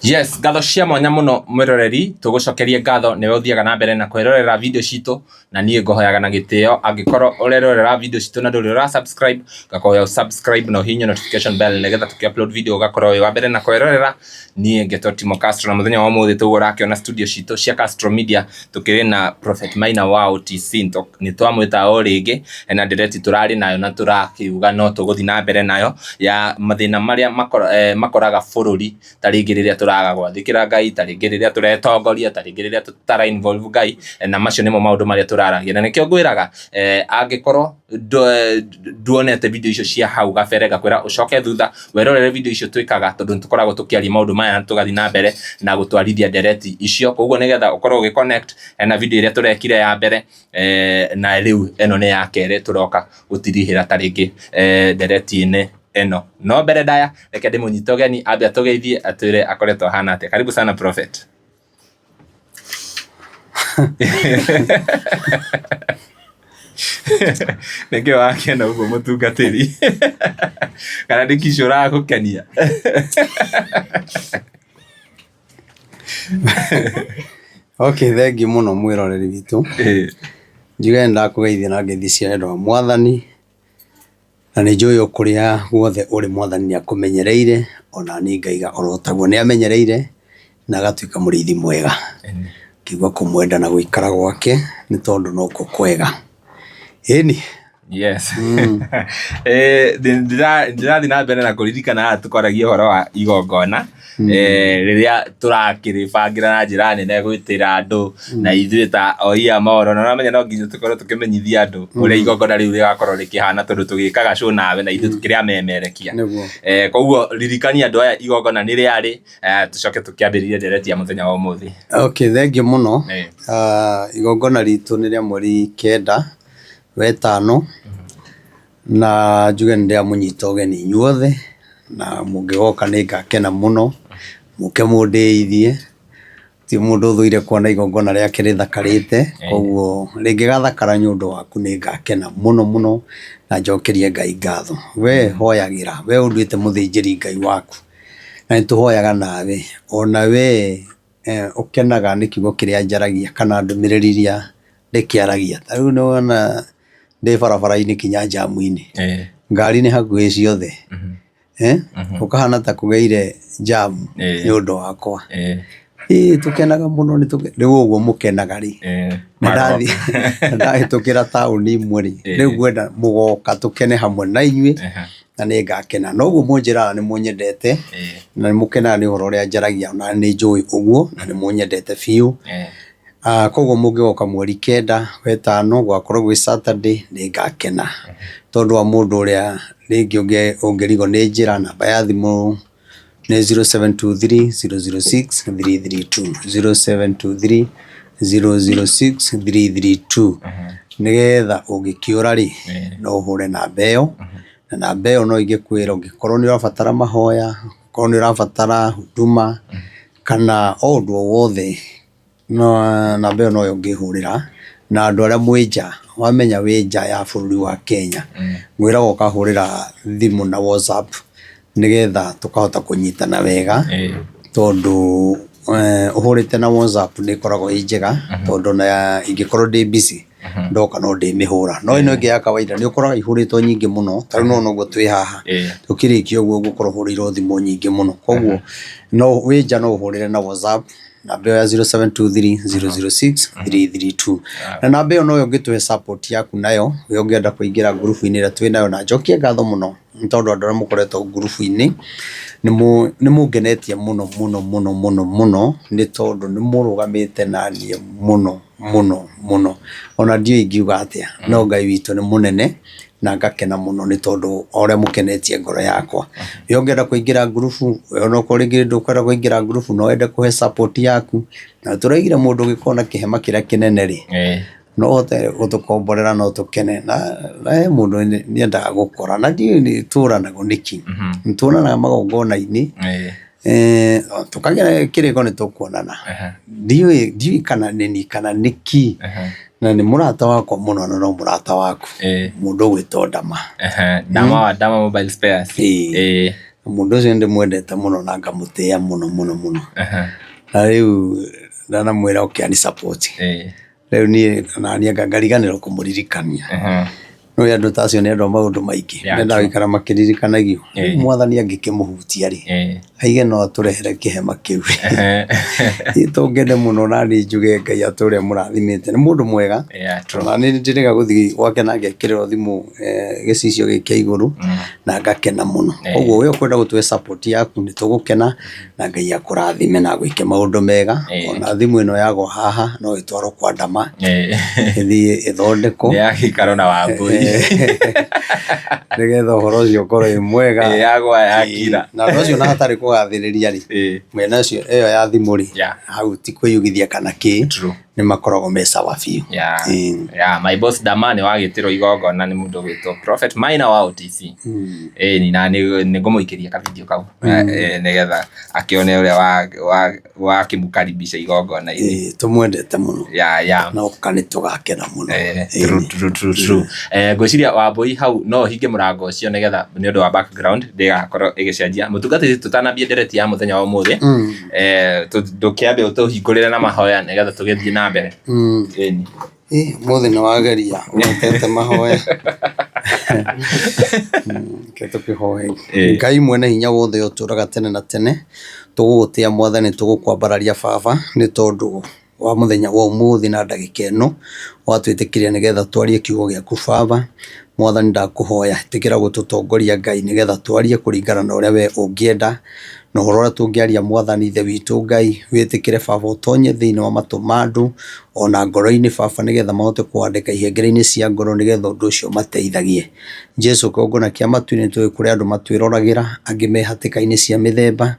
Yes, ngatho cia mwanya muno mwiroreri, tugucokerie ngatho niwe uthiaga na mbere na kwirorera video citu, na niĩ ngũhoyaga na gĩtĩo angĩkorwo ũrerorera video citũ na ndũrĩ ũra subscribe, ngakũhoya ũ subscribe na ũhihinye notification bell nĩgetha tũkĩ upload video ũgakorwo wĩ wa mbere na kwĩrorera. Niĩ ngetwo Timo Castro na mũthenya wa ũmũthĩ tũguo ũrakĩona studio citũ cia Castro Media tũkĩrĩ na Prophet Maina wa OTC. Nĩ twamwĩta o rĩngĩ na ndereti tũrarĩ nayo na tũrakiuga no tũgũthiĩ na mbere nayo ya mathĩna marĩa makoraga bũrũri, ta rĩngĩ rĩrĩa tũraga gwathĩkĩra Ngai, ta rĩngĩ rĩrĩa tũretongoria, ta rĩngĩ rĩrĩa tũtara involve Ngai, na macio nĩmo maũndũ marĩa tũraragia. Na nĩkĩo ngwĩraga angĩkorwo nduonete video icio cia hau gabere, ngakwĩra ũcoke thutha werorere video icio twĩkaga, tondũ nĩ tũkoragwo tũkĩaria maũndũ maya na tũgathiĩ na mbere na gũtwarithia ndereti icio. Koguo nĩgetha ũkorwo ũgĩ connect na video ĩrĩa tũrekire ya mbere, na rĩu ĩno nĩ ya kerĩ tũroka gũtirihĩra ta rĩngĩ ndereti-inĩ ĩno. No mbere ndaya, reke ndĩmũnyite ũgeni ambe atũgeithie atwĩre akoretwo ahana atĩa. Karibu sana Prophet. Nĩkĩ wakena ũguo mũtungatĩri? Kana nĩ kicũ ũragũkenia? Okay, thengiũ mũno mwĩroreri witũ. Njuge nĩ ndakũgeithia na ngeithi cia wendo wa Mwathani. Na nĩ njũĩ o kũrĩa guothe ũrĩ Mwathani nĩ akũmenyereire, ona niĩ ngaiga oro taguo nĩ amenyereire na agatuĩka mũrĩithi mwega. Ngĩigua kũmwenda na gũikara gwake nĩ tondũ nokuo kwega. Ĩni. Yes. Ndĩrathiĩ na mbere na kũririkana haha tũkwaragia ũhoro wa igongona rĩrĩa tũrakĩrĩbangĩra na njĩra nene gwĩtĩra andũ na ithuĩ ta oi a mohoro, na ũramenya no nginya tũkorwo tũkĩmenyithia andũ ũrĩa igongona rĩu rĩgakorwo rĩkĩhana, tondũ tũgĩkaga show nawe na ithuĩ tũkĩrĩ amemerekia. Koguo ririkania andũ aya igongona nĩ rĩarĩ, tũcoke tũkĩambĩrĩrie ndereti ya mũthenya wa ũmũthĩ. Okay, thengiũ mũno. Igongona ritũ nĩ rĩa mweri 9 wetano, na njuge nĩ ndĩramũnyita ũgeni inyuothe, na mũngĩgoka nĩ ngakena mũno, mũke mũndĩithie, gũtirĩ mũndũ ũthũire kuona igongona rĩake rĩthakarĩte, koguo rĩngĩgathakara nĩ ũndũ waku nĩ ngakena mũno mũno na njokerie Ngai ngatho. We hoyagĩra, we ũnduĩte mũthĩnjĩri Ngai waku, na nĩ tũhoyaga nawe, ona we ũkenaga nĩ kiugo kĩrĩa njaragia kana ndũmĩrĩri iria ndĩkĩaragia. Ta rĩu nĩ wona ndĩ barabara-inĩ kinya njamu-inĩ, ngari nĩ hakuhĩ ciothe, gũkahana ta kũgĩire njamu nĩ ũndũ wakwa. Ĩĩ tũkenaga mũno, rĩu ũguo mũkenaga rĩ, na ndahĩtũkĩra taũni imwe rĩ, rĩu ngwenda mũgoka tũkene hamwe na inyuĩ na nĩ ngakena. Na ũguo mũnjĩraga nĩ mũnyendete na nĩ mũkenaga nĩ ũhoro ũrĩa njaragia na nĩ njũĩ ũguo na nĩ mũnyendete biũ. Koguo mũngĩgoka mweri 9 wetano gũgakorwo gwĩ Saturday nĩ ngakena. Tondũ wa mũndũ ũrĩa rĩngĩ ũngĩrigwo nĩ njĩra, namba ya thimũ nĩ 0723 006 332, 0723 006 332. Nĩgetha ũngĩkĩũra rĩ, no ũhũre namba ĩyo, na namba ĩyo no ĩngĩkwĩra ũngĩkorwo nĩ ũrabatara mahoya, ũngĩkorwo nĩ ũrabatara huduma, kana o ũndũ o wothe, namba ĩyo noyo ũngĩhũrĩra, na andũ arĩa mwĩ nja, wamenya wĩ nja ya bũrũri wa Kenya, ngwĩraga ũkahũrĩra thimũ na WhatsApp, nĩgetha tũkahota kũnyitana wega, tondũ ũhũrĩte na WhatsApp nĩ ĩkoragwo ĩ njega, tondũ ona ingĩkorwo ndĩ busy, ndoka no ndĩmĩhũra. No ĩno ĩngĩ ya kawaida nĩ ũkoraga ihũrĩtwo nyingĩ mũno, ta rĩu nĩwona ũguo twĩ haha, tũkĩrĩkia ũguo ũgũkorwo ũhũrĩirwo thimũ nyingĩ mũno. Koguo no wĩ nja no ũhũrĩre na WhatsApp namba ĩyo ya 0723 006 332. Na namba ĩyo noyo ũngĩtũhe support yaku nayo, we ũngĩenda kũingĩra ngurubu-inĩ ĩrĩa twĩ nayo, na njokie ngatho mũno nĩ tondũ andũ arĩa mũkoretwo ngurubu-inĩ nĩ mũngenetie mũno mũno mũno mũno mũno, nĩ tondũ nĩ mũrũgamĩte naniĩ mũno mũno mũno. Ona ndiũĩ ingiuga atĩa, no Ngai witũ nĩ mũnene na ngakena mũno nĩ tondũ wa ũrĩa mũkenetie ngoro yakwa. We ũngĩenda kũingĩra ngurubu, we onokorwo rĩngĩ ndũkwenda kũingĩra ngurubu no wende kũhe support yaku, na tũraigire mũndũ ũngĩkorwo na kĩhema kĩrĩa kĩnene rĩ, no ũhote gũtũkomborera no tũkene. Na he mũndũ nĩendaga gũkora na ndiũĩ tũranagwo nĩkĩ, nĩ tuonanaga magongona-inĩ, tũkagĩa kĩrĩko nĩ tũkuonana, ndiũĩ kana nĩ niĩ kana nĩkĩ, na nĩ mũrata wakwa mũno na no mũrata waku, mũndũ ũgwĩtwo Ndama. Ndama wa Ndama Mobile Spares. Na mũndũ ũcio nĩndĩmwendete mũno na ngamũtĩĩa mũno mũno mũno. Na rĩu ndanamwĩra oke ani support. Rĩu niĩ naniĩ anga ngariganĩrwo kũmũririkania. Nĩũĩ andũ ta acio nĩ andũ a maũndũ maingĩ, mendaga gũikara makĩririkanagio. Rĩu Mwathani angĩkĩmũhutia rĩ, aige no atũrehere kĩhema kĩu rĩ, tũngene mũno naniĩ njuge Ngai atũre amũrathimĩte. Nĩ mũndũ mwega, ona niĩ nĩnjĩrĩga gũthiĩ gwake na ngekĩrĩrwo thimũ gĩcicio gĩkĩ kĩa igũrũ na ngakena mũno. Koguo we ũkwenda gũtũhe support yaku nĩ tũgũkena na Ngai akũrathime na agwĩke maũndũ mega. Ona thimũ ĩno yagwa haha no ĩtwarwo kwa Ndama ĩthiĩ ĩthondekwo. Nĩ ya gĩikaro na Wambũi. Nĩgetha ũhoro ũcio ũkorwo wĩ mwega. Yagwa yakira. Na ũndũ ũcio ona hatarĩ kũgathĩrĩria rĩ, mwena ũcio ĩyo ya thimũ rĩ, hau ti kwĩyugithia kana kĩ, nĩ makoragwo me sawa biũ. Yeah. Yeah, my boss Dama nĩ wagĩtĩrwo igongona nĩ mũndũ ũgwĩtwo Prophet Maina wa OTC. Ĩni na nĩ ngũmũikĩria ka video kau nĩgetha akĩone ũrĩa wakĩmũkaribisha igongona-inĩ. Ĩĩ, tũmwendete mũno. Yeah. Na oka nĩ tũgakena mũno. True, true, true, true. Ngwĩciria Wambũi hau no ũhinge mũrango ũcio nĩgetha nĩ ũndũ wa background ndĩgakorwo ĩgĩcenjia. Mũtungatĩri tũtanambie ndereti ya mũthenya wa ũmũthĩ, ndũkĩambe ũtũhingũrĩre na mahoya nĩgetha tũgĩthiĩ na mbere. Ĩni. Ũmũthĩ nĩ wageria ũhotete mahoya. Reke tũkĩhoe. Ngai mwene hinya wothe ũtũraga tene na tene, tũgũgũtĩa Mwathani, tũgũkwambararia Baba, nĩ tondũ wa mũthenya wa ũmũthĩ na ndagĩka ĩno, watwĩtĩkĩria nĩgetha twarie kiugo gĩaku Baba. Mwathani ndakũhoya ĩtĩkĩra gũtũtongoria Ngai nĩgetha twarie kũringana na ũrĩa we ũngĩenda, na ũhoro ũrĩa tũngĩaria Mwathani Ithe witũ Ngai, wĩtĩkĩre Baba ũtonye thĩinĩ wa matũ ma andũ, ona ngoro-inĩ Baba nĩgetha mahote kũwandĩka ihengere-inĩ cia ngoro nĩgetha ũndũ ũcio ũmateithagie. Jesu kĩgongona kĩa matu-inĩ nĩtũĩ kũrĩ andũ matwĩroragĩra, angĩ me hatĩka-inĩ cia mĩthemba,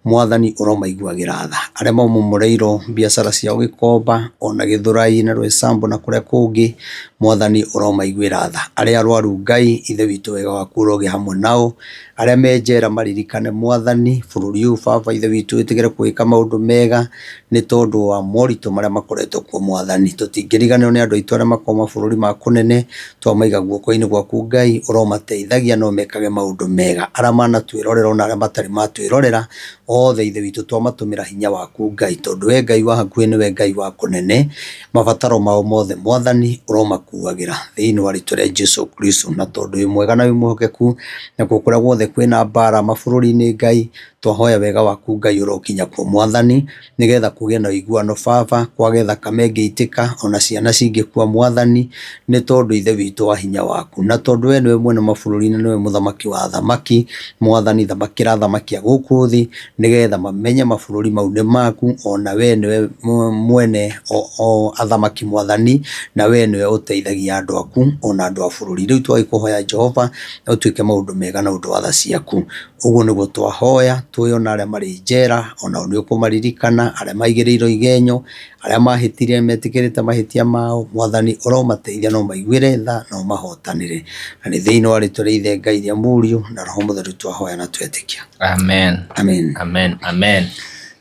Mwathani ũromaiguagĩra tha. Arĩa mamomoreirwo biacara ciao Gĩkomba, ona Gĩthũrai na Roysambu na kũrĩa kũngĩ, Mwathani ũromaiguĩra tha. Arĩa arwaru Ngai, Ithe witũ wega waku ũrogĩa hamwe nao. Arĩa me njera maririkane Mwathani, bũrũri ũyũ Baba Ithe witũ wĩtĩkĩre kũwĩka maũndũ mega, nĩ tondũ wa moritũ marĩa makoretwo kuo Mwathani. Tũtingĩriganĩrwo nĩ andũ aitũ arĩa makoragwo mabũrũri ma kũnene, twamaiga guoko-inĩ gwaku Ngai, ũromateithagia no mekage maũndũ mega. Arĩa manatwĩrorera ona arĩa matarĩ matwĩrorera, othe Ithe witũ twamatũmĩra hinya waku Ngai, tondũ we Ngai wa hakuhĩ nĩwe Ngai wa kũnene, mabataro mao mothe Mwathani ũromakuagĩra thĩinĩ wa rĩtwa rĩa Jesu Kristo. Na tondũ wĩ mwega na wĩ mwĩhokeku, nakuo kũrĩa guothe kwĩna mbara mabũrũri-inĩ Ngai, twahoya wega waku Ngai ũrokinya kuo Mwathani, nĩgetha kũgĩe na ũiguano Baba, kwage thakame ĩngĩitĩka, ona ciana cingĩkua Mwathani, nĩ tondũ Ithe witũ wa hinya waku. Na tondũ we nĩwe mwene mabũrũri na nĩwe mũthamaki wa athamaki, Mwathani thamakĩra athamaki a gũkũ thĩ, nĩgetha mamenye mabũrũri mau nĩ maku, ona we nĩwe mwene o athamaki Mwathani, na we nĩwe ũteithagia andũ aku, ona andũ a bũrũri. Rĩu twagĩkũhoya Jehova, ũtwĩke maũndũ mega na ũndũ wa tha ciaku. Ũguo nĩguo twahoya, tũĩ ona arĩa marĩ njera, onao nĩ ũkũmaririkana, arĩa maigĩrĩirwo igenyo, arĩa mahĩtire metĩkĩrĩte mahĩtia mao, Mwathani ũromateithia na ũmaiguĩre tha na ũmahotanĩre. Na nĩ thĩinĩ wa rĩtwa rĩa Ithe Ngai rĩa Mũriũ na Roho Mũtheru twahoya na twetĩkia. Amen. Amen. Amen. Amen.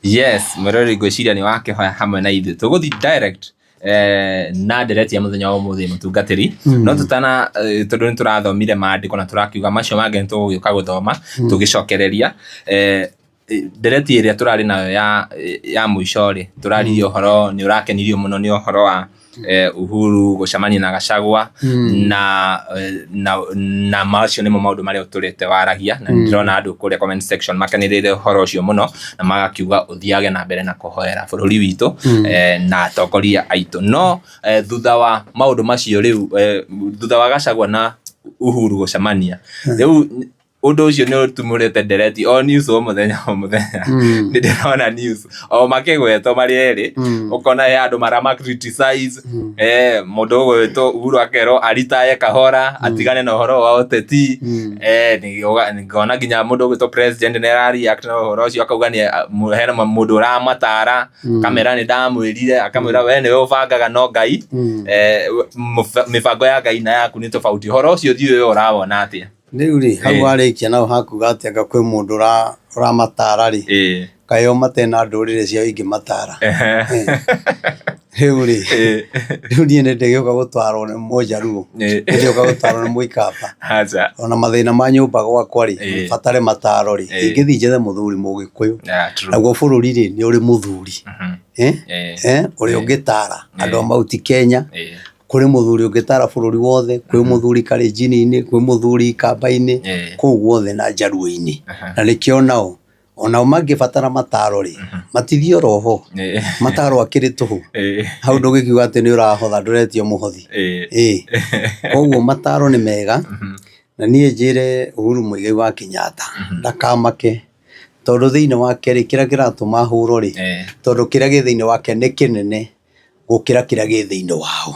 Yes, mwĩroreri ngwĩciria nĩ wakĩhoya hamwe na ithuĩ. Tũgũthiĩ direct na ndereti ya mũthenya wa ũmũthĩ mũtungatĩri no tũtana tondũ nĩ tũrathomire maandĩko na tũrakiuga macio mangĩ nĩ tũgũgĩũka gũthoma tũgĩcokereria ndereti ĩrĩa tũrarĩ nayo ya mũico rĩ tũraririe ũhoro nĩ ũrakenirio mũno nĩ ũhoro wa Uhuru gũcemania na Gachagua na macio nĩmo maũndũ marĩa ũtũrĩte waragia na nĩndĩrona andũ kũrĩa comment section makenereire ũhoro ũcio mũno na magakiuga ũthiage na mbere na kũhoera bũrũri witũ na atongoria aitũ. No thutha wa maũndũ macio rĩu thutha wa Gachagua na Uhuru gũcemania rĩu ũndũ ũcio nĩ ũtumũrĩte ndereti o news o mũthenya o mũthenya nĩ ndĩrona news o makĩgwetwo marĩ erĩ ũkona he andũ marama criticize mũndũ ũgwĩtwo Uhuru akerwo aritaye kahora atigane na ũhoro wa ũteti ngona nginya mũndũ ũgwĩtwo president nĩ ara react na ũhoro ũcio akauga nĩ hena mũndũ ũramatara kamera nĩ ndamwĩrire akamwĩra we nĩwe ũbangaga no Ngai mĩbango ya Ngai na yaku nĩ tofauti ũhoro ũcio thiĩ ũrawona atĩa? Rĩu rĩ, hau warĩkia nao hakuga atĩ anga kwĩ mũndũ ũramatara rĩ, kaĩ o matarĩ na ndũrĩrĩ ciao ingĩmatara? Rĩu rĩ, rĩu niĩ nĩ ndĩgĩũka gũtwarwo nĩ Mũjaruo, nĩ ndĩũka gũtwarwo nĩ Mũikamba. Aca. Ona mathĩna ma nyũmba gwakwa rĩ, batare mataro rĩ, ingĩthiĩ njethe mũthuri Mũgĩkũyũ. Yeah, true. Naguo bũrũri rĩ, nĩ ũrĩ mũthuri. Eh? Ũrĩa ũngĩtara andũ a Mount Kenya, kũrĩ mũthuri ũngĩtara bũrũri wothe, kwĩ mũthuri Kalenjin-inĩ, kwĩ mũthuri Ikamba-inĩ, kũu guothe na Njaruo-inĩ. Na nĩkĩo nao, onao mangĩbatara mataro rĩ, matithiĩ oro ho, mataro akĩrĩ tũhũ. Hau ndũgĩkiuga atĩ nĩ ũrahotha ndũretio mũhothi. Ĩĩ. Koguo mataro nĩ mega, na niĩ njĩre Uhuru Muigai wa Kenyatta ndakamake, tondũ thĩinĩ wake rĩ, kĩrĩa kĩratũma ahũrwo rĩ, tondũ kĩrĩa gĩ thĩinĩ wake nĩ kĩnene gũkĩra kĩrĩa gĩ thĩinĩ wao.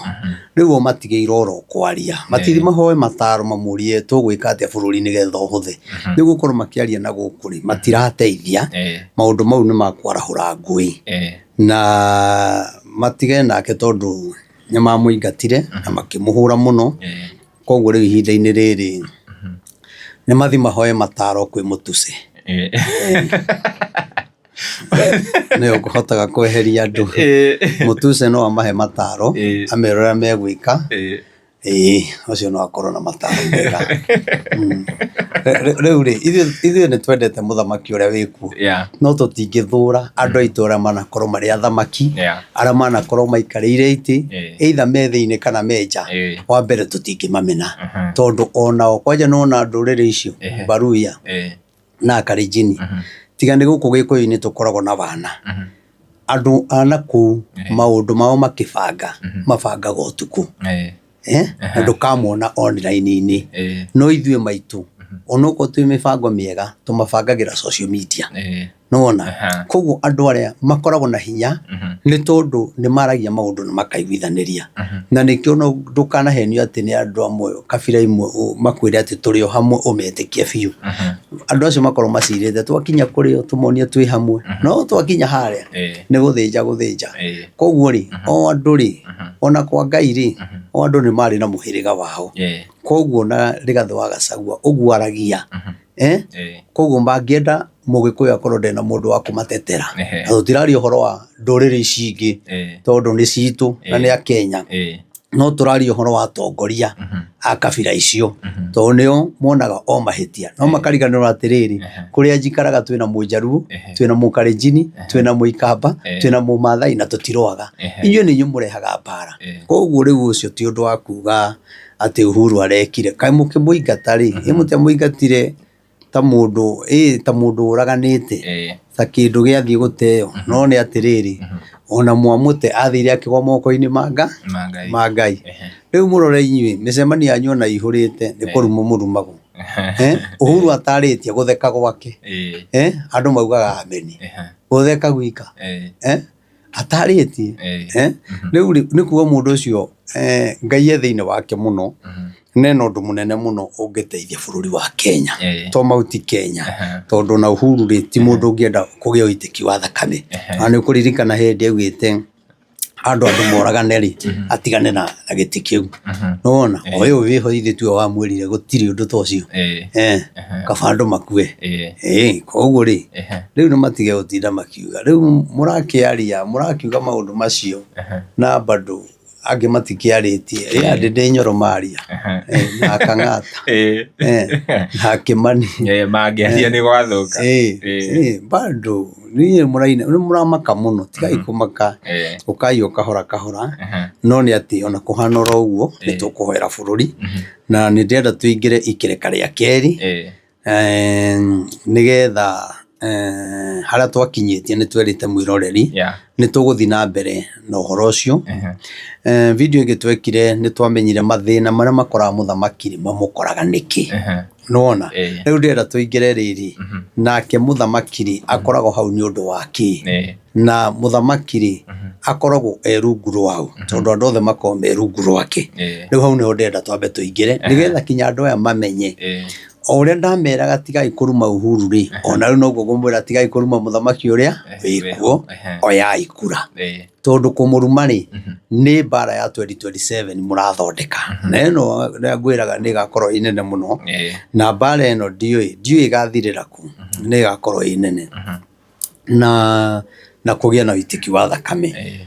Rĩu o matigĩirwo oro kwaria, matithi mahoe mataro mamũrie tũgwĩka atĩa bũrũri nĩgetha ũhũthe. Rĩu gũkorwo makĩaria na gũkũ rĩ, matirateithia, maũndũ mau nĩ makwarahũra ngũĩ. Na matige nake tondũ nĩ mamũingatire na makĩmũhũra mũno, koguo rĩu ihinda-inĩ rĩrĩ nĩ mathiĩ mahoe mataro kwĩ Mũtuse. Nĩwe ũkũhotaga kweheria andũ. Mũtuse no amahe mataro, amere ũrĩa megwĩka. Ĩĩ ũcio no akorwo na mataro mega. Rĩu rĩ, ithuĩ nĩ twendete mũthamaki ũrĩa wĩkuo, no tũtingĩthũra andũ aitũ arĩa manakorwo marĩ athamaki, arĩa manakorwo maikarĩire itĩ, either me thĩiniĩ kana me nja, wa mbere tũtingĩmamena, tondũ onao kwanja nĩ wona ndũrĩrĩ icio, Baluhya na Akalenjin, tiga nĩ gũkũ gĩkũyũ-inĩ tũkoragwo na wana, andũ a nakũu maũndũ mao makĩbanga, mabangaga ũtukũ, na ndũkamona online-inĩ, no ithuĩ maitũ, onokorwo twĩ mĩbango mĩega, tũmabangagĩra social media, nĩwona, koguo andũ arĩa makoragwo na hinya, nĩ tondũ nĩ maragia maũndũ na makaiguithanĩria, na nĩkĩo ndũkanahenio atĩ nĩ andũ amwe kabira imwe makwĩre atĩ tũrĩ o hamwe ũmetĩkie biũ, andũ acio makoragwo macirĩte twakinya kũrĩ o tũmonie twĩ hamwe, no twakinya harĩa nĩ gũthĩnja gũthĩnja, koguo rĩ o andũ rĩ ona kwa Ngai rĩ o andũ nĩ marĩ na mũhĩrĩga wao, koguo na Rigathĩ wa Gachagua ũguo aragia, koguo mangĩenda Mũgĩkũyũ akorwo ndarĩ na mũndũ wa kũmatetera, na tũtiraria ũhoro wa ndũrĩrĩ ici ingĩ tondũ nĩ citũ na nĩ akenya, no tũraria ũhoro wa atongoria a kabira icio, tondũ nĩo monaga o mahĩtia, no makariganĩrwo atĩrĩrĩ, kũrĩa njikaraga twĩna Mũjaluo, twĩna Mũkalenjin, twĩna Mũikamba, twĩna Mũmathai na tũtirũaga, inyuĩ nĩ inyuĩ mũrehaga mbara, koguo rĩu ũcio ti ũndũ wa kuga atĩ Uhuru arekire, kaĩ mũkĩmũingata rĩ, ĩ mũtiamũingatire ta mũndũ ĩ ta mũndũ ũraganĩte ta kĩndũ gĩathiĩ gũteo, no nĩ atĩrĩrĩ, ona mwamũte athire akĩgwa moko-inĩ ma Ngai. Rĩu mũrore inyuĩ mĩcemanio yanyu ona ĩihũrĩte nĩ kũrumwo mũrumagwo. Uhuru atarĩtie gũtheka gwake, andũ maugaga ameni, gũtheka gwika. Atarĩtie. Rĩu rĩ, nĩ kuga mũndũ ũcio Ngai e thĩinĩ wake mũno, na ena ũndũ mũnene mũno ũngĩteithia bũrũri wa Kenya, to Mount Kenya, tondũ ona Uhuru rĩ, ti mũndũ ũngĩenda kũgĩa ũitĩki wa thakame. Na nĩ ũkũririkana hĩndĩ augĩte handũ andũ moragane rĩ, atigane na gĩtĩ kĩu. Nĩ wona? O ũyũ wĩho ithuĩ tiwe wamwĩrire gũtirĩ ũndũ ta ũcio. Kaba andũ makue. Koguo rĩ, rĩu nĩ matige gũtinda makiuga. Rĩu mũrakĩaria, mũrakiuga maũndũ macio na bado angĩ matikĩarĩtie. Ĩ andĩ ndĩ Nyoro maria na Kang'ata na Kĩmani. Mangĩaria nĩ gwathũka. Bado niĩ mũraina nĩ mũramaka mũno, tigai kũmaka, ũkai o kahora kahora, no nĩ atĩ ona kũhana oro ũguo nĩ tũkũhoera bũrũri, na nĩ ndĩrenda tũingĩre ikereka rĩa kerĩ, nĩgetha harĩa twakinyĩtie nĩ twerĩte mwĩroreri, nĩ tũgũthiĩ na mbere na ũhoro ũcio. Video ĩngĩ twekire nĩ twamenyire mathĩna marĩa makoraga mũthamaki rĩ, mamũkoraga nĩkĩ. Nĩwona? Rĩu ndĩrenda tũingĩre rĩrĩ, nake mũthamaki rĩ, akoragwo hau nĩ ũndũ wa kĩ? Na mũthamaki rĩ, akoragwo e rungu rwaũ? Tondũ andũ othe makoragwo me rungu rwake. Rĩu hau nĩho ndĩrenda twambe tũingĩre, nĩgetha kinya andũ aya mamenye. O ũrĩa ndameraga tigai kũruma Uhuru rĩ, ona rĩu noguo ngũmwĩra tigai kũruma mũthamaki ũrĩa wĩkuo, oyai kura. Tondũ kũmũruma rĩ, nĩ mbara ya 2027 mũrathondeka. Na ĩno ngwĩraga nĩ ĩgakorwo ĩ nene mũno, na mbara ĩno ndiũĩ, ndiũĩ ĩgathirĩra kũ, nĩ ĩgakorwo ĩ nene. Na kũgĩe na ũitĩki wa thakame.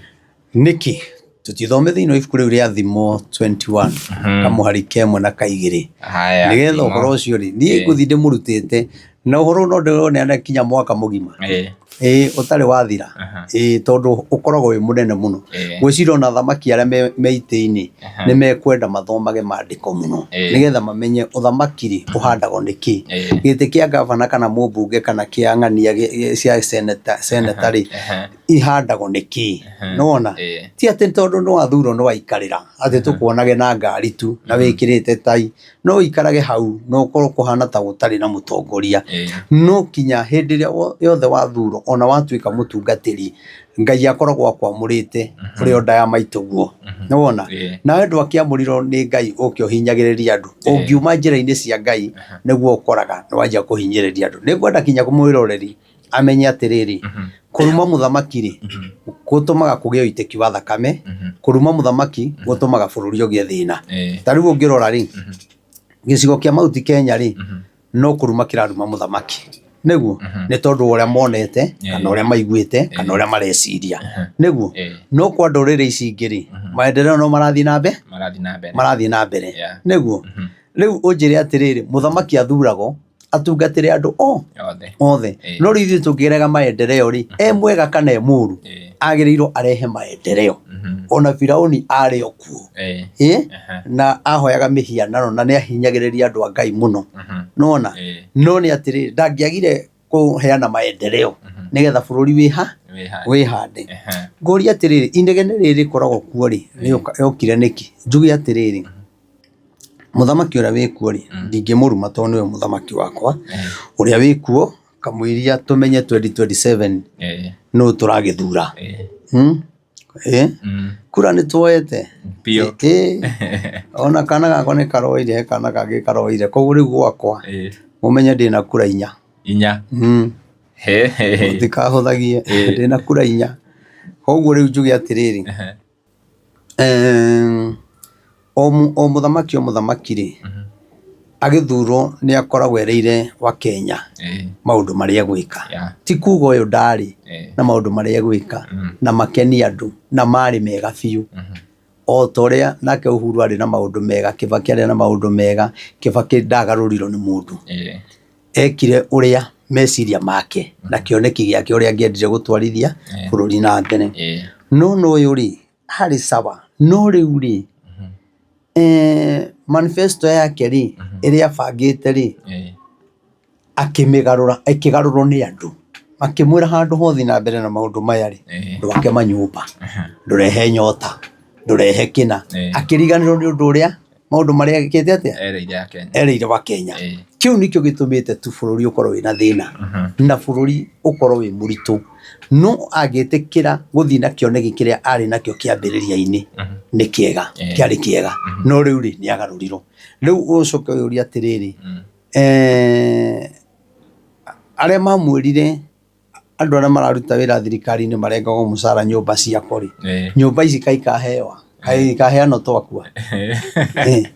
Nĩkĩ tũtithome thĩinĩ wa ibuku rĩu rĩa Thimo 21 kamũhari kemwe na kaigĩrĩ Haya. nĩgetha Thimo. ũhoro ũcio rĩ niĩ Ĩĩ. ngũthiĩ ndĩmũrutĩte na ũhoro no ndĩũneane kinya mwaka mũgima Ĩĩ. ĩĩ ũtarĩ wathira Aha. ĩĩ tondũ ũkoragwo wĩ mũnene mũno Ĩĩ. ngwĩciria ona athamaki arĩa me, me itĩ-inĩ Aha. nĩ mekwenda mathomage maandĩko mũno Ĩĩ. nĩgetha mamenye ũthamaki rĩ ũhandagwo nĩkĩ Ĩĩ. gĩtĩ kĩa gavana kana mũmbunge kana kĩa ng'ania cia seneta seneta rĩ Aha. ihandagwo nĩkĩ nĩwona Ĩĩ. ti atĩ tondũ nĩ wathurwo nĩ waikarĩra atĩ tũkuonage na ngari tu na wĩkĩrĩte tai no ũikarage hau na ũkorwo kũhana ta gũtarĩ na mũtongoria Ĩĩ. no kinya hĩndĩ ĩrĩa yothe wathurwo ona watuĩka mũtungatĩri Ngai akoragwo akwamũrĩte ũrĩ o nda ya maitũguo nĩwona Ĩĩ. nawe ndwakĩamũrirwo nĩ Ngai ũke ũhinyagĩrĩrie andũ ũngiuma njĩra-inĩ cia Ngai nĩguo ũkoraga nĩ wanjia kũhinyĩrĩria andũ nĩngwenda kinya mwĩroreri amenye atĩrĩrĩ kũruma mũthamaki rĩ gũtũmaga kũgĩe ũitĩki wa thakame kũruma mũthamaki gũtũmaga bũrũri ũgĩe thĩna Ĩĩ. ta rĩu ũngĩrora rĩ gĩcigo kĩa Mount Kenya rĩ no kũruma kĩraruma mũthamaki nĩguo nĩ tondũ wa ũrĩa monete kana ũrĩa maiguĩte kana ũrĩa mareciria nĩguo Ĩĩ. no kwa ndũrĩrĩ ici ingĩ rĩ maendeleo no marathiĩ na mbere Marathiĩ na mbere. marathiĩ na mbere Yeah. nĩguo rĩu ũnjĩre atĩrĩrĩ mũthamaki athuragwo atungatĩre andũ o Othe. othe Ĩĩ. no rĩu ithuĩ tũngĩrega maendeleo rĩ e mwega kana e mũru Ĩĩ. agĩrĩirwo arehe maendeleo Mhm. ona Firauni arĩ o kuo Ĩĩ. ĩ Aha. na ahoyaga mĩhianano na nĩ ahinyagĩrĩria andũ a Ngai mũno Mhm. nona Ĩĩ. no nĩ atĩrĩrĩ ndangĩagire kũheana maendeleo nĩgetha bũrũri wĩha Wĩhande. wĩhande Aha. ngũria atĩrĩrĩ inegene rĩrĩ rĩkoragwo kuo rĩ rĩokire nĩkĩ njuge atĩrĩrĩ mũthamaki ũrĩa wĩkuo rĩ ndingĩmũruma tondũ nĩwe mũthamaki wakwa ũrĩa wĩkuo kamũiria tũmenye 2027 Ĩĩ. nũ tũragĩthura Ĩĩ. Hmm? Ĩ? Mm. kura nĩ tuoete Biũ. Ĩ. ona kana gakwa nĩ karoire he kana kangĩ karoire koguo rĩu gwakwa Ĩĩ. mũmenye ndĩna kura inya Inya. Mm. He he he. Mũtikahũthagie Ĩĩ. ndĩna kura inya koguo rĩu njuge atĩrĩrĩ Ehe. em, o o mũthamaki o mũthamaki rĩ agĩthurwo nĩ akoragwo erĩire Wakenya Ĩĩ. maũndũ marĩa egwĩka Yeah. ti kuga ũyũ ndarĩ Ĩĩ. na maũndũ marĩa egwĩka Mm. na makenie andũ na marĩ mega biũ Mhm. o ta ũrĩa nake Uhuru arĩ na maũndũ mega Kibaki arĩ na maũndũ mega Kibaki ndagarũrirwo nĩ mũndũ Ĩĩ. ekire ũrĩa meciria make na kĩoneki gĩake ũrĩa angĩendire gũtwarithia Ĩĩ. bũrũri na mbere Ĩĩ. no no ũyũ rĩ arĩ sawa no rĩu rĩ eh, manifesto yake rĩ ĩrĩa abangĩte rĩ Ĩĩ. akĩmĩgarũra ĩkĩgarũrwo nĩ andũ makĩmwĩra handũ hothe na mbere na maũndũ maya rĩ Ĩĩ. ndwake manyũmba ndũrehe nyota ndũrehe kĩna Ĩĩ. akĩriganĩrwo nĩ ũndũ ũrĩa maũndũ marĩa ekĩte atĩa Erĩire Akenya. erĩire wa Kenya Ĩĩ. kĩu nĩkĩo gĩtũmĩte tu bũrũri ũkorwo wĩna thĩna Mhm. na bũrũri ũkorwo wĩ mũritũ no angĩtĩkĩra gũthiĩ na kĩoneki kĩrĩa arĩ nakĩo kĩambĩrĩria-inĩ nĩ kĩega Ĩĩ. kĩarĩ kĩega no rĩu rĩ nĩ agarũrirwo rĩu ũcoke ũyũrie atĩrĩrĩ Mm. eh, arĩa mamwĩrire andũ arĩa mararuta wĩra thirikari-inĩ marengagwo mũcara nyũmba ciakwo rĩ Ĩĩ. nyũmba ici kaĩ ikahewa kaĩ ikaheanwo twakua Eh.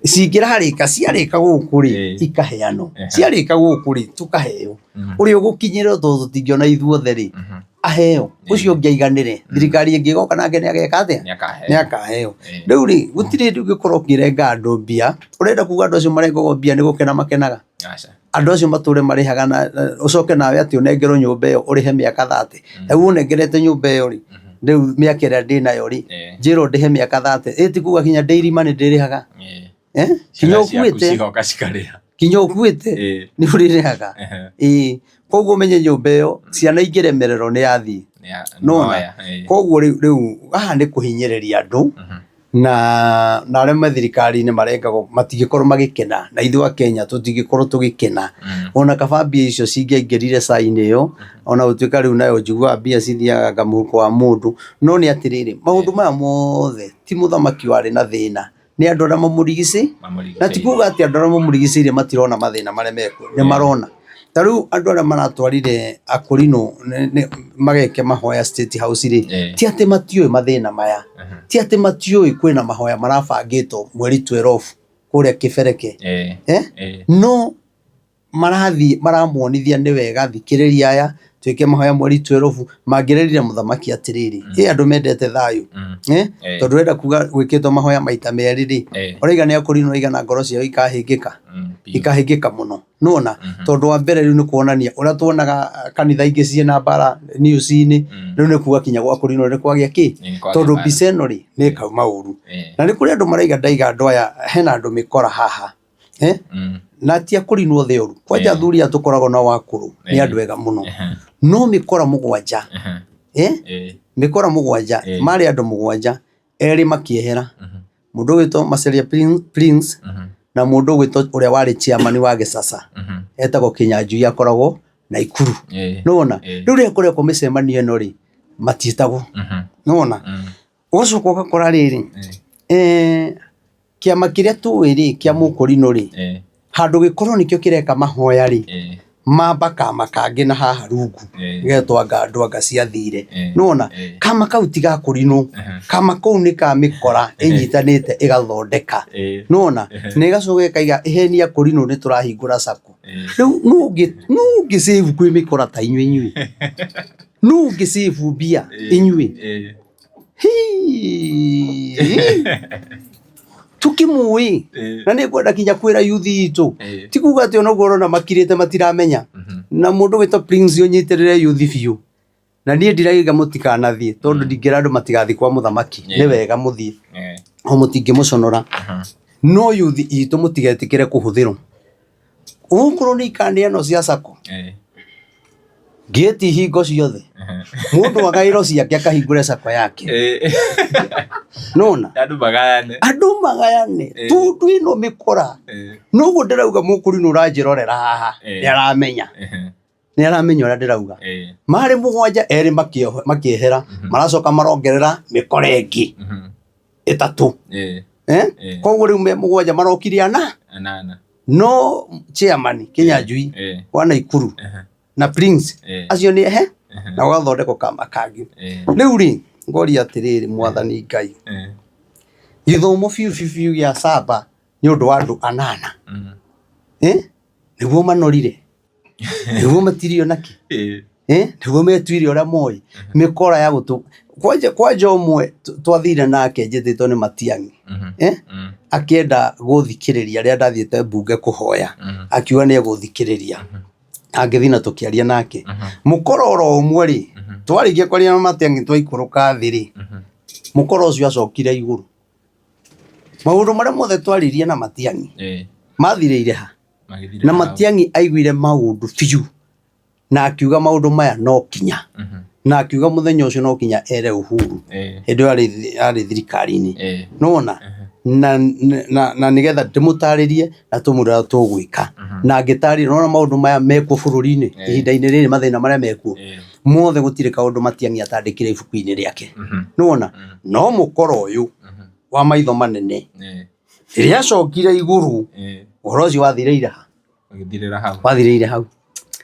cingĩrarĩka ciarĩka gũkũ rĩ Ĩĩ. ikaheanwo Ehe. ciarĩka gũkũ rĩ tũkaheo Mhm. ũrĩa ũgũkinyĩrwo tondũ tũtingĩona ithuothe rĩ Mhm. aheo ũcio ũngĩ aiganĩre thirikari ĩngĩ ĩgoka nake nĩ ageka atĩa Nĩakaheo. nĩ akaheo Ĩĩ. rĩu rĩ gũtirĩ hĩndĩ ũngĩkorwo ũkĩrenga andũ mbia ũrenda kuga andũ acio marengagwo mbia nĩ gũkena makenaga Aca. andũ acio matũre marĩhaga na ũcoke nawe atĩ ũnengerwo nyũmba ĩyo ũrĩhe mĩaka 30 rĩu ũnengerete nyũmba ĩyo rĩ rĩu mĩaka ĩrĩa ndĩnayo rĩ Ĩĩ. njĩrwo ndĩhe mĩaka 30 ĩ ti kuga kinya ndĩ irima nĩ ndĩrĩhaga Ĩĩ. Eh? kinya Ciana ciaku ũkuĩte cigoka cikarĩha. kinya ũkuĩte Ĩĩ. nĩ ũrĩrĩhaga Ehe. ĩĩ koguo ũmenye nyũmba ĩyo ciana ingĩremererwo nĩ yathiĩ Nĩa- nona noya. Ĩĩ. koguo rĩu rĩu haha nĩ kũhinyĩrĩria andũ Mhm. na na arĩa me thirikari-inĩ marengagwo matingĩkorwo magĩkena na ithuĩ a Kenya tũtingĩkorwo tũgĩkena Mm. ona kaba mbia icio cingĩaingĩrire cai-inĩ ĩyo ona gũtuĩka rĩu nayo njiguaga mbia cithiaga nga mũhuko wa mũndũ no nĩ atĩrĩrĩ maũndũ maya mothe ti mũthamaki warĩ na thĩna nĩ andũ arĩa mamũrigicĩ na ti Mamũrigicĩirie. kuga atĩ andũ arĩa mamũrigicĩirie matirona mathĩna marĩa mekuo nĩ marona ta rĩu andũ arĩa maratwarire akũrinũ mageke mahoya State House rĩ Ĩĩ. ti atĩ matiũĩ mathĩna maya Mhm. ti atĩ matiũĩ kwĩna mahoya marabangĩtwo mweri 12 kũrĩa Kĩbereke Ĩĩ. eh? Ĩĩ. no marathiĩ maramuonithia nĩ wega thikĩrĩria aya Twĩke mahoya mweri 12. Mangĩrerire mũthamaki atĩrĩrĩ, ĩ andũ mendete thayũ. Eh? Tondũ ũrenda kuga gwĩkĩtwo mahoya maita merĩ rĩ, ũraiga nĩ akũrinwo ũraiga na ngoro ciao ikahĩngĩka. Ikahĩngĩka mũno. Nĩwona? Tondũ wa mbere rĩu nĩ kuonania ũrĩa tuonaga kanitha ingĩ ciĩna mbara news-inĩ, rĩu nĩ kuga kinya gwa kũrinwo nĩ kwagĩa kĩ? Tondũ mbica ĩno rĩ, nĩ ĩkauma ũru. Na nĩ kũrĩ andũ maraiga ndaiga andũ aya hena andũ mĩkora haha. Eh? Na ti a kũrinwo othe oru. Kwanja athuri aya tũkoragwo nao akũrũ nĩ andũ ega mũno. No mĩkora mũgwanja, eh? Mĩkora mũgwanja, marĩ andũ mũgwanja, erĩ makĩehera. Mũndũ ũgwĩtwo Macharia Prince na mũndũ ũgwĩtwo ũrĩa warĩ chairman wa Gĩcaca etagwo Kĩnyanjui akoragwo Naikuru. Nĩwona? Rĩu rĩrĩa kũrekwo mĩcemanio ĩno rĩ, matiĩtagwo. Nĩwona? Ũgacoka ũgakora rĩrĩ, kĩama kĩrĩa tũĩ rĩ, kĩa Mũkũrinũ rĩ, handũ gĩkorwo nĩkĩo kĩreka mahoya rĩ, mamba kama kangĩ na haha rungu getwo anga andũ anga ciathire. Nĩwona? Kama kau ti ga kũrinũ, kama kau nĩ ka mĩkora ĩnyitanĩte ĩgathondeka. Nĩwona? Na ĩgacoka ĩkaiga ĩheni akũrinũ nĩ tũrahingũra sacco. Rĩu nũ ũngĩ save kwĩ mĩkora ta inyuĩ inyuĩ? Nũ ũngĩ save mbia inyuĩ? Hii! Tũkĩmũĩ na nĩ ngwenda kinya kwĩra yuthi itũ ti kuga atĩ onoguo ũrona makirĩte matiramenya na mũndũ wĩtwo Prince ũnyitĩrĩre yuthi biũ na niĩ ndirauga mũtikanathiĩ tondũ ndingĩra andũ matigathiĩ kwa mũthamaki nĩ wega mũthiĩ o mũtingĩmũconora no yuthi itũ mũtigetĩkĩre kũhũthĩrwo Okorwo nĩ ikaneanwo cia sacco ngĩti hingo ciothe mũndũ agaĩrwo ciake akahingũre sacco yake. Nona Andũ magayane. Andũ magayane tondũ ĩno mĩkora noguo ndĩrauga mũkũrinũ ũranjĩrorera haha nĩ aramenya nĩ aramenya ũrĩa ndĩrauga. Marĩ mũgwanja, erĩ makĩehera, maracoka marongerera mĩkora ĩngĩ ĩtatũ. Eh? Koguo rĩu me mũgwanja marokire ana. Anana. No chairman Kinyanjui wa Naikuru na Prince acio nĩ ehe na gũgathondekwo kama kangĩ. Rĩu rĩ, ngoria atĩrĩrĩ, mwathani Ngai, gĩthomo biũ biũ biũ gĩa saba nĩ ũndũ wa andũ anana. Eh? Nĩguo manorire, nĩguo matirio nakĩ. Eh? Nĩguo metuire ũrĩa moĩ mĩkora ya gũtũ kwanja kwanja ũmwe twathire nake njĩtĩtwo nĩ Matiang'i. Eh? Akĩenda gũthikĩrĩria rĩrĩa ndathiĩte mbunge kũhoya, akiuga nĩ egũthikĩrĩria angĩthiĩ na tũkĩaria nake mũkora oro ũmwe rĩ, twarĩkia kwaria na Matiang'i twaikũrũka thĩ rĩ, mũkora ũcio acokire igũrũ. Maũndũ marĩa mothe twaririe na Matiang'i mathirĩire ha? Magĩthirĩra Na hau. Matiang'i aiguire maũndũ biũ na akiuga maũndũ maya no kinya na akiuga mũthenya ũcio no kinya ere Uhuru hĩndĩ ĩyo arĩ thirikari-inĩ. Nĩwona? Na nĩgetha ndĩmũtarĩrie na tũmwĩre ũrĩa tũgwĩka. Na ngĩtarĩria, nĩwona maũndũ maya mekuo bũrũri-inĩ ihinda-inĩ rĩrĩ, mathĩna marĩa mekuo mothe, gũtirĩ kaũndũ Matiang'i atandĩkire ibuku-inĩ rĩake. Nĩwona? No mũkora ũyũ wa maitho manene rĩrĩa acokire igũrũ, ũhoro ũcio wathirĩire ha? Ũgĩthirĩra hau. Wathirĩire hau.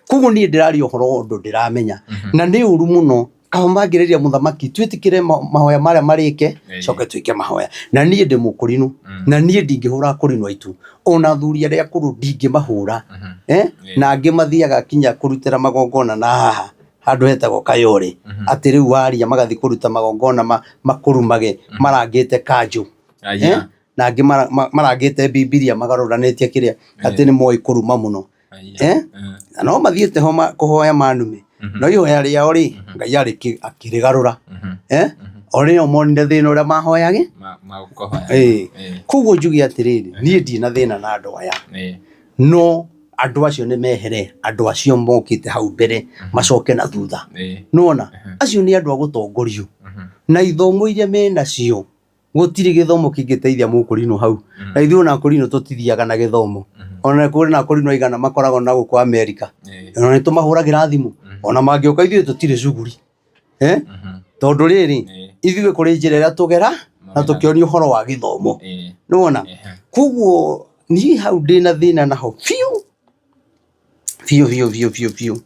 Koguo niĩ ndĩraria ũhoro wa ũndũ ndĩramenya na nĩ ũru mũno. Kaba mangĩrĩria mũthamaki twĩtĩkĩre mahoya marĩa marĩke, coke twĩke mahoya. Na niĩ ndĩ mũkũrinũ na niĩ ndingĩhũra akũrinũ aitũ, ona athuri arĩa akũrũ ndingĩmahũra. Eh? Na angĩ mathiaga kinya kũrutĩra magongona na haha handũ hetagwo Kayore, atĩ rĩu waria magathiĩ kũruta magongona makũrumage marangĩte kanjũ. Aya. Eh? Na angĩ marangĩte Bibilia magarũranĩtie kĩrĩa atĩ nĩ moĩ kũruma mũno. Aya. Eh? Na no mathiĩte ho kũhoya manume, no ihoya rĩao rĩ, Ngai akĩrĩgarũra. Eh? O rĩo monire thĩna ũrĩa mahoyage. Makũhoya. Ĩĩ. Koguo njuge atĩrĩrĩ, niĩ ndirĩ na thĩna na andũ aya, no andũ acio nĩ mehere, andũ acio mokĩte hau mbere macoke na thutha. Nĩwona? Acio nĩ andũ a gũtongorio na ithomo iria menacio. Gũtirĩ gĩthomo kĩngĩteithia mũkũrinũ hau. Na ithuĩ ona akũrinũ tũtithiaga na gĩthomo. Ona kũrĩ na akũrinũ aigana makoragwo na gũkũ Amerika, ona nĩ tũmahũragĩra thimũ, ona mangĩũka ithuĩ tũtirĩ cuguri. Eh? Tondũ rĩrĩ, ithuĩ kũrĩ njĩra ĩrĩa tũgera na tũkĩonio ũhoro wa gĩthomo. Nĩwona? Koguo niĩ hau ndĩna thĩna naho biũ biũ biũ biũ biũ biũ.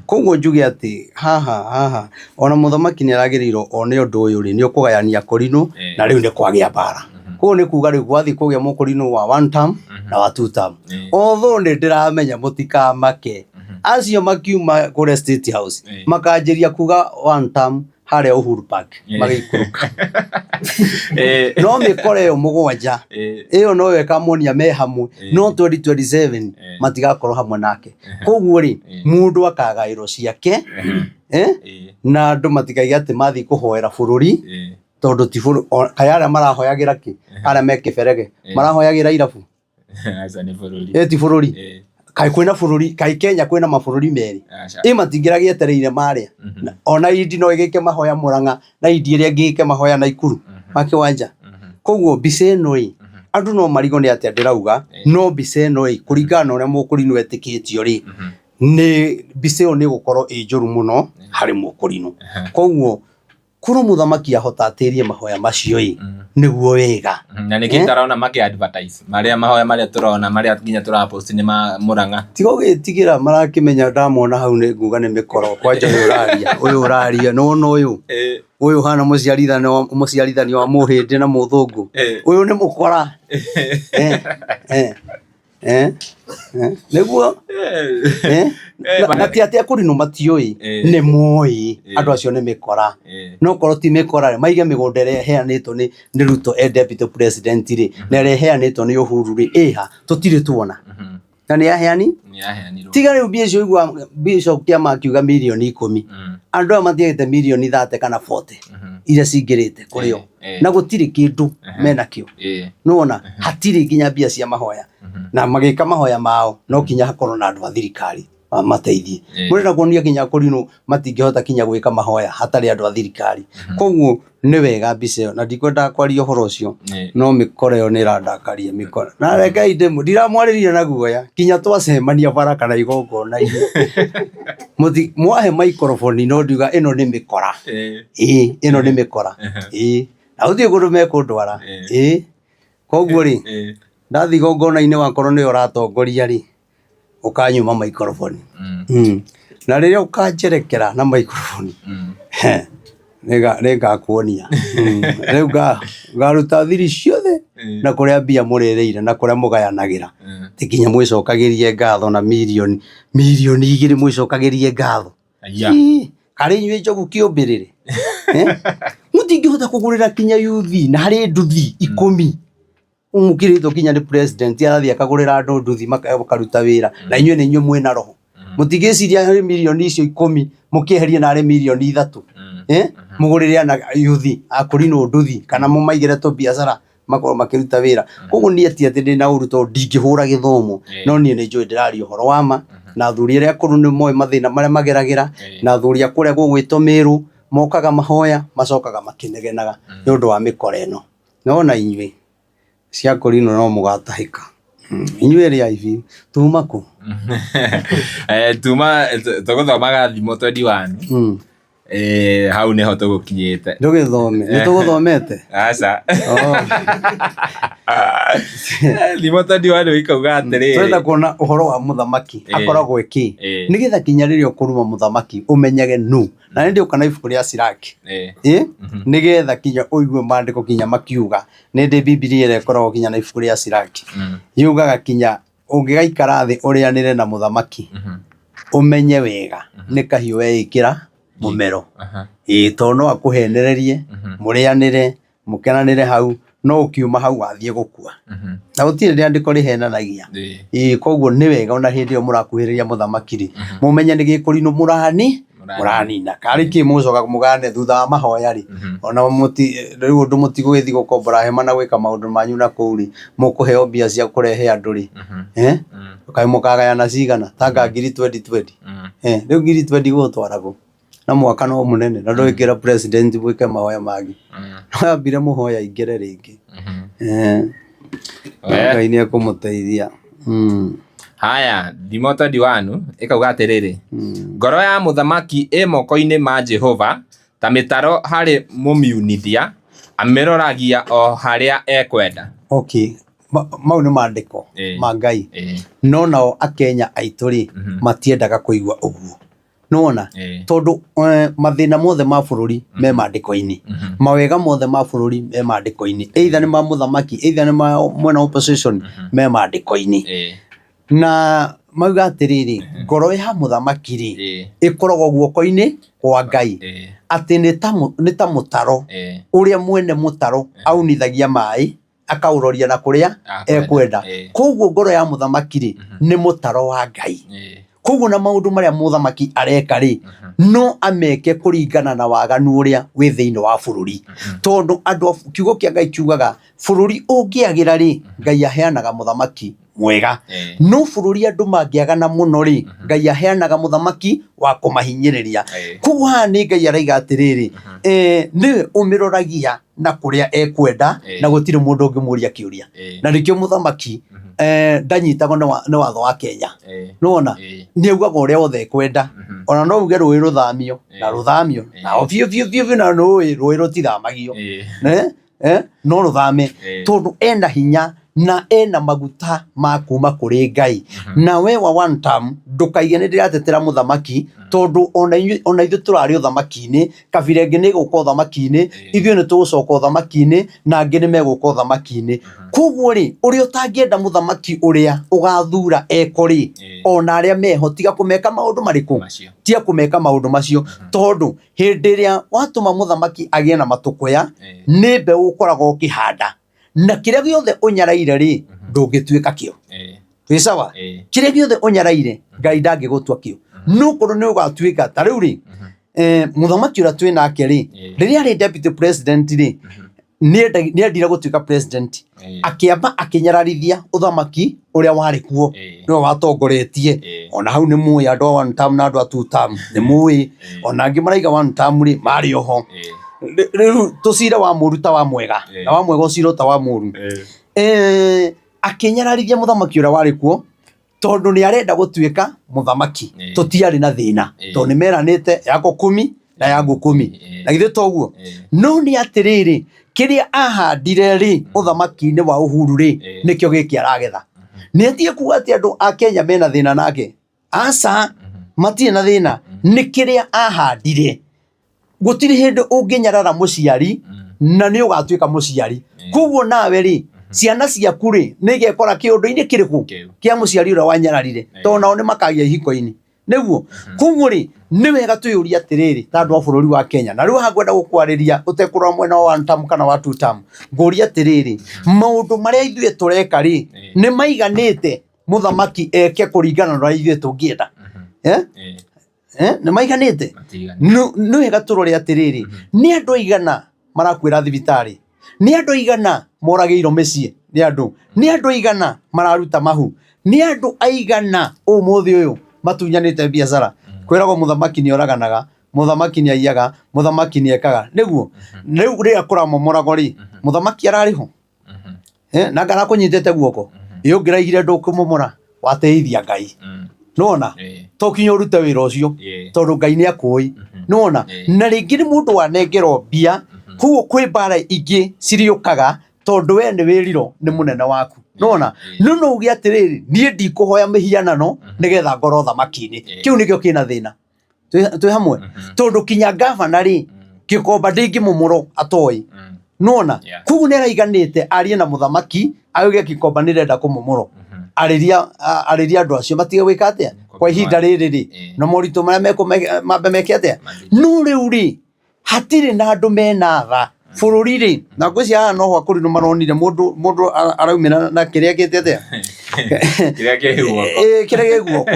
Koguo njuge atĩ haha haha ona mũthamaki nĩ aragĩrĩirwo one ũndũ ũyũ rĩ, nĩ ũkũgayania kũrinũ na rĩu nĩ kwagĩa mbara. Koguo nĩ kuga rĩu gwathiĩ kũgĩa mũkũrinũ wa one term na wa two term. Although nĩ ndĩramenya mũtikamake. Acio makiuma kũrĩa State House, makanjĩria kuga one term harĩa Uhuru Park, magĩikũrũka. No mĩkora ĩyo mũgwanja ĩyo noyo ĩkamonia me hamwe, no 2027 matigakorwo hamwe nake. Koguo rĩ, mũndũ akagaĩrwo ciake, eh? Na andũ matikaige atĩ mathiĩ kũhoera bũrũri, tondũ ti bũrũri. Kaĩ arĩa marahoyagĩra kĩ? Arĩa me kĩberege marahoyagĩra irabu? Aca, nĩ bũrũri. Ĩ ti bũrũri? Kaĩ kwĩna bũrũri? Kaĩ Kenya kwĩna mabũrũri merĩ? Aca. Ĩ matingĩra gĩetereire marĩa? Ona indi no ĩgĩke mahoya Mũrang'a, na indi ĩrĩa ĩngĩ ĩke mahoya Naikuru makĩwanja. Koguo mbica ĩno ĩ, andũ no marigwo nĩ atĩa ndĩrauga, no mbica ĩno ĩ, kũringana na ũrĩa Mũkũrinũ etĩkĩtio rĩ, nĩ mbica ĩyo nĩ ĩgũkorwo ĩ njũru mũno harĩ Mũkũrinũ. Koguo korwo mũthamaki ahota atĩrie mahoya macio ĩ, nĩguo wega. Na nĩkĩ ndarona makĩ advertise marĩa mahoya marĩa tũrona, marĩa nginya tũrapost nĩ ma Mũrang'a? Tiga ũgĩtigĩra marakĩmenya ndamona hau nĩ nguga nĩ mĩkoro. Kwanja ũyũ ũraria, ũyũ ũraria, nĩwona ũyũ? Ũyũ ũhana mũciarithanio wa mũhĩndĩ na mũthũngũ. Ũyũ nĩ mũkora. Eh, eh, eh, eh, nĩguo eh, na ti atĩ akũrinũ matiũĩ, nĩ moĩ andũ acio nĩ mĩkora. No korwo ti mĩkora rĩ, maige mĩgũnda ĩrĩa ĩheanĩtwo nĩ Ruto e deputy president rĩ, na ĩrĩa ĩheanĩtwo nĩ Uhuru rĩ, ĩha? Tũtirĩ tuona. Na nĩ yaheani? Nĩ yaheanirwo. Tiga rĩu mbia icio igua Bishop Kĩama akiuga mirioni 10. Andũ aya matiagĩte mirioni 30 kana 40 iria cingĩrĩte kũrĩ o. Na gũtirĩ kĩndũ menakĩo. Nĩwona hatirĩ nginya mbia cia mahoya. Na magĩka mahoya mao no nginya hakorwo na andũ a thirikari mateithie. Mũrenda kuonia nginya kũrinũ matingĩhota kinya gwĩka mahoya hatarĩ andũ a thirikari. Koguo nĩ wega mbica ĩyo, na ndikwendaga kwaria ũhoro ũcio, no mĩkora ĩyo nĩ ĩrandakaria mĩkora. Na rekei ndĩmũ ndiramwarĩria na guoya kinya twacemania bara kana igongona-inĩ. Mũti mwahe maikoroboni no ndiuga ĩno nĩ mĩkora. Ĩĩ, ĩno nĩ mĩkora. Ĩĩ, na gũtirĩ kũndũ mekũndwara. Ĩĩ, koguo rĩ, ndathiĩ igongona-inĩ wakorwo nĩwe ũratongoria rĩ, ũkanyuma maikoroboni. Na rĩrĩa ũkanjerekera na maikoroboni, nĩngakuonia. Rĩu ngaruta thiri ciothe na kũrĩa mbia mũrĩrĩire na kũrĩa mũgayanagĩra. Ti nginya mwĩcokagĩrie ngatho na mirioni, 2 mirioni mwĩcokagĩrie ngatho. Karĩ inyuĩ njogu kĩũmbĩrĩre. Mũtingĩhota kũgũrĩra kinya yuthi na harĩ nduthi 10. Mũkĩrĩtwo kinya nĩ president arathiĩ akagũrĩra andũ nduthi makaruta wĩra, na inyuĩ nĩ inyuĩ mwĩna roho. Mũtingĩciria harĩ mirioni icio 10 mũkĩeherie na harĩ mirioni 3, mũgũrĩre ana yuthi akũrinwo nduthi kana mũmaigĩre tũbiacara makorwo makĩruta wĩra. Koguo niĩ ti atĩ ndĩna ũru tondũ ndingĩhũra gĩthomo, no niĩ nĩ njũĩ ndĩraria ũhoro wa ma, na athuri arĩa akũrũ nĩ moĩ mathĩna marĩa mageragĩra, na athuri a kũrĩa gũgwĩtwo Mĩrũ mokaga mahoya macokaga makĩnegenaga nĩ ũndũ wa mĩkora ĩno. No ona inyuĩ cia kũrinwo no mũgatahĩka. Inyuĩ rĩai biũ. Tuma kũ? Tuma tũgũthomaga thimo 21. Hau nĩho tũgũkinyĩte. Ndũgĩthome. Nĩ tũgũthomete? Aca. Thimo 21 ikauga atĩrĩrĩ. Tũrenda kuona ũhoro wa mũthamaki akoragwo ĩkĩ. Nĩgetha kinya rĩrĩa ũkũruma mũthamaki ũmenyage nũ. Na nĩ ndĩũka na ibuku rĩa Siraki. Nĩgetha kinya ũigue maandĩko kinya makiuga. Nĩ ndĩ Bibilia ĩrĩa ĩkoragwo kinya na ibuku rĩa Siraki. Yugaga kinya ũngĩgaikara thĩ ũrĩanĩre na mũthamaki, ũmenye wega nĩ kahiũ weĩkĩra mũmero. Ĩĩ, tondũ no akũhenererie, mũrĩanĩre, mũkenanĩre hau, no ũkiuma hau wathiĩ gũkua. Na gũtirĩ rĩandĩko rĩhenanagia. Ĩĩ, koguo nĩ wega ona hĩndĩ ĩyo mũrakuhĩrĩria mũthamaki rĩ, mũmenye nĩ gĩkũrinũ mũrani mũranina. Karĩ kĩ mũgũcoka mũgane thutha wa mahoya rĩ, ona mũti rĩu ũndũ mũtigũgĩthiĩ gũkombora hema na gwĩka maũndũ manyu na kũu rĩ, mũkũheo mbia cia kũrehe andũ rĩ, kaĩ mũkagayana cigana? Tanga ngiri twendi twendi. Rĩu ngiri twendi gũgũtwara kũ? Na mwaka no mũnene na ndũgĩkĩra president gwĩke mahoya mangĩ. No ambire mũhoya aingĩre rĩngĩ. Ngai nĩ ekũmũteithia. Haya, thimo 21 ĩkauga atĩrĩrĩ, ngoro ya mũthamaki ĩ moko-inĩ ma Jehova ta mĩtaro harĩ mũmiunithia, amĩroragia o harĩa ekwenda. Okay. Mau nĩ maandĩko ma Ngai. No nao Akenya aitũ rĩ, matiendaga kũigua ũguo. Nĩwona? Tondũ mathĩna mothe ma bũrũri me maandĩko-inĩ. Mawega mothe ma bũrũri me maandĩko-inĩ. Either nĩ ma mũthamaki, either nĩ ma mwena wa opposition, me maandĩko-inĩ. Na Mauga atĩrĩrĩ, ngoro ya mũthamaki rĩ, ĩkoragwo guoko-inĩ kwa Ngai, atĩ nĩ ta mũtaro ũrĩa mwene mũtaro aunithagia maĩ akaũroria na kũrĩa ekwenda. Koguo ngoro ya mũthamaki rĩ, nĩ mũtaro wa Ngai. Koguo na maũndũ marĩa mũthamaki areka rĩ, no ameke kũringana na waganu ũrĩa wĩ thĩinĩ wa bũrũri. Tondũ andũ a kiugo kĩa Ngai kiugaga bũrũri ũngĩagĩra rĩ, Ngai aheanaga mũthamaki mwega. No bũrũri andũ mangĩagana mũno rĩ, Ngai aheanaga mũthamaki wa kũmahinyĩrĩria. Koguo haha nĩ Ngai araiga atĩrĩrĩ, nĩwe ũmĩroragia na kũrĩa ekwenda na gũtirĩ mũndũ ũngĩmũria kĩũria. Na nĩkĩo mũthamaki ndanyitagwo nĩ watho wa Kenya. Nĩwona? Nĩ augaga ũrĩa wothe ekwenda. Ona no uge rũĩ rũthamio na rũthamio na biũ biũ biũ biũ na nũĩ rũĩ rũtithamagio. No rũthame tondũ ena hinya na ena maguta ma kuma kũrĩ Ngai. Na we wa one term ndũkaige nĩ ndĩratetera mũthamaki tondũ ona inyuĩ ona ithuĩ tũrarĩ ũthamaki-inĩ, kabira ĩngĩ nĩ ĩgũka ũthamaki-inĩ, ithuĩ nĩ tũgũcoka ũthamaki-inĩ na angĩ nĩ megũka ũthamaki-inĩ. Koguo rĩ, ũrĩa ũtangĩenda mũthamaki ũrĩa ũgathura eko rĩ, ona arĩa meho tiga kũmeka maũndũ marĩkũ? Tiga kũmeka maũndũ macio tondũ hĩndĩ ĩrĩa watũma mũthamaki agĩe na matũkũya, nĩ mbeũ ũkoragwo ũkĩhanda na kĩrĩa gĩothe ũnyaraire rĩ, ndũngĩtuĩka kĩo. Twĩ sawa? Kĩrĩa gĩothe ũnyaraire Ngai ndangĩgũtua kĩo, no korwo nĩ ũgatuĩka ta rĩu rĩ, mũthamaki ũrĩa twĩ nake rĩ, rĩrĩa arĩ deputy president rĩ, nĩendire gũtuĩka president, akĩamba akĩnyararithia ũthamaki ũrĩa warĩ kuo, nĩwe watongoretie. Ona hau nĩ mũĩ andũ a one term na andũ a two term nĩ mũĩ, ona angĩ maraiga one term rĩ, marĩ oho. Rĩu tũcire wa mũru ta wa mwega na wa mwega ũcire ta wa mũru. Akĩnyararithia mũthamaki ũrĩa warĩ kuo tondũ nĩ arenda gũtuĩka mũthamaki. Tũtiarĩ na thĩna tondũ nĩ meranĩte yako kumi na yangu kumi, na githĩ toguo? No nĩ atĩrĩrĩ, kĩrĩa ahandire rĩ ũthamaki-inĩ wa Uhuru rĩ, nĩkĩo gĩkĩ aragetha. Nĩ atige kuga atĩ andũ a Kenya mena thĩna nake, aca, matirĩ na thĩna, nĩ kĩrĩa ahandire. Gũtirĩ hĩndĩ ũngĩnyarara mũciari na nĩ ũgatuĩka mũciari. Koguo nawe rĩ, ciana ciaku rĩ, nĩ igekora kĩũndũ-inĩ kĩrĩkũ kĩa mũciari ũrĩa wanyararire, tondũ nao nĩ makagĩa ihiko-inĩ. Nĩguo. Koguo rĩ, nĩ wega twĩyũrie atĩrĩrĩ, ta andũ a bũrũri wa Kenya, na rĩu haha ngwenda gũkwarĩria ũtekũrora mwena wa one term kana wa two term, ngũrie atĩrĩrĩ, maũndũ marĩa ithuĩ tũreka rĩ, nĩ maiganĩte mũthamaki eke kũringana na ũrĩa ithuĩ tũngĩenda? Nĩ maiganĩte? Nĩ wega tũrore atĩrĩrĩ, nĩ andũ aigana marakuĩra thibitarĩ, nĩ andũ aigana moragĩirwo mĩciĩ nĩ andũ, nĩ andũ aigana mararuta mahu, nĩ andũ aigana ũmũthĩ ũyũ matunyanĩte biacara. Kwĩragwo mũthamaki nĩ oraganaga, mũthamaki nĩ aiyaga, mũthamaki nĩ ekaga. Nĩguo rĩu rĩrĩa kũramomoragwo rĩ, mũthamaki ararĩ ho? Na ngarakũnyitĩte guoko, ĩ ũngĩraigire ndũkũmomora, wateithia Ngai. Nĩwona? To kinya ũrute wĩra ũcio tondũ Ngai nĩ akũĩ. Nĩwona? Na rĩngĩ nĩ mũndũ wanengerwo mbia, koguo kwĩ mbara ingĩ cirĩũkaga tondũ we nĩ wĩrirwo nĩ mũnene waku. Nĩwona? No no uge atĩrĩrĩ, niĩ ndikũhoya mĩhianano nĩgetha ngorwo thamaki-inĩ. Kĩu nĩkĩo kĩna thĩna. Twĩ hamwe? Tondũ kinya gavana rĩ, gĩkomba ndĩngĩmomorwo atoĩ. Nĩwona? Koguo nĩ araiganĩte arie na mũthamaki auge gĩkomba nĩ ndĩrenda kũmomorwo. Arĩria arĩria andũ acio matige gwĩka atĩa kwa ihinda rĩrĩ rĩ, na moritũ marĩa mambe meke atĩa. No rĩu rĩ, hatirĩ na andũ mena tha bũrũri rĩ, na ngwĩciria haha noho akũrinũ maronire mũndũ mũndũ araumĩra na kĩrĩa kĩte atĩa, kĩrĩa kĩ guoko. Kĩrĩa gĩ guoko.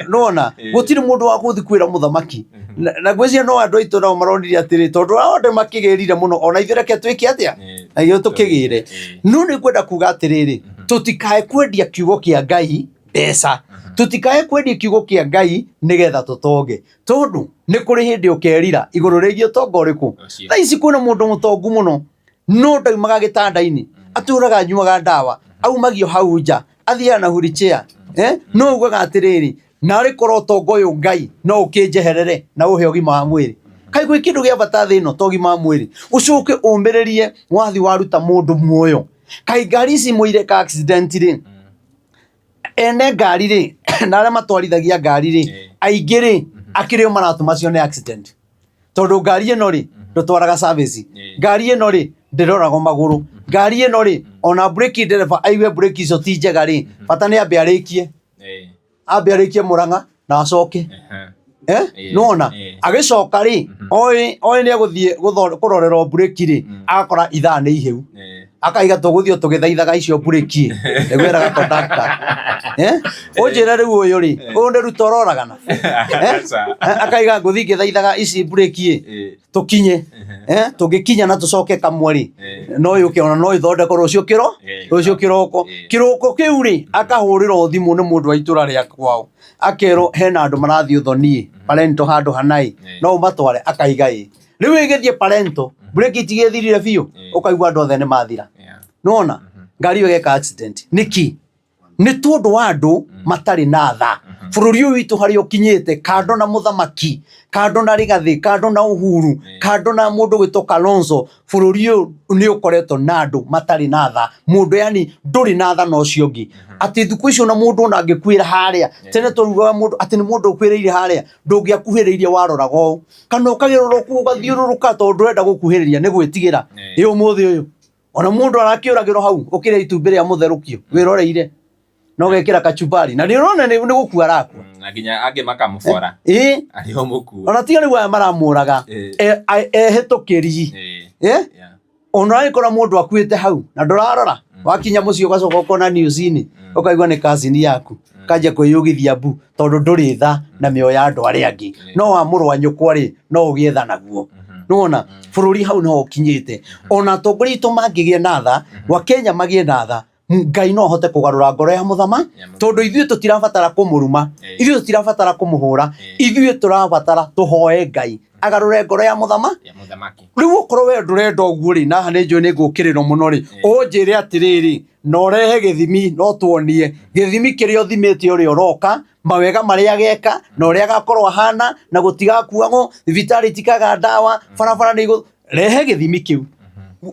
Nĩwona? Gũtirĩ mũndũ wa gũthiĩ kwĩra mũthamaki. Na ngwĩciria no andũ aitũ nao maronire atĩrĩ, tondũ ao andũ makĩgĩrire mũno, ona ithuĩ reke twĩke atĩa, na ithuĩ tũkĩgĩre. No nĩ ngwenda kuga atĩrĩrĩ, tũtikae kwendia kiugo kĩa Ngai mbeca, tũtikae kwendia kiugo kĩa Ngai nĩgetha tũtonge, tondũ nĩ kũrĩ hĩndĩ ũkerira igũrũ rĩgiĩ ũtonga ũrĩkũ. Thaa ici kwĩna mũndũ mũtongu mũno no ndaumaga gĩtanda-inĩ, atũraga anyuaga ndawa, aumagio hau nja, athiaga na wheelchair, no ugaga atĩrĩrĩ, narĩ korwo ũtonga ũyũ Ngai no ũkĩnjeherere na ũhe ũgima wa mwĩrĩ. Kaĩ gwĩ kĩndũ gĩa bata thĩ ĩno ta ũgima wa mwĩrĩ? Ũcoke ũmĩrĩrie wathi waruta mũndũ muoyo. Kaĩ ngari ici mũireka accident rĩ, ene ngari rĩ na arĩa matwarithagia ngari rĩ, aingĩ rĩ, akĩrĩ o maratũma cione accident. Tondũ ngari ĩno rĩ, ndũtwaraga service. Ngari ĩno rĩ, ndĩroragwo magũrũ. Ngari ĩno rĩ, ona breki ndereba aigue breki icio ti njega rĩ, bata nĩ ambe arĩkie. Ambe arĩkie Mũrang'a na acoke. Eh? Nĩwona? Agĩcoka rĩ, oĩ oĩ nĩ egũthiĩ kũrorerwo mburĩki rĩ, agakora ithaa nĩ ihĩu. Akaiga tũgũthiĩ o tũgĩthaithaga icio mburĩki nĩguo eraga conductor. Eh? Ũnjĩre rĩu ũyũ rĩ, ũyũ nĩ Ruto ũroragana. Eh? Akaiga ngũthiĩ ngĩthaithaga ici mburĩki ĩ, tũkinye. Eh? Tũngĩkinya na tũcoke kamwe rĩ, no yũke ona no ĩthondekwo rũciũ kĩro, rũciũ kĩroko. Kĩroko kĩu rĩ, akahũrĩrwo thimũ nĩ mũndũ wa itũra rĩa kwao. Akerwo hena andũ marathiĩ ũthoni parento handũ hanaĩ, no ũmatware, akaiga ĩ. Rĩu ĩgĩthiĩ parento, mburĩki itigĩthirire biũ, ũkaigua andũ othe nĩ mathira. Nĩwona? Ngari ĩyo ĩgeka accident. Nĩkĩ? Nĩ tondũ wa andũ matarĩ na tha. Bũrũri ũyũ witũ harĩa ũkinyĩte, kando na mũthamaki, kando na Rigathĩ, kando na Uhuru, kando na mũndũ ũgwĩtwo Kalonzo, bũrũri ũyũ nĩ ũkoretwo na andũ matarĩ na tha. Mũndũ yani ndũrĩ na tha na ũcio ũngĩ. Atĩ thikũ icio ona mũndũ ona angĩkuĩra harĩa, tene twaugaga mũndũ atĩ nĩ mũndũ ũkuĩrĩire harĩa, ndũngĩakuhĩrĩirie waroraga ũũ. Kana ũkagerera kuo ũgathiũrũrũka tondũ ndũrenda gũkuhĩrĩria nĩ gwĩtigĩra. Ĩ ũmũthĩ ũyũ ona mũndũ arakĩũragĩrwo hau ũkĩrĩa itumbĩ rĩa mũtherũkio wĩroreire na ũgekĩra kachumbari na nĩ ũrona nĩ gũkua arakua. Na nginya angĩ makamũbora Ĩ arĩ o mũkuo. Ona tiga rĩu aya maramũraga, ehĩtũkĩri. Ona ũragĩkora mũndũ akuĩte hau na ndũrarora, wakinya mũciĩ ũgacoka ũkona news-inĩ, ũkaigua nĩ cousin yaku, ũkanjia kwĩyugithia mbu tondũ ndũrĩ tha na mĩoyo ya andũ arĩa angĩ, no wa mũrũ wa nyũkwa rĩ, no ũgĩe tha naguo. Nĩwona bũrũri hau nĩho ũkinyĩte. Ona atongoria aitũ mangĩgĩa na tha, Wakenya magĩe na tha, Ngai no ahote kũgarũra ngoro ya mũthama, tondũ ithuĩ tũtirabatara kũmũruma, ithuĩ tũtirabatara kũmũhũra, ithuĩ tũrabatara tũhoe Ngai agarũre ngoro ya mũthama. Ya mũthamaki. Rĩu okorwo we ndũrenda ũguo rĩ, na haha nĩ njũĩ nĩ ngũkĩrĩrwo mũno rĩ, ũnjĩre atĩrĩrĩ, na ũrehe gĩthimi, no tuonie gĩthimi kĩrĩa ũthimĩte ũrĩa ũroka, mawega marĩa ageka na ũrĩa agakorwo ahana, na gũtigakuagwo thibitarĩ itikaga ndawa, barabara nĩ igũ, rehe gĩthimi kĩu.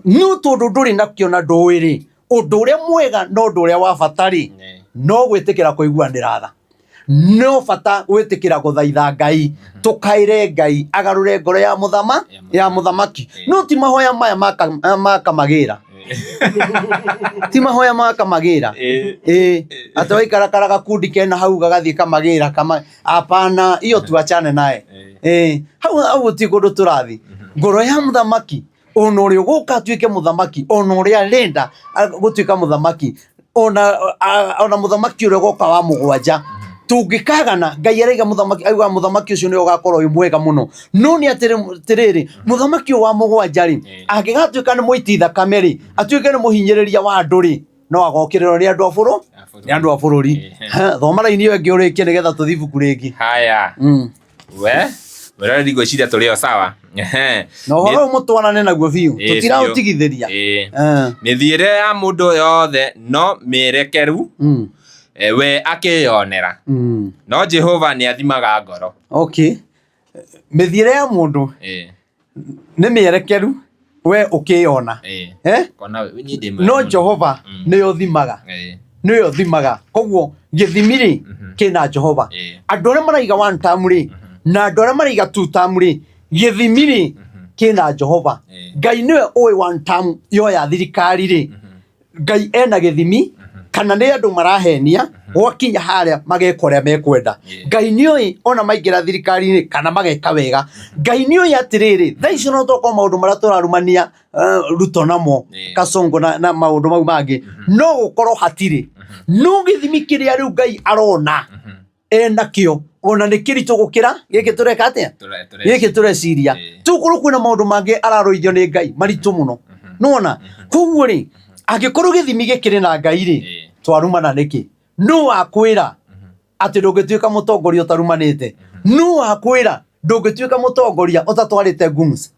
No tondũ ndũrĩ nakĩo na ndũĩ rĩ, ũndũ ũrĩa mwega na ũndũ ũrĩa wa bata rĩ, no gwĩtĩkĩra kũiguanĩra tha, no bata gwĩtĩkĩra gũthaitha Ngai, tũkaĩre Ngai agarũre ngoro ya mũthama ya mũthamaki. No ti mahoya maya ma kamagĩra, ti mahoya ma kamagĩra ĩĩ, atĩ waikarakara gakundi kena hau gagathiĩ kamagĩra kama, hapana, hiyo tuachane naye. Ĩĩ, hau hau gũtirĩ kũndũ tũrathiĩ. Ngoro ya mũthamaki, ona ũrĩa ũgũka atuĩke mũthamaki, ona ũrĩa arenda gũtuĩka mũthamaki, ona mũthamaki ũrĩa ũgoka wa mũgwanja, tũngĩkagana Ngai araiga mũthamaki, auga mũthamaki ũcio nĩwe ũgakorwo wĩ mwega mũno. No nĩ atĩrĩrĩ, mũthamaki ũyũ wa mũgwanja rĩ, angĩgatuĩka nĩ mũiti thakame rĩ, atuĩke nĩ mũhinyĩrĩria wa andũ rĩ, no agokĩrĩrwo nĩ andũ a bũrũ nĩ andũ a bũrũri. Ha, thoma raini ĩyo ĩngĩ ũrĩkie nĩgetha tũthiĩ ibuku rĩngĩ. Haya. We mwĩroreri, ngwĩciria tũrĩ o sawa. Ehe. Na ũhoro ũyũ mũtwarane naguo biũ, tũtiraũtigithĩria. Mĩthiĩre ya mũndũ yothe no mĩerekeru, we akĩyonera, no Jehova nĩ athimaga ngoro. Okay, mĩthiĩre ya mũndũ nĩ mĩerekeru we ũkĩyona. Eh? Kona niĩ ndĩ mwega No mũno. Jehova nĩwe ũthimaga, nĩwe ũthimaga. Koguo gĩthimi rĩ, kĩna Jehova. Andũ arĩa maraiga one term rĩ, na andũ arĩa maraiga two term rĩ, gĩthimi rĩ, kĩna Jehova. Ngai nĩwe ũĩ one term yoya thirikari rĩ, Ngai ena gĩthimi kana nĩ andũ marahenia, gwakinya harĩa mageka ũrĩa mekwenda. Ngai nĩoĩ ona maingĩra thirikari-inĩ kana mageka wega. Ngai nĩoĩ atĩrĩrĩ, thaa ici no tokorwo maũndũ marĩa tũrarumania Ruto namo, Kasongo na maũndũ mau mangĩ, no gũkorwo hatirĩ no gĩthimi kĩrĩa rĩu Ngai arona enakĩo, ona nĩ kĩritũ gũkĩra gĩkĩ tũreka atĩa, gĩkĩ tũreciria. Tũkorwo kwĩna maũndũ mangĩ ararũithio nĩ Ngai maritũ mũno, nĩwona? Koguo rĩ, angĩkorwo gĩthimi gĩkĩrĩ na Ngai rĩ, twarumana nĩkĩ? Nũ wakwĩra atĩ ndũngĩtuĩka mũtongoria ũtarumanĩte? Nũ wakwĩra ndũngĩtuĩka mũtongoria ũtatwarĩte goons?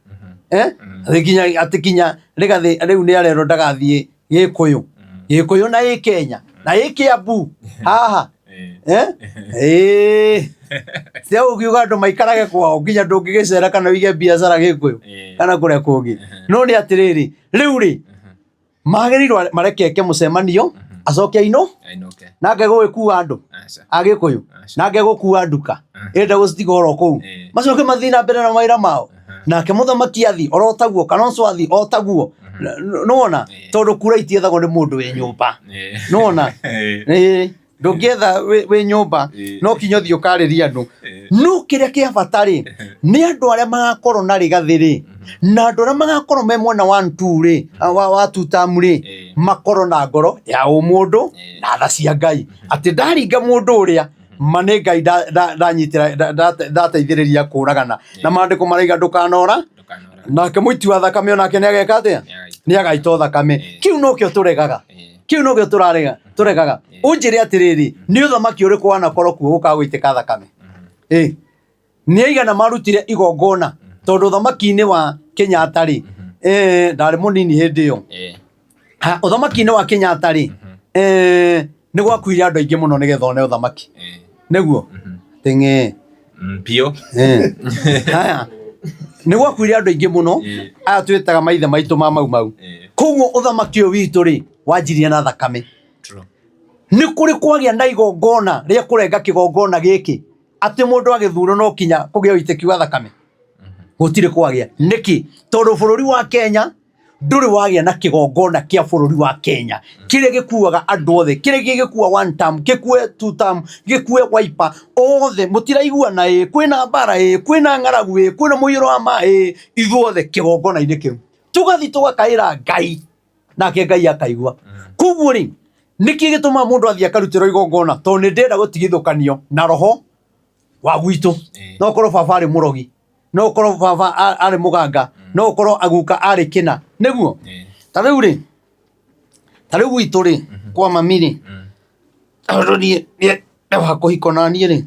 Eh? Atĩ nginya atĩ kinya Rigathĩ rĩu nĩ arerwo ndagathiĩ Gĩkũyũ, Gĩkũyũ na ĩ Kenya na ĩ Kĩambu haha. Eh? Ĩĩ. Cia ũkiuga andũ maikarage kwao nginya ndũngĩgĩcera kana ũige biacara Gĩkũyũ kana kũrĩa kũngĩ. No nĩ atĩrĩrĩ, rĩu rĩ, magĩrĩirwo marekeke mũcemanio, acoke ainũ Ainũke. Nake gũgĩkua andũ Aca. a Gĩkũyũ, Aca. nake gũkua nduka ĩrenda gũcitiga oro kũu, macoke mathiĩ na mbere na mawĩra mao. Nake mũthamaki athi oro taguo, Kalonzo athi o taguo, nĩwona? Tondũ kura itiethagwo nĩ mũndũ wĩ nyũmba, nĩwona? Ĩĩ. Ndũngĩetha wĩ nyũmba, no kinya ũthiĩ ũkarĩrie andũ. No kĩrĩa kĩa bata rĩ, nĩ andũ arĩa magakorwo na rĩgathĩ rĩ, na andũ arĩa magakorwo me mwena wa two rĩ, wa two term rĩ, makorwo na ngoro ya ũmũndũ na tha cia Ngai, atĩ ndaringa mũndũ ũrĩa ma nĩ Ngai ndanyitĩra ndateithĩrĩria kũragana. Na maandĩko maraiga ndũkanora, nake mũiti wa thakame onake nĩ ageka atĩa? Nĩ agaitwo thakame. Kĩu nokĩo tũregaga, kĩu nokĩo tũrarega, tũregaga. Ũnjĩre atĩrĩrĩ, nĩ ũthamaki ũrĩkũ wanakorwo kuo gũkaga gũitĩka thakame? Ĩ nĩ aigana marutire igongona? Tondũ ũthamaki-inĩ wa Kenyatta rĩ, ndarĩ mũnini hĩndĩ ĩyo. Ha, ũthamaki-inĩ wa Kenyatta rĩ, nĩ gwakuire andũ aingĩ mũno nĩgetha one ũthamaki. Nĩguo teng'e. Biũ. Haya, nĩ gwakuire andũ aingĩ mũno, aya twĩtaga maithe maitũ ma Mau Mau. Koguo ũthamaki ũyũ witũ rĩ, wanjirie na thakame. Nĩ kũrĩ kwagĩa na igongona rĩa kũrenga kĩgongona gĩkĩ, atĩ mũndũ agĩthurwo no kinya kũgĩa ũitĩki wa thakame? Gũtirĩ kwagĩa. Nĩkĩ? Tondũ bũrũri wa Kenya ndũrĩ wagĩa na kĩgongona kĩa bũrũri wa Kenya kĩrĩa gĩkuaga andũ othe, kĩrĩa gĩgĩkua one term, gĩkue two term, gĩkue Wiper, othe mũtiraiguana, ĩ kwĩna mbara, ĩ kwĩna ng'aragu, ĩ kwĩna mũiyũro wa maĩ, ithuothe kĩgongona-inĩ kĩu tũgathiĩ tũgakaĩra Ngai, nake Ngai akaigua. Koguo rĩ, nĩkĩ gĩtũmaga mũndũ athiĩ akarutĩrwo igongona? Tondũ nĩ ndĩrenda gũtigithũkanio na roho wa gwitũ. No korwo baba arĩ mũrogi, no ũkorwo baba arĩ mũganga, no ũkorwo aguka arĩ kĩna, nĩguo ta rĩu rĩ, ta rĩu gwitũ rĩ, kwa mami rĩ, tondũ niĩ nĩ wa kũhikwo na niĩ rĩ.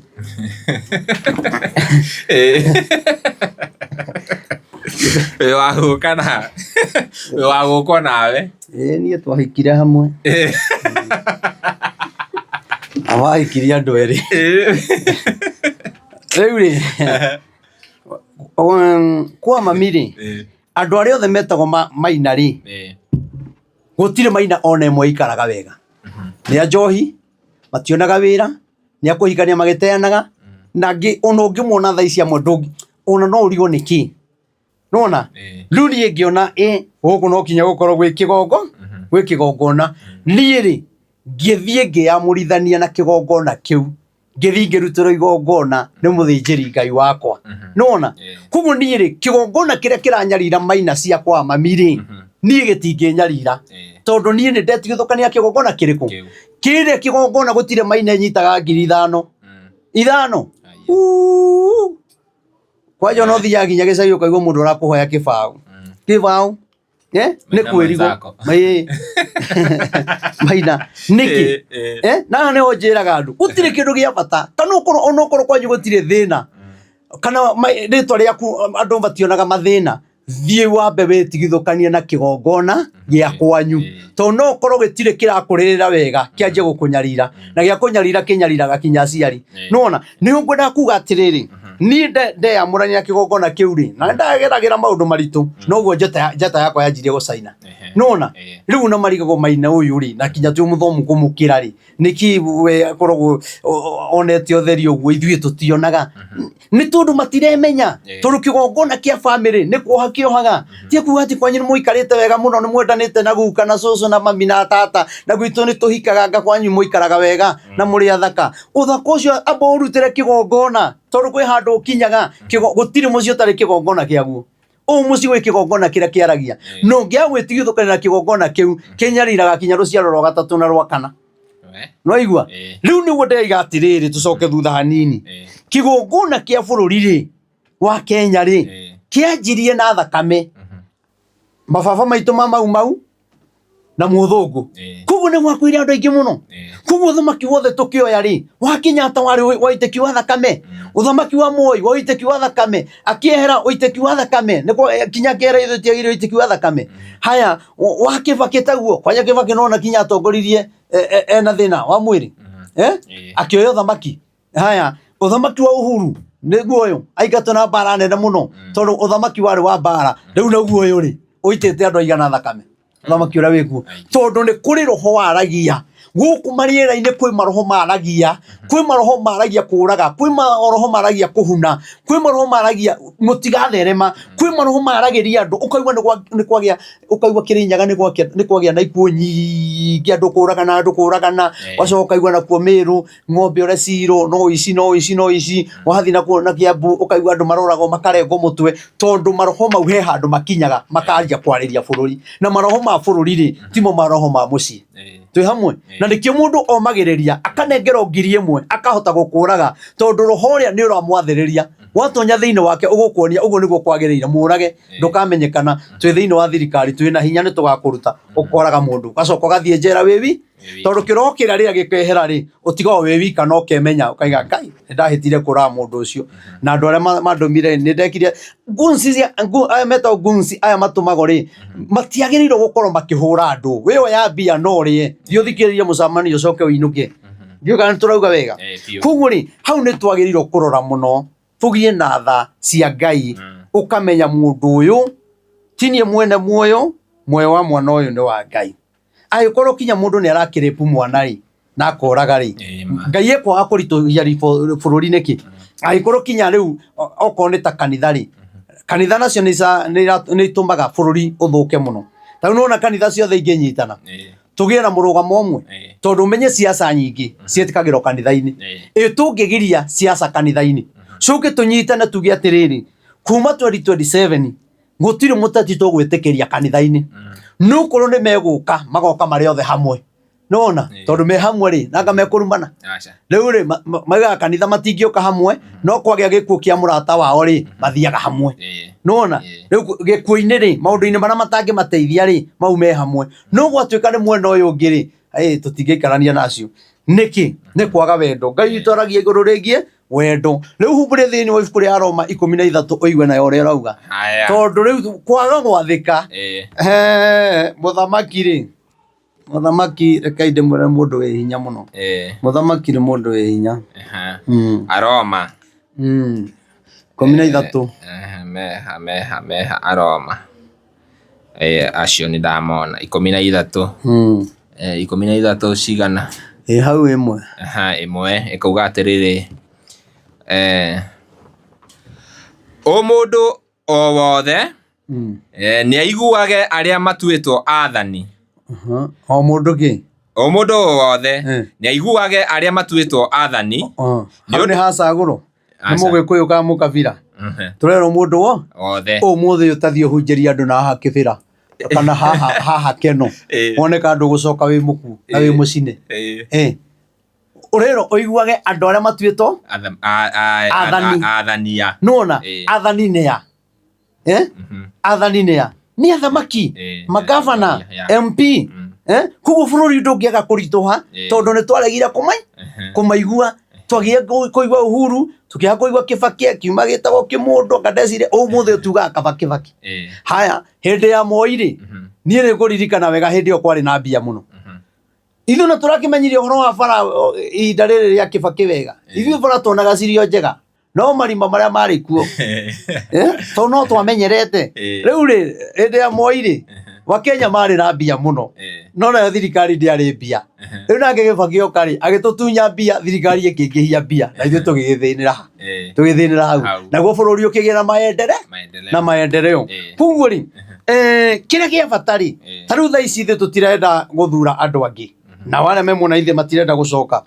Wĩ wa gũka na wĩ wa gũkwo nawe. Ĩĩ, niĩ twahikire hamwe. Na wahikirie andũ erĩ. Rĩu rĩ, kwa mami rĩ, andũ arĩa othe metagwo Maina rĩ, gũtirĩ Maina ona ĩmwe ĩikaraga wega. Nĩ a njohi, mationaga wĩra, nĩ a kũhikania magĩteanaga, na angĩ ona ũngĩmona thaa ici amwe ndũngĩ, ona no ũrigwo nĩkĩ. Nĩwona? Rĩu niĩ ngĩona ĩ gũkũ no kinya gũkorwo gwĩ kĩgongo, gwĩ kĩgongona. Niĩ rĩ, ngĩthiĩ ngĩyamũrithania na kĩgongona kĩu, ngĩthiĩ ngĩrutĩrwo igongona nĩ mũthĩnjĩri Ngai wakwa. Nĩwona? Koguo niĩ rĩ, kĩgongona kĩrĩa kĩranyarira Maina cia kwa mami rĩ, niĩ gĩtingĩnyarira, tondũ niĩ nĩ ndetigithũkania kĩgongona kĩrĩkũ? Kĩrĩa kĩgongona gũtirĩ Maina ĩnyitaga 5,000. 5. Uuu. Kwanja ona ũthiaga nginya gĩcagi ũkaigua mũndũ ũrakũhoya kĩbaũ. Kĩbaũ? Eh? Nĩ Maina kwĩrigwo. mwenzako. Ĩĩ. Maina. Nĩkĩ? Eh? Na haha nĩho njĩraga andũ, gũtirĩ kĩndũ gĩa bata. Kana ũkorwo ona ũkorwo kwanyu gũtirĩ thĩna, kana rĩtwa rĩaku andũ mationaga mathĩna, thiĩ wambe wĩtigithũkanie na kĩgongona gĩa kwanyu. Tondũ no ũkorwo gĩtirĩ kĩrakũrĩrĩra wega, kĩanjie gũkũnyarira. Na gĩa kũnyarira kĩnyariraga kinya aciari. Nĩwona? Nĩho ngwendaga kuga atĩrĩrĩ, niĩ ndeyamũrania na kĩgongona kĩu rĩ, na ndageragĩra maũndũ maritũ, noguo njata yakwa yanjirie gũcaina. Nĩwona? Rĩu ona marigagwo Maina ũyũ rĩ, na kinya twĩ mũthomu kũmũkĩra rĩ, nĩkĩ we akoragwo onete ũtheri ũguo ithuĩ tũtionaga? Nĩ tondũ matiremenya. Tondũ kĩgongona kĩa bamĩrĩ nĩ kuoha kĩohaga. Ti kuga atĩ kwanyu nĩ mũikarĩte wega mũno, nĩ mwendanĩte na guka na cũcũ na mami na tata, na gwitũ nĩ tũhikaga, anga kwanyu mũikaraga wega na mũrĩ athaka. Ũthaka ũcio amba ũrutĩre kĩgongona, tondũ kwĩ handũ ũkinyaga, gũtirĩ mũciĩ ũtarĩ kĩgongona kĩaguo. Ũũ mũciĩ gwĩ kĩgongona kĩrĩa kĩaragia. Na ũngĩaga gwĩtigithũkania na kĩgongona kĩu, kĩnyariraga kinya rũciaro rwa gatatũ na rwa kana. Nĩwaigua? Rĩu nĩguo ndĩraiga atĩrĩrĩ, tũcoke thutha hanini. Kĩgongona kĩa bũrũri rĩ, wa Kenya rĩ, kĩanjirie na thakame. Mababa maitũ ma Mau Mau na mũthũngũ. Koguo nĩ gwakuire andũ aingĩ mũno. Koguo ũthamaki wothe tũkĩoya rĩ, wa Kenyatta warĩ wa ũitĩki wa thakame, ũthamaki wa Moi wa ũitĩki wa thakame, akĩehera ũitĩki wa thakame, nĩkwo kinya akĩehera ithuĩ tiagire ũitĩki wa thakame. Haya, wa Kibaki taguo, kwanja Kibaki nona kinya atongoririe ena thĩna wa mwĩrĩ. Akĩoya ũthamaki. Haya, ũthamaki wa Uhuru nĩguo ũyũ aingatwo na mbara nene mũno, tondũ ũthamaki warĩ wa mbara. Rĩu naguo ũyũ rĩ, ũitĩte andũ aigana thakame, ũthamaki ũrĩa wĩkuo, tondũ nĩ kũrĩ roho waragia. Gũkũ marĩera-inĩ kwĩ maroho maragia, kwĩ maroho maragia kũraga, kwĩ maroho maragia kũhuna, kwĩ maroho maragia mũtigatherema, kwĩ maroho maragĩria andũ, ũkaigua nĩ kwagĩa, ũkaigua Kĩrĩnyaga nĩ kwagĩa na ikuũ nyingĩ, andũ kũragana, andũ kũragana, ũgacoka ũkaigua nakuo Mĩrũ ng'ombe ũrĩa cirwo no ici no ici no ici, wathiĩ nakuo na Kiambu ũkaigua andũ maroragwo makarengwo mũtwe, tondũ maroho mau he handũ makinyaga makanjia kwarĩria bũrũri, na maroho ma bũrũri rĩ, timo maroho ma mũciĩ. Twĩ hamwe? Na nĩkĩo mũndũ omagĩrĩria akanengerwo 1000 akahota gũkũraga, tondũ roho ũrĩa nĩ ũramwathĩrĩria. Watonya thĩinĩ wake ũgũkuonia ũguo nĩguo kwagĩrĩire, mũrage ndũkamenyekana. Twĩ thĩinĩ wa thirikari, twĩ na hinya, nĩ tũgakũruta. Ũkoraga mũndũ ũgacoka ũgathiĩ njera wĩ wi, tondũ kĩroho kĩrĩa rĩrĩa gĩkehera rĩ, ũtigagwo wĩ wika na ũkemenya ũkaiga Ngai nĩ ndahĩtire kũraga mũndũ ũcio, na andũ arĩa mandũmire nĩ ndekire. Goons cia aya metagwo goons, aya matũmagwo rĩ, matiagĩrĩirwo gũkorwo makĩhũra andũ. We oya mbia no ũrĩe, thiĩ ũthikĩrĩrie mũcemanio ũcoke ũinũke. Ndiũĩ kana nĩ tũrauga wega. Koguo rĩ, hau nĩ twagĩrĩirwo kũrora mũno, tũgĩe na tha cia Ngai, ũkamenya mũndũ ũyũ ti niĩ mwene muoyo, muoyo wa mwana ũyũ nĩ wa Ngai. Angĩkorwo kinya mũndũ nĩ arakĩrĩpu mwana rĩ, na akoraga rĩ, Ngai ekwaga kũritũhia bũrũri nĩkĩ? Angĩkorwo kinya rĩu okorwo nĩ ta kanitha rĩ, kanitha nacio nĩ itũmaga bũrũri ũthũke mũno. Ta rĩu nĩwona kanitha ciothe ingĩnyitana, tũgĩe na mũrũgamo ũmwe, tondũ ũmenye siasa nyingĩ ciĩtĩkagĩrwo kanitha-inĩ. Ĩ tũngĩgiria siasa kanitha-inĩ, coke tũnyitane tuge atĩrĩrĩ, kuma 2027 gũtirĩ mũteti tũgwĩtĩkĩria kanitha-inĩ. No korwo nĩ megũka, magoka marĩ othe hamwe. Nĩwona? Tondũ me hamwe rĩ, nanga mekũrumana. Rĩu rĩ, maugaga kanitha matingĩũka hamwe, no kwagĩa gĩkuũ kĩa mũrata wao rĩ, mathiaga hamwe. Nĩwona? Rĩu gĩkuũ-inĩ rĩ, maũndũ-inĩ marĩa matangĩmateithia rĩ, mau me hamwe. No gwatuĩka nĩ mwena ũyũ ũngĩ rĩ, tũtingĩikarania na acio. Nĩkĩ? Nĩ kwaga wendo. Ngai witũ aragia igũrũ rĩgiĩ wendo. Rĩu humbũria thĩinĩ wa ibuku rĩa Roma 13 ũigue nayo ũrĩa ĩrauga. Tondũ rĩu kwaga gwathĩka, mũthamaki rĩ, mũthamaki rekei ndĩmwĩre mũndũ wĩ hinya mũno. Mũthamaki nĩ mũndũ wĩ hinya. Aroma. 13. Meha, meha, meha, Aroma. Acio nĩ ndamona. 13. 13 cigana? Ĩ hau ĩmwe. Ĩmwe ĩkauga atĩrĩrĩ, o mũndũ o wothe nĩ aiguage arĩa matuĩtwo athani. O mũndũ kĩ? O mũndũ o wothe nĩ aiguage arĩa matuĩtwo athani. Hau nĩ hacagũrwo? Nĩ mũgĩkũyũ kana mũkabira? Tũrerwo mũndũ wo wothe. Ũmũthĩ ũtathiĩ ũhunjĩrie andũ na haha kĩbĩra kana haha haha keno, wone ka ndũgũcoka wĩ mũkuo na wĩ mũcine. Ũrerwo ũiguage andũ arĩa matuĩtwo athani. Athani. Nĩwona? Athani nĩ a? Athani nĩ a? Nĩ athamaki, magavana, MP. Koguo bũrũri ndũngĩaga kũritũha tondũ nĩ twaregire kũmaigua. Twagire kũigua Uhuru, tũkĩaga kũigua Kibaki, akiuma gĩtagwo Kĩmũndũ, anga ndecire ũmũthĩ tugaga kaba Kibaki. Haya, hĩndĩ ya Moi rĩ, niĩ nĩ ngũririkana wega hĩndĩ ĩyo kwarĩ na mbia mũno. Ithuĩ nĩ tũrakĩmenyire ũhoro wa bara ihinda rĩrĩ rĩa Kibaki wega. Ithuĩ bara tuonaga cirĩ o njega, no marima marĩa marĩ kuo, tondũ no twamenyerete. Rĩu rĩ, hĩndĩ ya Moi rĩ, Wakenya marĩ na mbia mũno, no nayo thirikari ndĩarĩ mbia. Rĩu nake Kibaki oka rĩ, agĩtũtunya mbia, thirikari ĩkĩingĩhia mbia, na ithuĩ tũgĩgĩthĩnĩra ha? Tũgĩthĩnĩra hau. Naguo bũrũri ũkĩgĩa na maendere na maendeleo. Koguo rĩ, kĩrĩa kĩa bata rĩ, ta rĩu thaa ici ithuĩ tũtirenda gũthura andũ angĩ, nao arĩa me mwena ithuĩ matirenda gũcoka.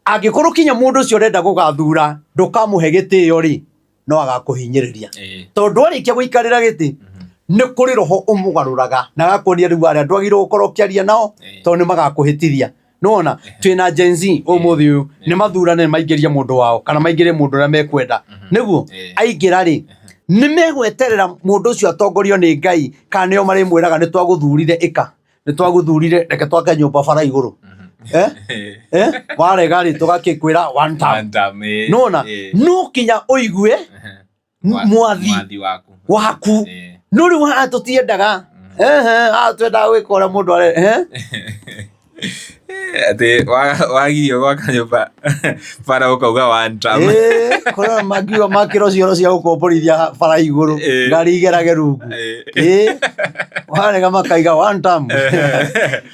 Angĩkorwo kinya mũndũ ũcio ũrenda gũgathura ndũkamũhe gĩtĩo rĩ, no agakũhinyĩrĩria. Tondũ arĩkia gũikarĩra gĩtĩ, nĩ kũrĩ roho ũmũgarũraga na agakuonia rĩu arĩa ndwagĩrĩirwo gũkorwo ũkĩaria nao, tondũ nĩ magakũhĩtithia. Nĩwona twĩna Gen Z ũmũthĩ ũyũ, nĩ mathurane maingĩrie mũndũ wao kana maingĩrie mũndũ ũrĩa mekwenda. Nĩguo aingĩra rĩ, nĩ megweterera mũndũ ũcio atongorio nĩ Ngai, kana nĩo marĩmwĩraga nĩ twagũthurire ĩka, nĩ twagũthurire reke twake nyũmba bara igũrũ. Warega rĩ, tũgakĩkwĩra one time. Nĩwona no kinya ũigue mwathi waku. No rĩu haha tũtiendaga. Haha twendaga gwĩka ũrĩa mũndũ are. Atĩ wagirio gwaka nyũmba bara ũkauga one term. Kũrĩa mangiuga makĩrwo cioro cia gũkomborithia bara igũrũ, ngari igerage rungu. Warega makaiga one term.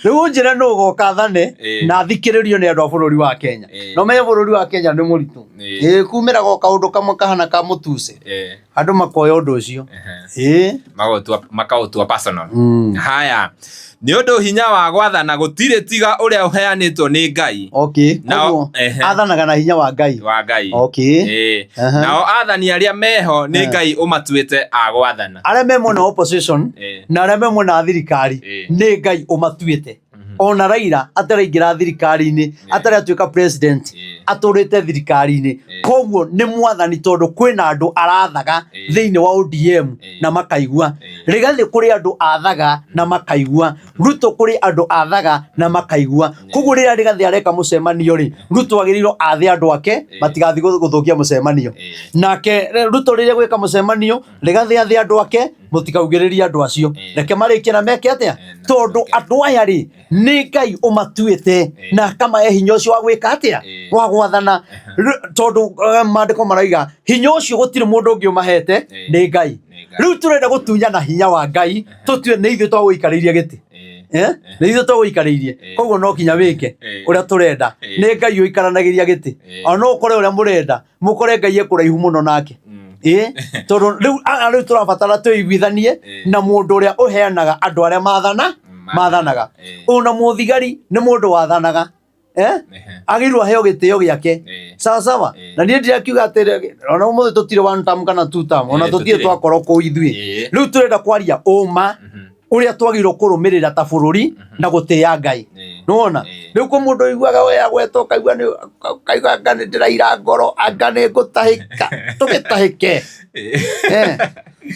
Rĩu ũnjĩre nũ ũgoka athane na athikĩrĩrio nĩ andũ a bũrũri wa Kenya. Na ũmenye bũrũri wa Kenya nĩ mũritũ. Ĩĩ kumĩraga o kaũndũ kamwe kahana ka mũtuse. Andũ makoya ũndũ ũcio. Ĩĩ. Makaũtua personal. Haya. Nĩ ũndũ hinya wa gwathana gũtirĩ tiga ũrĩa ũheanĩtwo nĩ Ngai. Okay. Koguo athanaga na hinya wa Ngai. Wa Ngai. Okay. Nao athani arĩa meho nĩ Ngai ũmatuĩte a gwathana. Arĩa me mwena wa opposition na arĩa me mwena wa thirikari nĩ Ngai ũmatuĩte. Ona Raila ataraingĩra thirikari-inĩ, atarĩ atuĩka president, atũrĩte thirikari-inĩ. Koguo nĩ mwathani tondũ kwĩna andũ arathaga thĩinĩ wa ODM na makaigua. Rigathi kũrĩ andũ athaga na makaigua. Ruto kũrĩ andũ athaga na makaigua. Koguo rĩrĩa Rigathi areka mũcemanio rĩ, Ruto agĩrĩirwo athe andũ ake matigathiĩ gũthũkia mũcemanio. Nake Ruto rĩrĩa gwĩka mũcemanio, Rigathi athe andũ ake mũtikaugĩrĩrie andũ acio. Reke marĩkie na meke atĩa? Tondũ andũ aya rĩ, nĩ Ngai ũmatuĩte na akamahe hinya ũcio wa gwĩka atĩa? Wa gwathana. Tondũ maandĩko marauga hinya ũcio gũtirĩ mũndũ ũngĩ ũmahete nĩ Ngai. Rĩu tũrenda gũtunyana hinya wa Ngai tũtue nĩ ithuĩ twagũikarĩirie gĩtĩ. Nĩ ithuĩ twagũikarĩirie. Koguo no nginya wĩke ũrĩa tũrenda. Nĩ Ngai ũikaranagĩria gĩtĩ. Ona no ũkore ũrĩa mũrenda, mũkore Ngai e kũraihu mũno nake. Tondũ rĩu rĩu tũrabatara twĩiguithanie na mũndũ ũrĩa ũheanaga andũ arĩa mathana mathanaga. Ona mũthigari nĩ mũndũ wathanaga. Agĩrĩirwo aheo gĩtĩo gĩake. Sawa sawa. Na niĩ ndirakiuga atĩ ona ũmũthĩ tũtirĩ one term kana two term, ona tũtirĩ twakorwo kũu ithuĩ. Rĩu tũrenda kwaria ũma ũrĩa twagĩrĩirwo kũrũmĩrĩra ta bũrũri na gũtĩĩa Ngai. Nĩwona? Rĩu kwĩ mũndũ ũiguaga we agwetwo ũkaigua nĩ ũkaigua anga nĩ ndĩraira ngoro, anga nĩ ngũtahĩka. Ndũgĩtahĩke.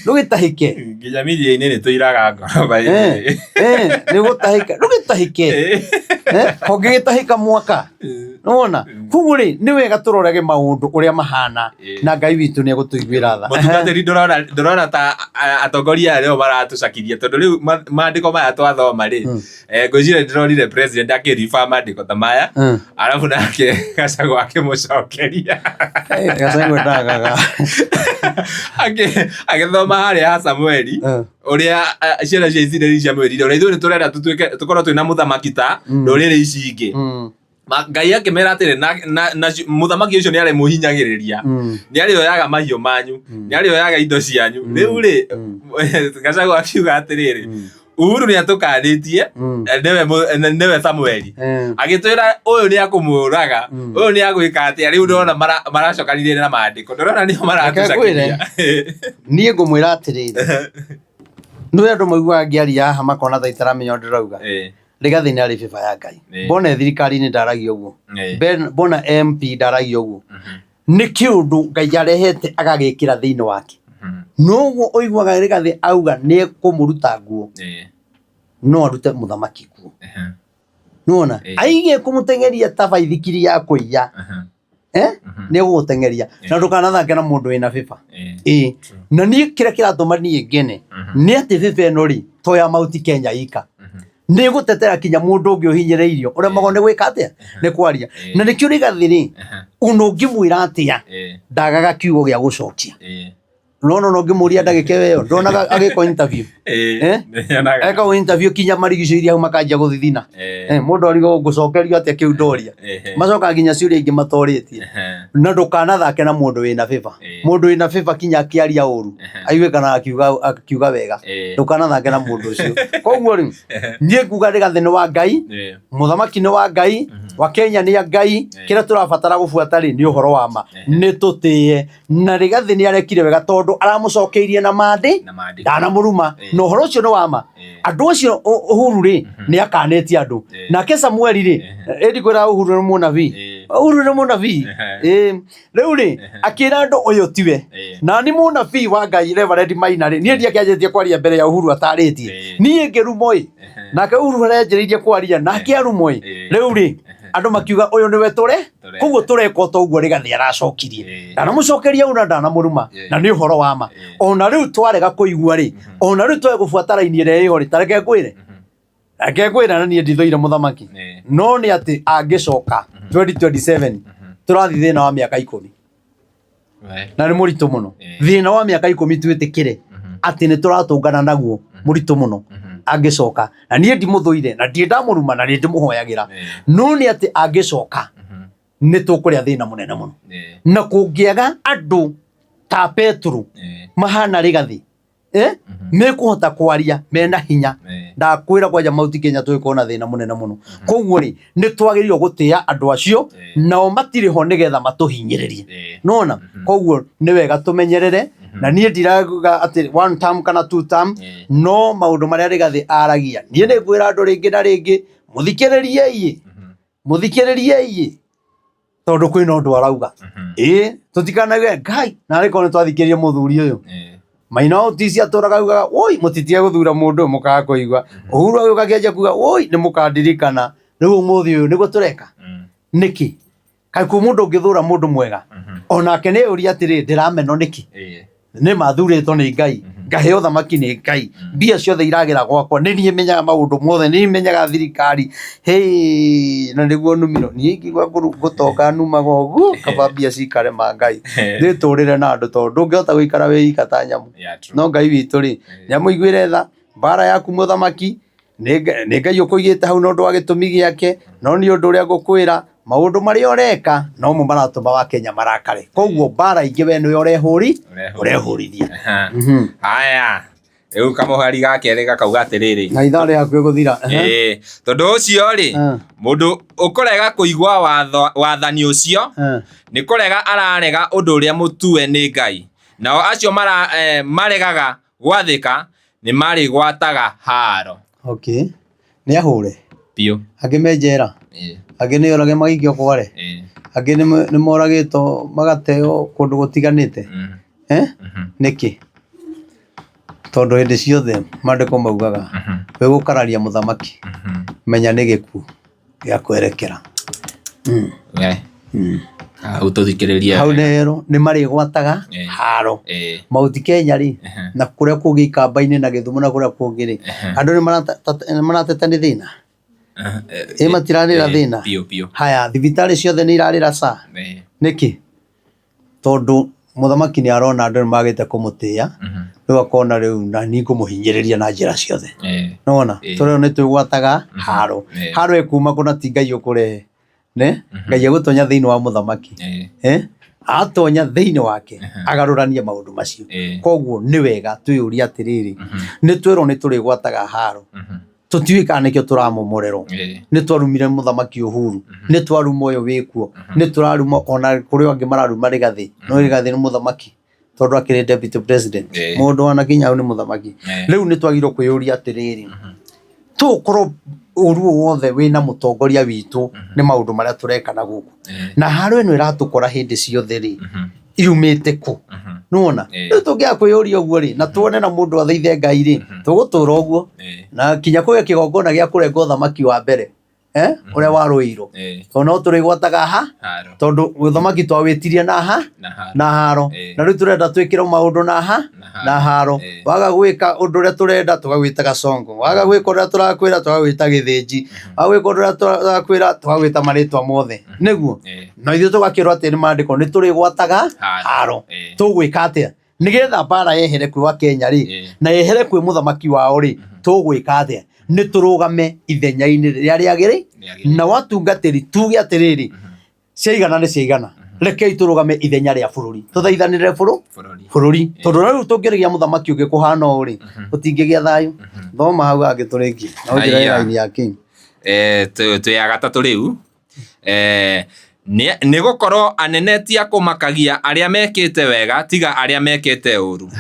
Ndũgĩtahĩke. Nginya media-inĩ nĩ tũiraga ngoro by the way. Nĩ gũtahĩka. Ndũgĩtahĩke. Ũngĩgĩtahĩka mwaka. Nĩwona? Koguo rĩ, nĩ wega tũrorage maũndũ ũrĩa mahana na Ngai witũ nĩ egũtũiguĩra tha. Mũtungatĩri ndũrona ta atongoria aya nĩo maratũcakithia tondũ rĩu maandĩko maya twathoma rĩ, ngwĩciria ndĩronire president akĩriba maandĩko ta maya, arabu nake Gachagua akĩmũcokeria. Gachagua ndagaga. Agĩthoma harĩa ha Samueli ũrĩa ciana cia Isiraeli ciamwĩrire ũrĩa ithuĩ nĩtũrenda tũtuĩke tũkorwo twĩna mũthamaki ta ndũrĩrĩ ici ingĩ. Ngai akĩmera atĩrĩ, na mũthamaki ũcio nĩ arĩmũhinyagĩrĩria, nĩ arĩoyaga mahiũ manyu, nĩ arĩoyaga indo cianyu. Rĩu rĩ, Gachagua akiuga atĩrĩrĩ, Uhuru nĩ atũkanĩtie, nĩwe Samueli. Agĩtwĩra ũyũ nĩ akũmũraga, ũyũ nĩ agwĩka atĩa, rĩu ndĩrona maracokanĩrĩria na maandĩko, ndĩrona nĩo maratũcakithia. Niĩ ngũmwĩra atĩrĩrĩ, nĩ andũ maiguaga ngĩaria haha makona ta itaramenya ũrĩa ndĩrauga. Rigathi nĩ arĩ bĩba ya Ngai. Mbona e thirikari-inĩ ndaragia ũguo. Mbona MP ndaragia ũguo. Nĩ kĩũndũ Ngai arehete agagĩkĩra thĩinĩ wake. Noguo ũiguaga Rigathi auga nĩ ekũmũruta nguo, no arute mũthamaki nguo. Nĩwona? Aige kũmũteng'eria ta baithikiri ya kũiya. Nĩ egũgũteng'eria. Na ndũkanathake na mũndũ wĩna bĩba. Ĩĩ. Na niĩ kĩrĩa kĩratũma niĩ ngene nĩ atĩ bĩba ĩno rĩ, to ya Mount Kenya ika. Nĩ gũtetera kinya mũndũ ũngĩ ũhinyĩrĩirio ũremagwo nĩ gwĩka atĩa? Nĩ kwaria. Na nĩkĩo Rigathi rĩ, ona ũngĩmwĩra atĩa, ndagaga kiugo gĩa gũcokia. No no ũngĩmũria ndagĩka ĩyo, ndonaga agĩkwo interview. Ekagwo interview kinya marigicĩirie hau makanjia gũthithina. Mũndũ arigwo ngũcokerio atĩa kĩu ndoria. Macokaga nginya ciũria ingĩ matorĩtie. Na ndũkanathake na mũndũ wĩna bĩba. Mũndũ wĩna bĩba kinya akĩaria ũru, aiguĩkanaga akiuga wega. Ndũkanathake na mũndũ ũcio. Koguo rĩ, niĩ nguga Rigathĩ nĩ wa Ngai, mũthamaki nĩ wa Ngai, wa Kenya nĩ a Ngai, kĩrĩa tũrabatara gũbuata rĩ nĩ ũhoro wa ma. Nĩ tũtĩe. Na Rigathĩ nĩ arekire wega tondũ aramũcokeirie na mandĩ, ndanamũruma. Na ũhoro ũcio nĩ wa ma. Andũ acio Uhuru rĩ, nĩ akanĩtie andũ. Nake Samueli rĩ, ĩndi kwĩra Uhuru nĩ mũnabii. Uhuru nĩ mũnabii. Rĩu rĩ, akĩra andũ ũyũ tiwe. Na nĩ mũnabii wa Ngai Reverend Maina rĩ, niĩ ndiakĩanjĩtie kwaria mbere ya Uhuru atarĩtie. Niĩ ngĩrumwo ĩ. Nake Uhuru aranjĩrĩirie kwaria nake arumwo ĩ. Rĩu rĩ, andũ makiuga ũyũ nĩwe tũre koguo tũreka o ta ũguo Rigathĩ aracokirie. Ndanamũcokeria ũna ndanamũruma, na nĩ ũhoro wa ma. Ona rĩu twarega kũigua rĩ, ona rĩu twage gũbuata raini ĩrĩa ĩho rĩ, ta reke ngwĩre. Reke ngwĩre na niĩ ndithũire mũthamaki. No nĩ atĩ angĩcoka 2027 tũrathiĩ thĩna wa mĩaka 10. Na nĩ mũritũ mũno. Thĩna wa mĩaka 10 twĩtĩkĩre atĩ nĩ tũratũngana naguo, mũritũ mũno. Angĩcoka, na niĩ ndimũthũire na ndirĩ ndamũruma na nĩ ndĩmũhoyagĩra, no nĩ atĩ angĩcoka nĩ tũkũrĩa thĩna mũnene mũno. Na kũngĩaga andũ ta Petero mahana Rigathi, mekũhota kwaria mena hinya, ndakwĩra kwanja Mount Kenya tũgĩkorwo na thĩna mũnene mũno. Koguo rĩ, nĩ twagĩrĩirwo gũtĩa andũ acio, nao matirĩ ho nĩgetha matũhinyĩrĩrie, nona. Koguo nĩ wega tũmenyerere, na niĩ ndirauga atĩ one term kana two term, no maũndũ marĩa Rigathi aragia, niĩ nĩ ngwĩra andũ rĩngĩ na rĩngĩ, mũthikĩrĩriei, mũthikĩrĩriei, tondũ kwĩna ũndũ arauga. Ĩĩ, tũtikanauge Ngai narĩ korwo nĩ twathikĩrĩria mũthuri ũyũ. Maina wa Utisi atũraga augaga, woi, mũtitige gũthura mũndũ ũyũ, mũkaga kũigua. Uhuru agĩũka akĩanjia kuga, woi, nĩ mũkandirikana. Rĩu ũmũthĩ ũyũ nĩguo tũreka nĩkĩ? Kaĩ kwĩ mũndũ ũngĩthũra mũndũ mwega? Onake nĩ ũria atĩrĩ, ndĩramenwo nĩkĩ? Nĩ mathurĩtwo nĩ Ngai, ngaheo thamaki nĩ Ngai, mbia ciothe iragĩra gwakwa, nĩ niĩ menyaga maũndũ mothe, nĩ niĩ menyaga thirikari. Hĩ, na nĩguo numiro niĩ ingĩigua ngũtonga numaga ũguo, kaba mbia cikare ma Ngai, ndĩtũrĩre na andũ, tondũ ndũngĩhota gũikara wĩ ika ta nyamũ. No Ngai witũ rĩ, nĩ amũiguĩre tha. Mbara yaku mũthamaki, nĩ Ngai ũkũigĩte hau na ũndũ wa gĩtũmi gĩake, no nĩ ũndũ ũrĩa ngũkwĩra, maũndũ marĩa ũreka nomo maratũma Wakenya marakare. Koguo mbara ingĩ we nĩwe ũrehũrithia. Haya, rĩu kamũhari ga kerĩ gakauga atĩrĩrĩ, na ithaa rĩ hakuhĩ gũthira. Ĩĩ, tondũ ũcio rĩ, mũndũ ũkũrega kũigua wathani ũcio nĩ kũrega ararega ũndũ ũrĩa mũtue nĩ Ngai, nao acio maregaga gwathĩka nĩ marĩgwataga haaro. Okay. Nĩ ahũre. Biũ. Angĩ me njera. Angĩ nĩ orage magaikio kware. Angĩ nĩ moragĩtwo magateo kũndũ gũtiganĩte. Eh? Nĩkĩ? Tondũ hĩndĩ ciothe maandĩko maugaga wĩ gũkararia mũthamaki, menya nĩ gĩkuũ. Gĩa kwerekera. Hau tũthikĩrĩrie. Hau nĩ nĩ marĩgwataga haro. Mount Kenya rĩ, na kũrĩa kũngĩ Ikamba-inĩ na Gĩthumo na kũrĩa kũngĩ rĩ, andũ nĩ marateta nĩ thĩna? Ĩ matirarĩra thĩna? Haya, thibitarĩ ciothe nĩ irarĩra SHA? Nĩkĩ? Tondũ mũthamaki nĩ arona andũ nĩ magĩte kũmũtĩa, rĩu akona rĩu na niĩ ngũmũhinyĩrĩria na njĩra ciothe. Nĩwona? Tondũ nĩ twĩgwataga haro. Haro ĩkuma kũ na ti Ngai ũkũrehe? Nĩ Ngai egũtonya thĩinĩ wa mũthamaki. Atonya thĩinĩ wake agarũranie maũndũ macio. Koguo nĩ wega twĩyũrie atĩrĩrĩ, nĩ twerwo nĩ tũrĩgwataga haro. Tũtiũĩ kana nĩkĩo tũramomorerwo. Nĩ twarumire mũthamaki Uhuru, nĩ twaruma ũyũ wĩkuo, nĩ tũraruma ona kũrĩ angĩ mararuma Rigathĩ, no Rigathĩ nĩ mũthamaki tondũ akĩrĩ deputy president. Mũndũ wanakinya hau nĩ mũthamaki. Rĩu nĩ twagĩrĩirwo kwĩyũria atĩrĩrĩ, tũgũkorwo ũru ũyũ wothe wĩna mũtongoria witũ nĩ maũndũ marĩa tũreka na gũkũ, na haro ĩno ĩratũkora hĩndĩ ciothe rĩ, yumĩte kũ? Nĩwona? Rĩu tũngĩaga kwĩyũria ũguo rĩ, na tuone na mũndũ athaithe Ngai rĩ, tũgũtũra ũguo na kinya kũgĩe kĩgongona gĩa kũrenga ũthamaki wa mbere, ũrĩa warũĩirwo, tondũ no tũrĩgwataga ha, tondũ ũthamaki twawĩtirie na ha na haro, na rĩu tũrenda twĩkĩrwo maũndũ na ha na haro. Waga gwĩka ũndũ ũrĩa tũrenda tũgagwĩta gacongo, waga gwĩka ũrĩa tũrakwĩra tũgagwĩta gĩthĩnji, waga gwĩka ũndũ ũrĩa tũrakwĩra tũgagwĩta marĩtwa mothe, nĩguo na ithuĩ tũgakĩrwo atĩ nĩ maandĩko nĩ tũrĩgwataga haro. Tũgwĩka atĩa nĩgetha mbara yehere kwĩ wa Kenya rĩ, na yehere kwĩ mũthamaki wao rĩ? Tũgwĩka atĩa? Nĩ tũrũgame ithenya-inĩ rĩrĩa rĩagĩrĩ na watungatĩri, tuge atĩrĩrĩ, ciaigana nĩ ciaigana, rekei tũrũgame ithenya rĩa bũrũri, tũthaithanĩrĩre bũrũri, tondũ rĩu tũngĩrĩgĩa mũthamaki ũngĩ kũhana ũũ rĩ, gũtingĩgĩa thayũ. Thoma hau hangĩ tũrĩkie na ũnjĩre raini ya king. Twĩ ya gatatũ rĩu. Nĩ gũkorwo anene ti a kũmakagia arĩa mekĩte wega tiga arĩa mekĩte ũru.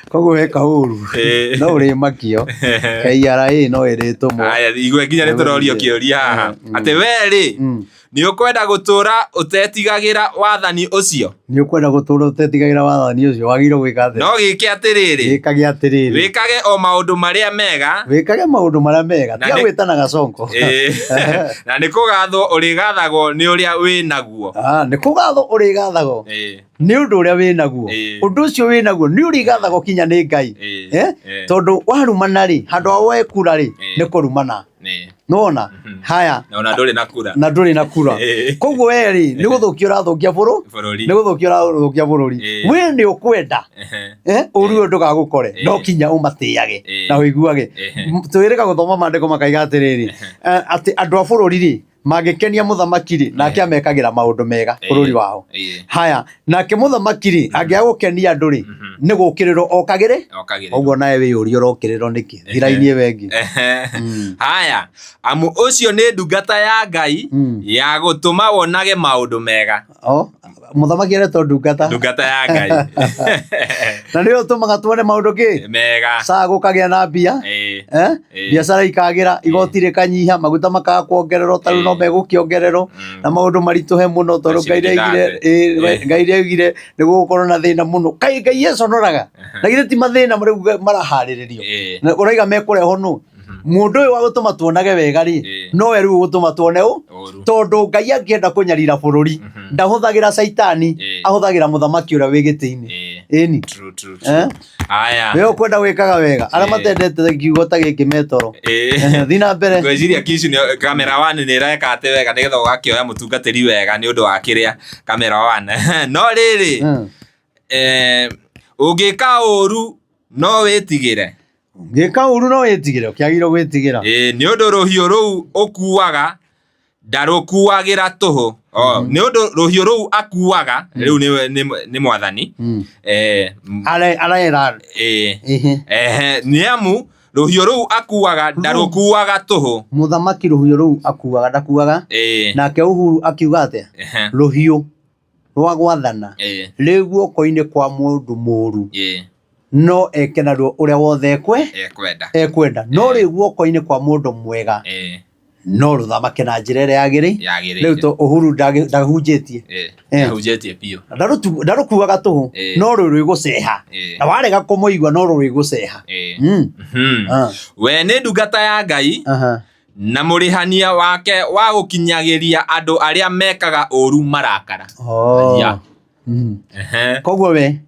Koguo weka ũru no ũrĩmakio, KRA no ĩrĩtũmwo. Haya, igwe nginya nĩ tũrorio kĩũria haha atĩ we rĩ, nĩ ũkwenda gũtũũra ũtetigagĩra wathani ũcio? Nĩ ũkwenda gũtũũra ũtetigagĩra wathani ũcio, wagĩrĩirwo gwĩka atĩa? No gĩke atĩrĩrĩ, Gĩkage atĩrĩrĩ, wĩkage o maũndũ marĩa mega, wĩkage maũndũ marĩa mega, Na tiga gwĩtana gacongo. Na nĩ kũgathwo ũrĩgathagwo nĩ ũrĩa wĩ naguo. Ah, nĩ kũgathwo ũrĩgathagwo nĩ ũndũ ũrĩa wĩ naguo. Ũndũ ũcio wĩ naguo nĩ ũrĩgathagwo kinya nĩ Ngai. Tondũ warumana rĩ, handũ ha woe kura rĩ, nĩ kũrumana. Nĩwona? Haya. Na ona ndũrĩ na kura. Na ndũrĩ na kura. Koguo we rĩ, nĩ gũthũkia ũrathũkia Bũrũri. Nĩ gũthũkia ũrathũkia bũrũri. We nĩ ũkwenda. Ũru ũyũ ndũgagũkore. No kinya ũmatĩage na ũiguage. Twĩrĩga gũthoma maandĩko makaiga atĩrĩrĩ, atĩ andũ a bũrũri rĩ, mangĩkenia mũthamaki rĩ, nake amekagĩra maũndũ mega bũrũri wao. Haya, nake mũthamaki rĩ, angĩaga gũkenia andũ rĩ, nĩ gũkĩrĩrwo okagĩrĩ. Ũguo nawe wĩyũrie ũrokĩrĩrwo nĩkĩ? Thira-inĩ ĩyo ĩngĩ. Haya, amu ũcio nĩ ndungata ya Ngai ya gũtũma wonage maũndũ mega. O, mũthamaki aretwo ndungata. Ndungata ya Ngai. Na nĩyo ũtũmaga tuone maũndũ kĩ? Mega. Saa gũkagĩa na mbia. Biacara ikagĩra, igoti rĩkanyiha, maguta makaga kuongererwo, ta rĩu no megũkĩongererwo, na maũndũ maritũhe mũno tondũ Ngai nĩaugire, Ngai nĩaugire nĩ gũgũkorwo na thĩna mũno. Kaĩ Ngai econoraga? Na githĩ ti mathĩna rĩu maraharĩrĩrio? Na ũraiga mekũrehwo nũ? Mũndũ ũyũ wa gũtũma tuonage wega rĩ, nowe rĩu ũgũtũma tuone ũ? Tondũ Ngai angĩenda kũnyarira bũrũri, ndahũthagĩra caitani, ahũthagĩra mũthamaki ũrĩa wĩ gĩtĩ-inĩ. Ĩni. Aya. We ũkwenda gwĩkaga wega, arĩa matendete kiugo ta gĩkĩ metoro. Thiĩ na mbere. Ngwĩciria Kishu nĩ camera one nĩ ĩreka atĩ wega nĩgetha ũgakĩoya mũtungatĩri wega nĩ ũndũ wa kĩrĩa camera one. No rĩrĩ, ũngĩka ũru no wĩtigĩre. Ũngĩka ũru no wĩtigĩre, ũkĩagĩrĩirwo gwĩtigĩra. Ĩĩ, nĩ ũndũ rũhiũ rũu ũkuaga ndarũkuagĩra tũhũ. O, nĩ ũndũ rũhiũ rũu akuaga rĩu nĩ mwathani. Arera. Ĩĩ. Ehe, nĩ amu rũhiũ rũu akuaga ndarũkuaga tũhũ. Mũthamaki rũhiũ rũu akuaga ndakuaga. Nake Uhuru akiuga atĩa? Rũhiũ rwa gwathana rĩ guoko-inĩ kwa mũndũ mũru. No eke naruo ũrĩa wothe ekwenda. Ekwenda. No rĩ guoko-inĩ kwa mũndũ mwega no rũthamake na njĩra ĩrĩa yagĩrĩire. Rĩu to Uhuru ndahunjĩtie. Ndahunjĩtie biũ. Ndarũkuaga tũhũ no rũrĩ gũceha. Na warega kũmũigua no rũrĩ gũceha. We nĩ ndungata ya Ngai na mũrĩhania wake wa gũkinyagĩria andũ arĩa mekaga ũru marakara. Koguo we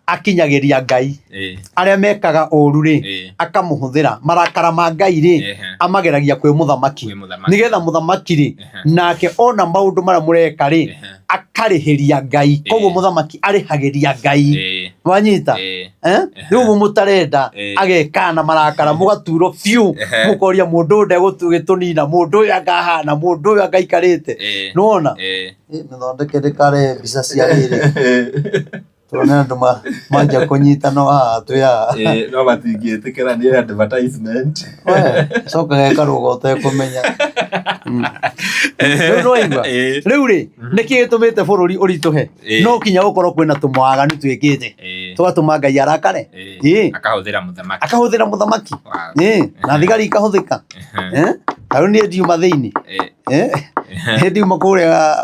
akinyagĩria Ngai arĩa mekaga ũru rĩ, akamũhũthĩra marakara ma Ngai rĩ, amageragia kwĩ mũthamaki, nĩgetha mũthamaki rĩ nake ona maũndũ marĩa mũreka rĩ akarĩhĩria Ngai. Koguo mũthamaki arĩhagĩria Ngai. Wanyita? Rĩu ũguo mũtarenda ageka na marakara mũgaturwo biũ, mũkoria mũndũ ũyũ ndegũtũgĩtũnina, mũndũ ũyũ angahana, mũndũ ũyũ angaikarĩte. Nĩwona? Mĩthondeke ndĩkarehe mbica cia rĩrĩ. Tuone andũ manjia kũnyita no haha twĩ haha. No matingĩtĩkĩra nĩ advertisement. We, coka geka rũga ũtekũmenya. Rĩu nĩwaigua? Rĩu rĩ, nĩkĩ gĩtũmĩte bũrũri ũritũhe? No kinya gũkorwo kwĩna tũmawaganu twĩkĩte. Tũgatũma Ngai arakare. Akahũthĩra mũthamaki. Akahũthĩra mũthamaki. Na thigari ikahũthĩka. Ta rĩu niĩ ndiuma thĩinĩ. Niĩ ndiuma kũrĩa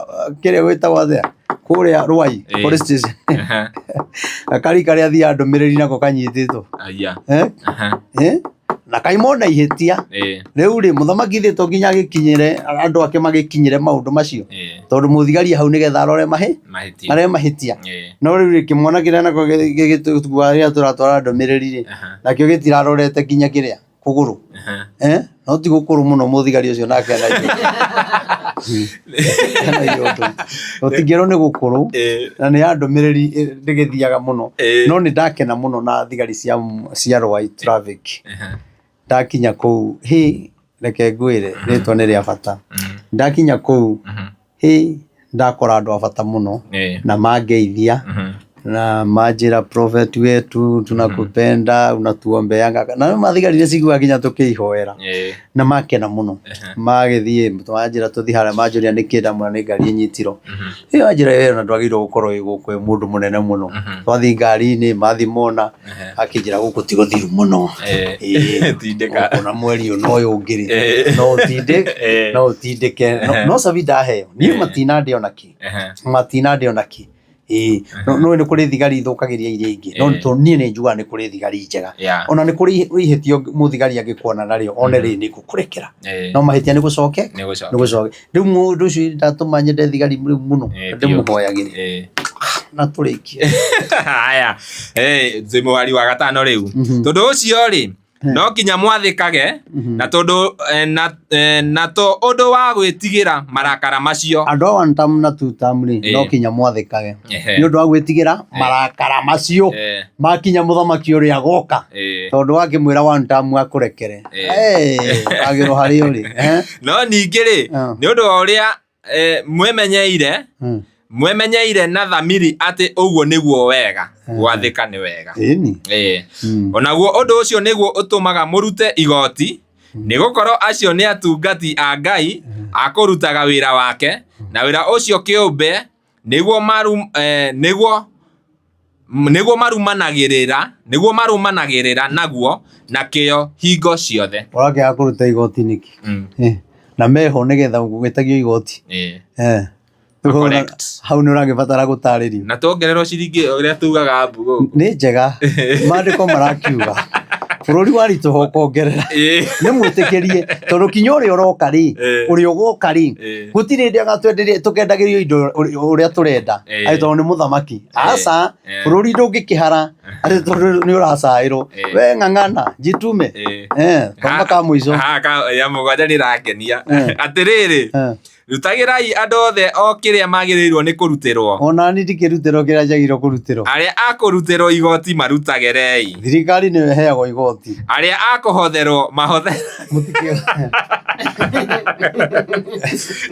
kĩrĩa gwĩtagwo atĩa? Kũrĩa Ruai police station. Gakari karĩa thiaga ndũmĩrĩri nako kanyitĩtwo. Na kaimwo na ihĩtia. Rĩu rĩ, mũthamaki ithe to nginya agĩkinyĩre andũ ake magĩkinyĩre maũndũ macio. Tondũ mũthigari hau nĩgetha arore arore mahĩtia. No rĩu rĩ, kĩmwana kĩrĩa nako gĩgĩtũkuaga rĩrĩa tũratwara ndũmĩrĩri rĩ, nakĩo gĩtirarorete nginya kĩrĩa kũgũrũ. No ti gũkũrũ mũno mũthigari ũcio nake ena iũndũ. Ũtingĩrwo nĩ gũkũrũ na nĩ ya ndũmĩrĩri ndĩgĩthiaga mũno. No nĩ ndakena mũno na thigari cia Ruai traffic. Ndakinya kũu, hĩ, reke ngwĩre rĩtwa nĩ rĩa bata. Ndakinya kũu, hĩ, ndakora andũ a bata mũno na mangeithia na manjĩra prophet wetu tunakupenda unatuombeanga na mathigari nĩ ciguaga nginya tũkĩihoera na makena mũno magĩthiĩ manjĩra tũthiĩ harĩa manjũria nĩkĩ ndamwĩra nĩ ngari ĩnyitirwo ĩyo anjĩra we ona ndwagĩrĩirwo gũkorwo wĩ gũkũ wĩ mũndũ mũnene mũno twathiĩ ngari-inĩ mathiĩ mona akĩnjĩra gũkũ ti gũthiru mũno Tindĩka. Gũkũ na mweri ũyũ na ũyũ ũngĩ rĩ no ũtindĩke no ũtindĩke no cabi ndaheo niĩ matinandĩa ona kĩ matinandĩa ona kĩ ĩĩ no nĩ kũrĩ thigari ithũkagĩria iria ingĩ no niĩ nĩ njugaga nĩ kũrĩ thigari njega ona nĩ kũrĩ ihĩtia mũthigari angĩkuona narĩo one rĩ nĩ ngũkũrekera no mahĩtia nĩ gũcoke nĩ gũcoke rĩu mũndũ ũcio ndatũma nyende thigari rĩu mũno ndĩmũhoyagĩre na tũrĩkie haya twĩ mũhari wa gatano rĩu tondũ ũcio rĩ. No kinya mwathĩkage na tondũ na to ũndũ wa gwĩtigĩra marakara macio. Andũ a one term na two term rĩ, no kinya mwathĩkage nĩ ũndũ wa gwĩtigĩra marakara macio makinya mũthamaki ũrĩa agoka, tondũ wakĩmwĩra one term akũrekere, agĩrwo harĩa ũrĩ. No ningĩ rĩ, nĩ ũndũ wa ũrĩa mwemenyeire mwemenyeire na thamiri atĩ ũguo nĩguo wega, gwathĩka nĩ wega. Onaguo ũndũ ũcio nĩguo ũtũmaga mũrute igoti, nĩ gũkorwo acio nĩ atungati a Ngai a kũrutaga wĩra wake, na wĩra ũcio kĩũmbe nĩguo nĩguo marumanagĩrĩra naguo na kĩyo hingo ciothe. Ũrakĩaga kũruta igoti nĩkĩ? Na meho nĩgetha gwĩtagio igoti. Hau nĩ ũragĩbatara gũtarĩrio. Na tuongererwo ciringi ũrĩa tugaga mbu gũkũ. Nĩ njega. Maandĩko marakiuga bũrũri waritũha ũkongerera. Nĩ mwĩtĩkĩrie tondũ kinya ũrĩa ũroka rĩ, ũrĩa ũgoka rĩ, gũtirĩ hĩndĩ agatwenderia tũkendagĩrio indo ũrĩa tũrenda atĩ tondũ nĩ mũthamaki. Aca, bũrũri ndũngĩkĩhara atĩ tondũ nĩ ũracaĩrwo. We ng'ang'ana, jitume. Thoma ka mũico. Haha ya mũgwanja nĩ ĩrangenia. Atĩrĩrĩ, rutagĩrai andũ othe o kĩrĩa magĩrĩirwo nĩ kũrutĩrwo. Ona niĩ ndikĩrutĩrwo kĩrĩa njagĩrĩirwo kũrutĩrwo. Arĩa a kũrutĩrwo igoti marutagĩrei. Thirikari nĩyo ĩheagwo igoti. Arĩa a kũhotherwo mahothe.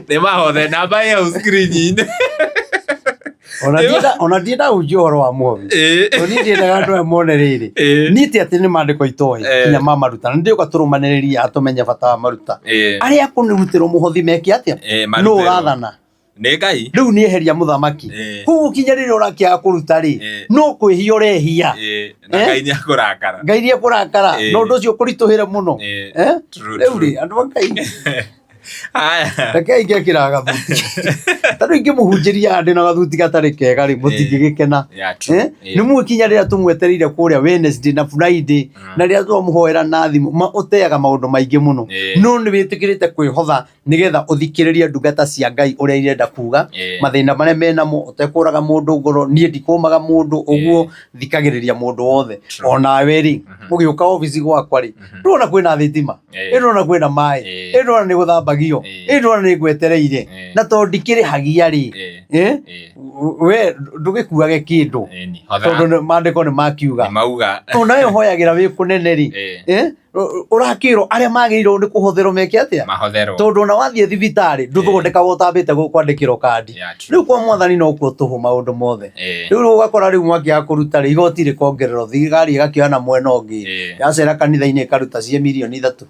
Nĩ mahothe namba ĩyo screen-inĩ. Ona ndienda hunjia ũhoro wa mũhothi. Tondũ niĩ ndiendaga andũ aya mone rĩrĩ. Niĩ ti atĩ nĩ maandĩko itoĩ kinya ma maruta. Na nĩndĩũka tũrũmanĩrĩrie tũmenye bata wa maruta. Arĩa kũrutĩrwo mũhothi meke atĩa? Nũ ũrathana? Nĩ Ngai. Rĩu nĩ eheria mũthamaki. Koguo kinya rĩrĩa ũrakĩaga kũruta rĩ, no kwĩhia ũrehia. Na Ngai nĩ akũrakara. Ngai nĩ ekũrakara. Na ũndũ ũcio ũkũritũhĩre mũno. Rĩu rĩ, andũ a Ngai. Rekei ngekĩra gathuti. Tondũ ingĩmũhunjĩria ndĩ na gathuti gatarĩ kega rĩ, mũtingĩgĩkena. Nĩ mũĩ kinya rĩrĩa tũmwetereire kũrĩa Wednesday na Friday, na rĩrĩa twamũhoera na thimũ, ma ũteaga maũndũ maingĩ mũno. No nĩ wĩtĩkĩrĩte kwĩhotha nĩgetha ũthikĩrĩrie ndungata cia Ngai ũrĩa irenda kuga, mathĩna marĩa menamo, ũtekũraga mũndũ ngoro. Niĩ ndikũmaga mũndũ, ũguo thikagĩrĩria mũndũ wothe. Onawe rĩ, ũgĩũka obici gwakwa rĩ, ndũrona kwĩna thitima, ĩndũrona kwĩna maĩ, ĩndũrona nĩ gũthambagio, ĩndũrona nĩ ngwetereire. Na tondũ ndikĩrĩhagia rĩ, we ndũgĩkuage kĩndũ, tondũ maandĩko nĩ makiuga. Onawe ũhoyagĩra wĩ kũnene rĩ, ũrakĩrwo arĩa magĩrĩirwo nĩ kũhotherwo meke atĩa? Tondũ ona wathiĩ thibitarĩ ndũthondekagwo ũtambĩte kwandĩkĩrwo kandi. Rĩu kwa mwathani no kuo tũhũ maũndũ mothe. Rĩu ũgakora rĩu mwakĩaga kũruta rĩ, igoti rĩkongererwo, thirikari ĩgakĩoya na mwena ũngĩ, yacera kanitha-inĩ ĩkaruta ciĩ mirioni 3.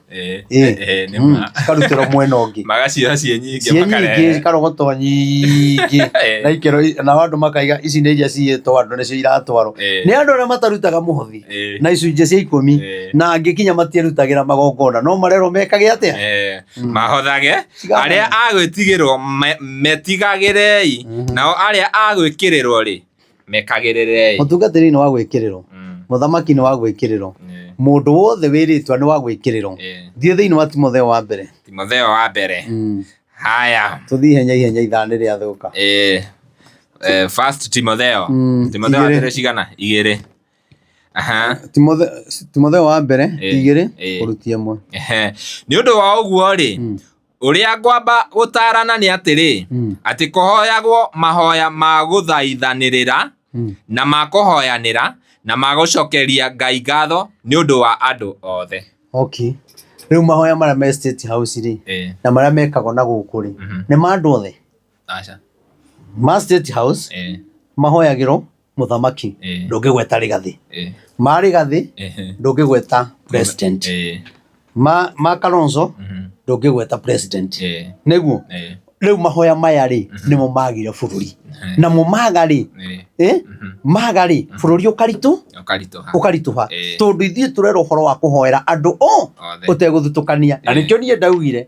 Cikarutĩrwo mwena ũngĩ. Magacioya ciĩ nyingĩ. Ciĩ nyingĩ, cikarogotwo nyingĩ. Na ikero, nao andũ makaiga ici nĩ iria ciyĩtwo andũ nĩcio iratwarwo. Nĩ andũ arĩa matarutaga mũhothi na icunjĩ cia 10, na angĩ kinya matierutagĩra magongona, no marerwo mekage atĩa? Mahothage. Arĩa a gwĩtigĩrwo metigagĩrei, nao arĩa a gwĩkĩrĩrwo rĩ, mekagĩrĩrei. Mũtungatĩri nĩ wa gwĩkĩrĩrwo, mũthamaki nĩ wa gwĩkĩrĩrwo, mũndũ wothe wĩrĩtwa nĩ wa gwĩkĩrĩrwo. Thiĩ thĩinĩ wa Timotheo wa mbere. Timotheo wa mbere. Haya. Tũthiĩ ihenya ihenya ithaa nĩ rĩathũka. First Timotheo. Timotheo wa mbere cigana? 2. Timotheo wa mbere 2 kũrutia 1. Nĩ ũndũ wa ũguo rĩ, ũrĩa ngwamba gũtaarana nĩ atĩrĩ, atĩ kũhoyagwo mahoya ma gũthaithanĩrĩra, na ma kũhoyanĩra, na ma gũcokeria Ngai ngatho nĩ ũndũ wa andũ othe. Okay. Rĩu mahoya marĩa me State House rĩ, na marĩa mekagwo na gũkũ rĩ, nĩ ma andũ othe? Aca. Ma State House mahoyagĩrwo mũthamaki, ndũngĩgweta Rigathĩ. Ma Rigathĩ ndũngĩgweta president. Ma Kalonzo ndũngĩgweta president. Nĩguo rĩu mahoya maya rĩ, nĩmo magire bũrũri. Namo maga rĩ, maga rĩ, bũrũri ũkaritũha. Tondũ ithuĩ tũrera ũhoro wa kũhoera andũ o ũtegũthutũkania. Na nĩkĩo niĩ ndaugire,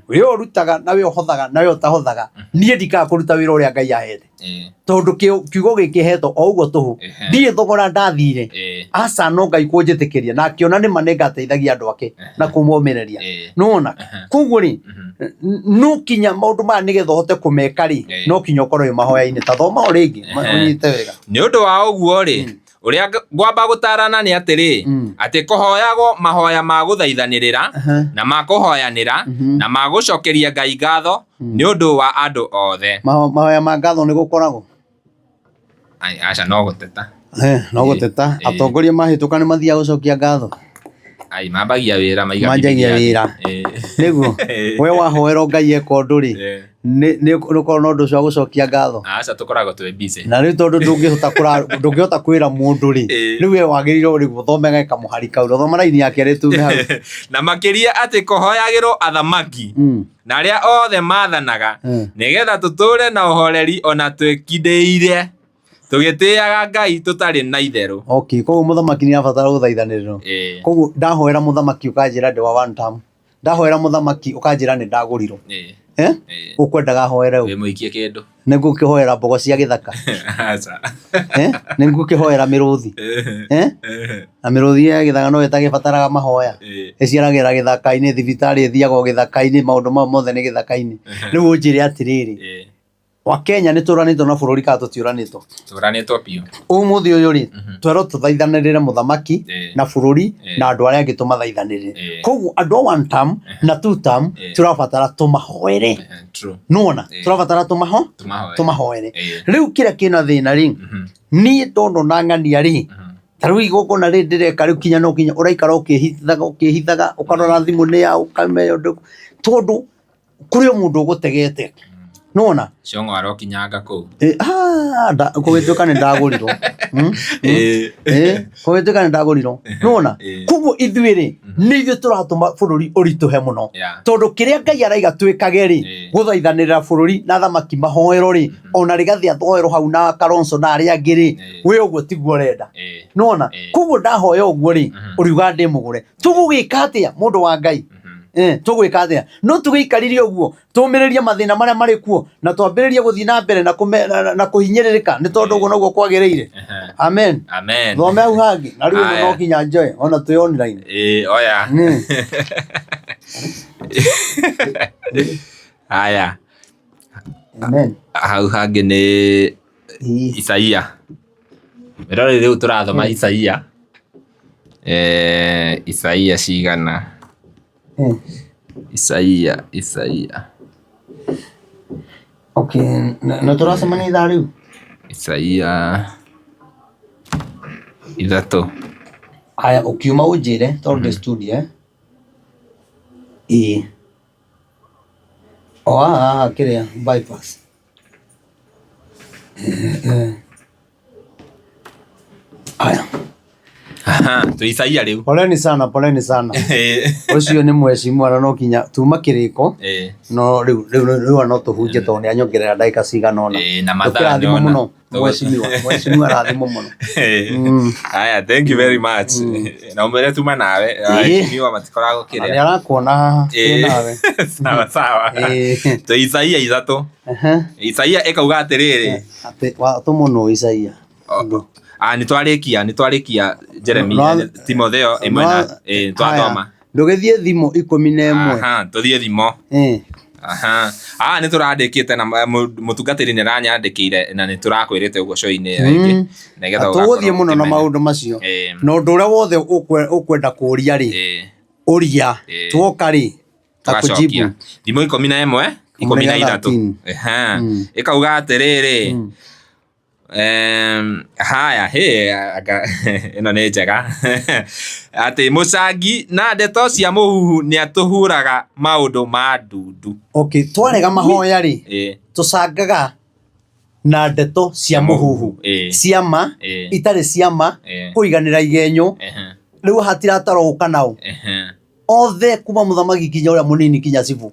wĩ ũrutaga na wĩ ũhothaga na wĩ ũtahothaga, niĩ ndikaga kũruta wĩra ũrĩa Ngai ahete. Tondũ kiugo gĩkĩ hetwo o ũguo tũhũ, ndirĩ thogora ndathire. Aca, no Ngai kũnjĩtĩkĩria na akĩona nĩ ma nĩngateithagia andũ ake na kũmomĩrĩria. Nĩwona? Koguo rĩ, no kinya maũndũ maya nĩgetha ũhote kũmeka rĩ, no kinya ũkorwo wĩ mahoya-inĩ. Ta thoma o rĩngĩ, ũnyite wega. Nĩ ũndũ wa ũguo rĩ, Ũrĩa ngwamba gũtarana nĩ atĩrĩ, atĩ kũhoyagwo mahoya ma gũthaithanĩrĩra na ma kũhoyanĩra na ma gũcokeria Ngai ngatho nĩ ũndũ wa andũ othe. Mahoya ma ngatho nĩ gũkoragwo? Ai, aca no gũteta. Eh, no gũteta. Atongoria mahĩtũka nĩ mathiaga gũcokia ngatho? Ai, mambagia wĩra maiga Manjagia Bibilia wĩra. thĩ. Nĩguo. We wahoerwo Ngai eka ũndũ rĩ, nĩ ũkoragwo na ũndũ ũcio wa gũcokia ngatho? Aca tũkoragwo twĩ busy. Na rĩu tondũ ndũngĩhota ndũngĩhota kwĩra mũndũ rĩ, rĩu we wagĩrĩirwo rĩu ũthomege kamũhari kau, thoma raini ya kerĩ tume hau. Na makĩria atĩ kũhoyagĩrwo athamaki na arĩa othe maathanaga, nĩgetha tũtũũre na ũhoreri o na twĩkindĩirie, tũgĩtĩĩaga Ngai tũtarĩ na itherũ. Okay, koguo mũthamaki nĩ abatara gũthaithanĩrĩrwo. Koguo ndahoera mũthamaki ũkanjĩra ndĩ wa one term. Ndahoera mũthamaki ũkanjĩra nĩ ndagũrirwo. Eh? Ũkwendaga hoere ũ? Wĩ mũikie kĩndũ. Nĩ ngũkĩhoera mbogo cia gĩthaka. Aca. Eh? Nĩ ngũkĩhoera mĩrũthi. Eh? Na mĩrũthi ya gĩthaka no ĩtagĩbataraga mahoya. Ĩciaragĩra gĩthaka-inĩ, thibitarĩ ĩthiaga o gĩthaka-inĩ, maũndũ mau mothe nĩ gĩthaka-inĩ. Rĩu ũnjĩre atĩrĩrĩ, Wakenya nĩ tũranĩtwo na bũrũri kana tũtiũranĩtwo? Tũranĩtwo biũ. Ũmũthĩ ũyũ rĩ, twerwo tũthaithanĩrĩre mũthamaki na bũrũri na andũ arĩa angĩ tũmathaithanĩrĩre. Koguo andũ a one term na two term tũrabatara tũmahoere. Nĩwona? Tũrabatara tũmahoere. Rĩu kĩrĩa kĩna thĩna rĩ, niĩ ndona ona ng'ania rĩ, ta rĩu igongona rĩrĩ ndĩreka rĩu kinya no kinya ũraikara ũkĩhithaga ũkĩhithaga ũkarora thimũ nĩ ya ũkamenya ũndũ tondũ kũrĩ o mũndũ ũgũtegete nona Cong'o arokinyanga kũu. Eh, ah, kũgĩtuĩka nĩ ndagũrirwo Kũgĩtuĩka nĩ ndagũrirwo nona koguo ithuĩ rĩ nĩ ithuĩ tũratũma bũrũri ũritũhe mũno tondũ kĩrĩa Ngai araiga twĩkage rĩ gũthaithanĩrĩra bũrũri na thamaki mahoero rĩ ona Rigathĩ athoerwo hau na Kalonzo na arĩa angĩ rĩ we ũguo tiguo ũrenda nona koguo ndahoya ũguo rĩ ũriuga ndĩ mũgũre tũgũgĩka atĩa mũndũ wa Ngai tũgwĩka atĩa no tũgĩikarire ũguo tũmĩrĩrie mathĩna marĩa marĩ kuo na twambĩrĩrie gũthiĩ na mbere na na kũhinyĩrĩrĩka nĩ tondũ ũguo noguo kwagĩrĩire amen amen thome hau hangĩ na rĩu ĩno Aya. no nginya njoe ona twĩ online Oya. Haya amen hau hangĩ nĩ Isaia Rĩrĩ rĩu tũrathoma Isaia Isaia cigana Isaia Isaia Okay, na tũracemania ithaa rĩu? Isaia 3. Haya, ũkiuma ũnjĩre tondũ ndĩ studio eh? Ĩĩ. O haha haha kĩrĩa bypass. Aya. Aha, twĩ Isaia rĩu. Poleni sana, poleni sana. Ũcio nĩ mheshimiwa na no kinya tuma kĩrĩko no rĩu rĩu rĩu no tũhunjie tondũ nĩ anyongerera ndagĩka cigana ũna. Na mathaa Tũkĩrathimwo nĩona. mũno mheshimiwa, mheshimiwa arathimwo mũno. Haya, thank you very much. Na ũmwĩre tuma nawe. Aheshimiwa matikoragwo Na nĩ kĩrĩa. arakuona haha twĩ nawe. Sawa sawa. Twĩ Isaia 3. Isaia ĩkauga atĩrĩrĩ. Atĩ watũmwo nũ Isaia? Ah, nĩ twarĩkia Jeremia, Timotheo ĩmwe na twathoma. Ndũgĩthiĩ thimo 11. Aha, tũthiĩ thimo. Aha. Ah, nĩ tũrandĩkĩte na mũtungatĩri nĩ aranyandĩkĩire na nĩ tũrakwĩrĩte ũguo show-inĩ ĩyo ĩngĩ. Nĩgetha Tũgũthiĩ mũno na maũndũ macio. Na ũndũ ũrĩa wothe ũkwenda kũũria rĩ, ũria. Tuoka rĩ, tũgacokia. Thimo 11, 13. Ĩkauga atĩrĩrĩ, haya hĩ ĩno nĩ njega atĩ mũcangi na ndeto cia mũhuhu nĩ atũhuraga maũndũ ma ndundu. Okay, twarega mahoya rĩ, tũcangaga na ndeto cia mũhuhu cia ma itarĩ cia ma kũiganĩra igenyo rĩu hatiratarwo ũka nao othe kuma mũthamaki kinya ũrĩa mũnini kinya cibũ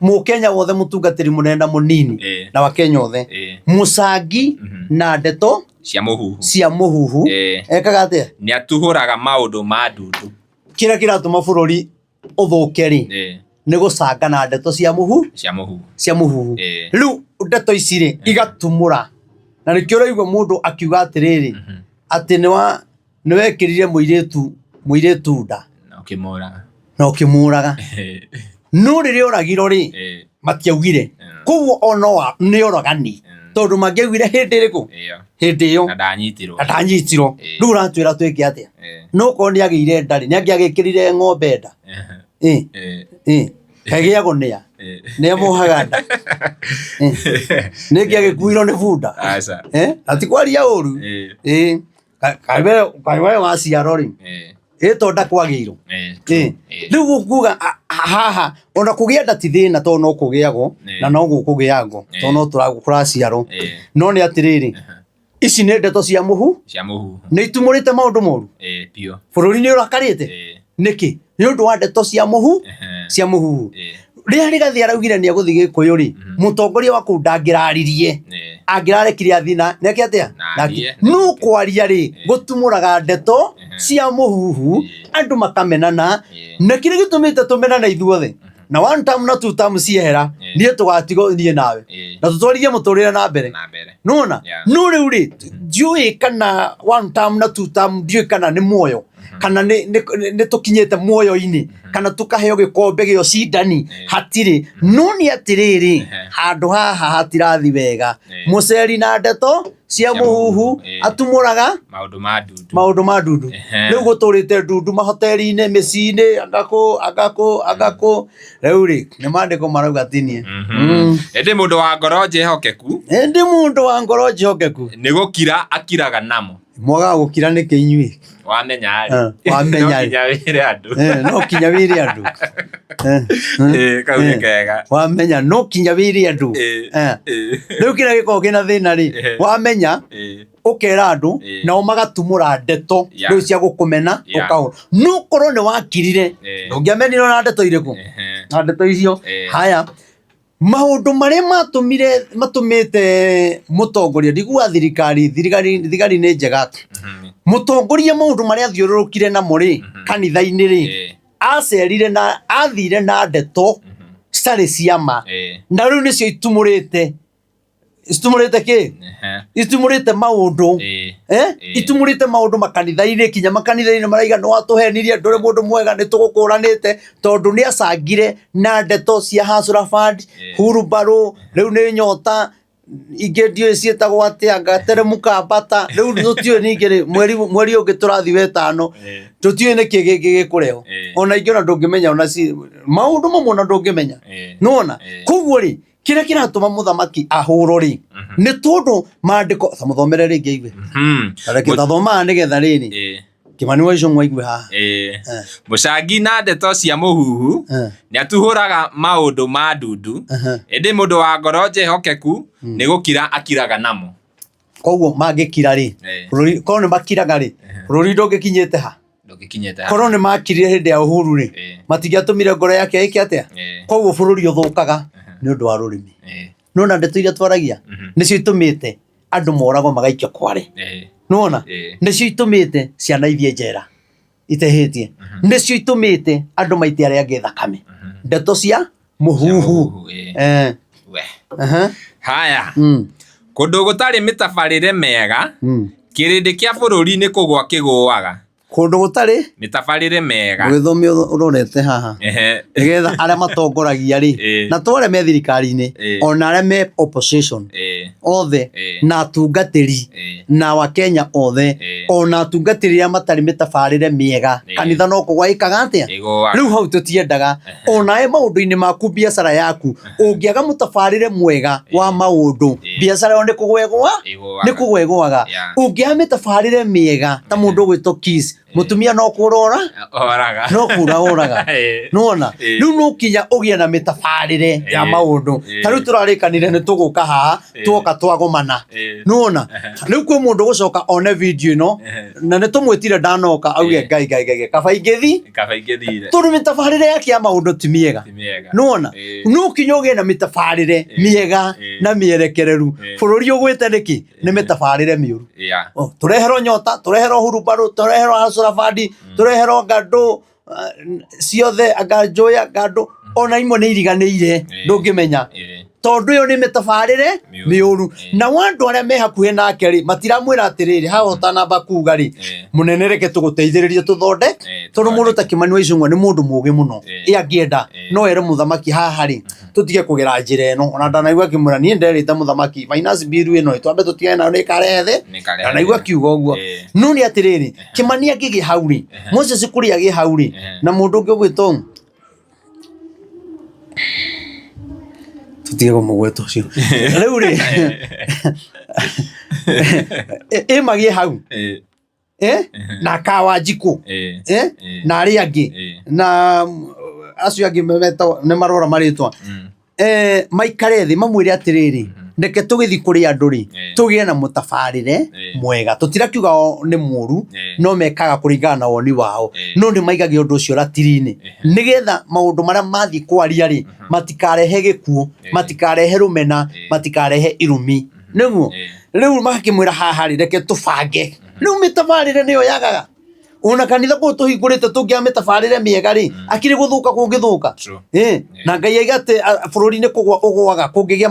Mũkenya wothe mũtungatĩri mũnene na mũnini na wakenya othe mũcangi na ndeto cia mũhuhu cia mũhuhu ekaga atĩa nĩ atuhũraga maũndũ ma ndundu kĩrĩa kĩratũma bũrũri ũthũke rĩ nĩ gũcanga na ndeto cia mũhu cia mũhuhu cia mũhuhu rĩu ndeto ici rĩ igatumũra na nĩkĩo ũraigua mũndũ akiuga atĩrĩrĩ atĩ nĩ nĩwekĩrire mũirĩtu mũirĩtu nda na ũkĩmũraga na ũkĩmũraga no rĩrĩa oragirwo rĩ matiaugire koguo ona nĩ oragani. Tondũ mangĩaiguire hĩndĩ ĩrĩkũ? Ĩyo. Hĩndĩ ĩyo. Na ndanyitirwo. Na ndanyitirwo. Rĩu ũratwĩra twĩke atĩa? No korwo nĩ agĩire nda rĩ, nĩ angĩagĩkĩrire ng'ombe nda? Kagĩagwo nĩa? Nĩa mohaga nda? Nĩ kĩagĩkuirwo nĩ bunda? Aca. Na ti kwaria ũru. Kaĩ we waciarwo rĩ, ĩ to nda kwagĩirwo. Rĩu gũkuga haha ona kũgĩa nda ti thĩna tondũ no kũgĩagwo na no gũkũgĩagwo tondũ no kũraciarwo. No nĩ atĩrĩrĩ, ici nĩ ndeto cia mũhu, cia mũhuhu, nĩ itumũrĩte maũndũ moru. Biũ. Bũrũri nĩ ũrakarĩte. Nĩkĩ? Nĩ ũndũ wa ndeto cia mũhu, cia mũhuhu. Rĩrĩa Rigathĩ araugire nĩ egũthiĩ Gĩkũyũ rĩ, mũtongoria wa kũu ndangĩraririe. Angĩrarekire athiĩ na nĩke atĩa? Na athiĩ. No kwaria rĩ, gũtumũraga ndeto cia mũhuhu, andũ makamenana, na kĩrĩa gĩtũmĩte tũmenane ithuothe, na one term na two term ciehera, niĩ tũgatigwo niĩ nawe, na tũtwarithie mũtũrĩre na mbere. Na mbere. Nĩwona? No rĩu rĩ, ndiũĩ kana one term na two term, ndiũĩ kana nĩ muoyo, kana nĩ tũkinyĩte muoyo-inĩ, kana tũkaheo gĩkombe gĩa ũcindani, hatirĩ. No nĩ atĩrĩrĩ, handũ haha hatirathi wega. Mũceri na ndeto cia mũhuhu atumũraga maũndũ ma ndundu. Maũndũ ma ndundu. Rĩu gũtũrĩte ndundu mahoteri-inĩ, mĩciĩ-inĩ, angakũ angakũ angakũ. Rĩu rĩ, nĩ maandĩko marauga tinie. Ĩndĩ mũndũ wa ngoro njĩhokeku, Ĩndĩ mũndũ wa ngoro njĩhokeku, nĩ gũkira akiraga namo. Mwagaga gũkira nĩkĩ inyuĩ? Wamenya rĩ. Wamenya No rĩ. nginya wĩre andũ. No kinya wĩre andũ. Kau nĩ kega. Wamenya no kinya wĩre andũ. Rĩu kĩrĩa gĩkoragwo kĩna thĩna rĩ, wamenya ũkera andũ, nao magatumũra ndeto rĩu cia gũkũmena, ũkahũra. No korwo nĩ wakirire, ndũngĩamenirwo na ndeto irĩkũ? Na ndeto icio. Haya, maũndũ marĩa matũmire matũmĩte mũtongoria, ndiguaga thirikari, thirikari, thigari nĩ njega. Mũtongoria maũndũ marĩa athiũrũrũkire namo rĩ, kanitha-inĩ rĩ, acerire na athire na ndeto citarĩ cia ma. Na rĩu nĩcio itumũrĩte. Itumũrĩte kĩ? Itumũrĩte maũndũ. Itumũrĩte maũndũ makanitha-inĩ, kinya makanitha-inĩ maraiga nĩ watũhenirie, ndũrĩ mũndũ mwega, nĩ tũgũkũranĩte, tondũ nĩ acangire na ndeto cia Hustler Fund, hurumbarũ, rĩu nĩ nyota, ingĩ ndiũĩ ciĩtagwo atĩa, gateremũka mbata, rĩu tũtiũĩ ningĩ rĩ, mweri ũngĩ tũrathiĩ wetano, tũtiũĩ nĩkĩ gĩngĩ gĩkũrehwo. Ona ingĩ ona ndũngĩmenya, ona maũndũ mamwe ona ndũngĩmenya. Nĩwona? Koguo rĩ, kĩrĩa kĩratũma mũthamaki ahũrwo rĩ, nĩ tondũ maandĩko, ta mũthomere rĩngĩ aigue. Reke tathomaga nĩgetha rĩrĩ, Kĩmani wa Icũng'wa aigue haha. Mũcangi na ndeto cia mũhuhu nĩ atuhũraga maũndũ ma ndundu, ĩndĩ mũndũ wa ngoro njĩhokeku nĩ gũkira akiraga namo. Koguo mangĩkira rĩ, bũrũri, korwo nĩ makiraga rĩ, bũrũri ndũngĩkinyĩte ha? Ndũngĩkinyĩte ha. Korwo nĩ makirire hĩndĩ ya Uhuru rĩ, matingĩatũmire ngoro yake ĩke atĩa? Koguo bũrũri ũthũkaga nĩ ũndũ wa rũrĩmĩ. Nĩwona ndeto iria twaragia nĩcio itũmĩte andũ moragwo magaikio kware. Nĩwona? Nĩcio itũmĩte ciana ithiĩ njera itehĩtie. Nĩcio itũmĩte andũ maite arĩa angĩ thakame. Ndeto cia mũhuhu. Haya. Kũndũ gũtarĩ mĩtabarĩre mĩega, kĩrĩndĩ kĩa bũrũri nĩ kũgũa kĩgũaga. Kũndũ gũtarĩ mĩtabarĩre mĩega. Ũgĩthomia ũrorete haha. Nĩgetha arĩa matongoragia rĩ, na to arĩa me thirikari-inĩ, ona arĩa me opposition, othe, na atungatĩri, na Wakenya othe, ona atungatĩri arĩa matarĩ mĩtabarĩre mĩega, kanitha no kũgwa ĩkaga atĩa? Rĩu hau tũtiendaga. Onawe maũndũ-inĩ maku, biacara yaku, ũngĩaga mũtabarĩre mwega wa maũndũ, biacara ĩyo nĩ kũgwa ĩgũa, nĩ kũgwa ĩgũaga. Ũngĩaga mĩtabarĩre mĩega ta mũndũ ũgwĩtwo Kiss, mũtumia no kũrora Oraga. No kũra oraga. Nĩwona? Rĩu no kinya ũgĩe na mĩtabarĩre ya maũndũ. Ta rĩu tũrarĩkanire nĩ tũgũka haha, tuoka twagomana. Nĩwona? Rĩu kwĩ mũndũ ũgũcoka one video ĩno, na nĩ tũmwĩtire ndanoka, auge Ngai Ngai Ngai, kaba ingĩthi. Kaba ingĩthire. Tondũ mĩtabarĩre yake ya maũndũ ti mĩega. Ti mĩega. Nĩwona? No kinya ũgĩe na mĩtabarĩre mĩega na mĩerekereru. Bũrũri ũgwĩte nĩkĩ? Nĩ mĩtabarĩre mĩũru. Tũreherwo nyota, tũreherwo hurumbarũ, tũreherwo hacũrabandi, tũreherwo ngandũ ciothe, anga njũya, ngandũ, ona imwe nĩ iriganĩire, ndũngĩmenya. Tondũ ĩyo nĩ mĩtabarĩre Mĩũru. mĩũru. Ĩĩ. Nao andũ arĩa me hakuhĩ nake rĩ, matiramwĩra atĩrĩrĩ, haha ũtanamba kuga rĩ, mũnene reke tũgũteithĩrĩrie tũthonde, tondũ mũndũ ta Kĩmani wa Icũng'wa nĩ mũndũ mũũgĩ mũno. Ĩ angĩenda no ere mũthamaki haha rĩ, tũtige kũgera njĩra ĩno. Ona ndanaigua akĩmwĩra niĩ nderĩte mũthamaki finance bill ĩno twambe tũtigane nayo nĩ ĩkarehe thĩ. Nĩĩkarehe Ndanaigua thĩna. akiuga ũguo. No nĩ atĩrĩrĩ, Kĩmani angĩgĩa hau rĩ, Moses Kuria agĩe hau rĩ, na mũndũ ũngĩ ũgwĩtwo tũtige kũmũgweta ũcio. Rĩu rĩ, ĩ magĩe hau na Kawanjikũ na arĩa angĩ na acio angĩ metagwo nĩ marora marĩtwa maikare thĩ mamwĩre atĩrĩrĩ, reke tũgĩthiĩ kũrĩ andũ rĩ, tũgĩe na mũtabarĩre mwega. Tũtirakiuga o nĩ mũru, no mekaga kũringana na woni wao, no nĩ maigagia ũndũ ũcio ratiri-inĩ nĩgetha maũndũ marĩa mathiĩ kwaria rĩ, matikarehe gĩkuũ, matikarehe rũmena, matikarehe irumi. Nĩguo rĩu magakĩmwĩra haha rĩ, reke tũbange. Rĩu mĩtabarĩre nĩyo yagaga. Ona kanitha kũu tũhingũrĩte tũngĩaga mĩtabarĩre mĩega rĩ, akĩrĩ gũthũka kũngĩthũka. Na Ngai aiga atĩ bũrũri nĩ kũgwa ũgwaga kũngĩgĩa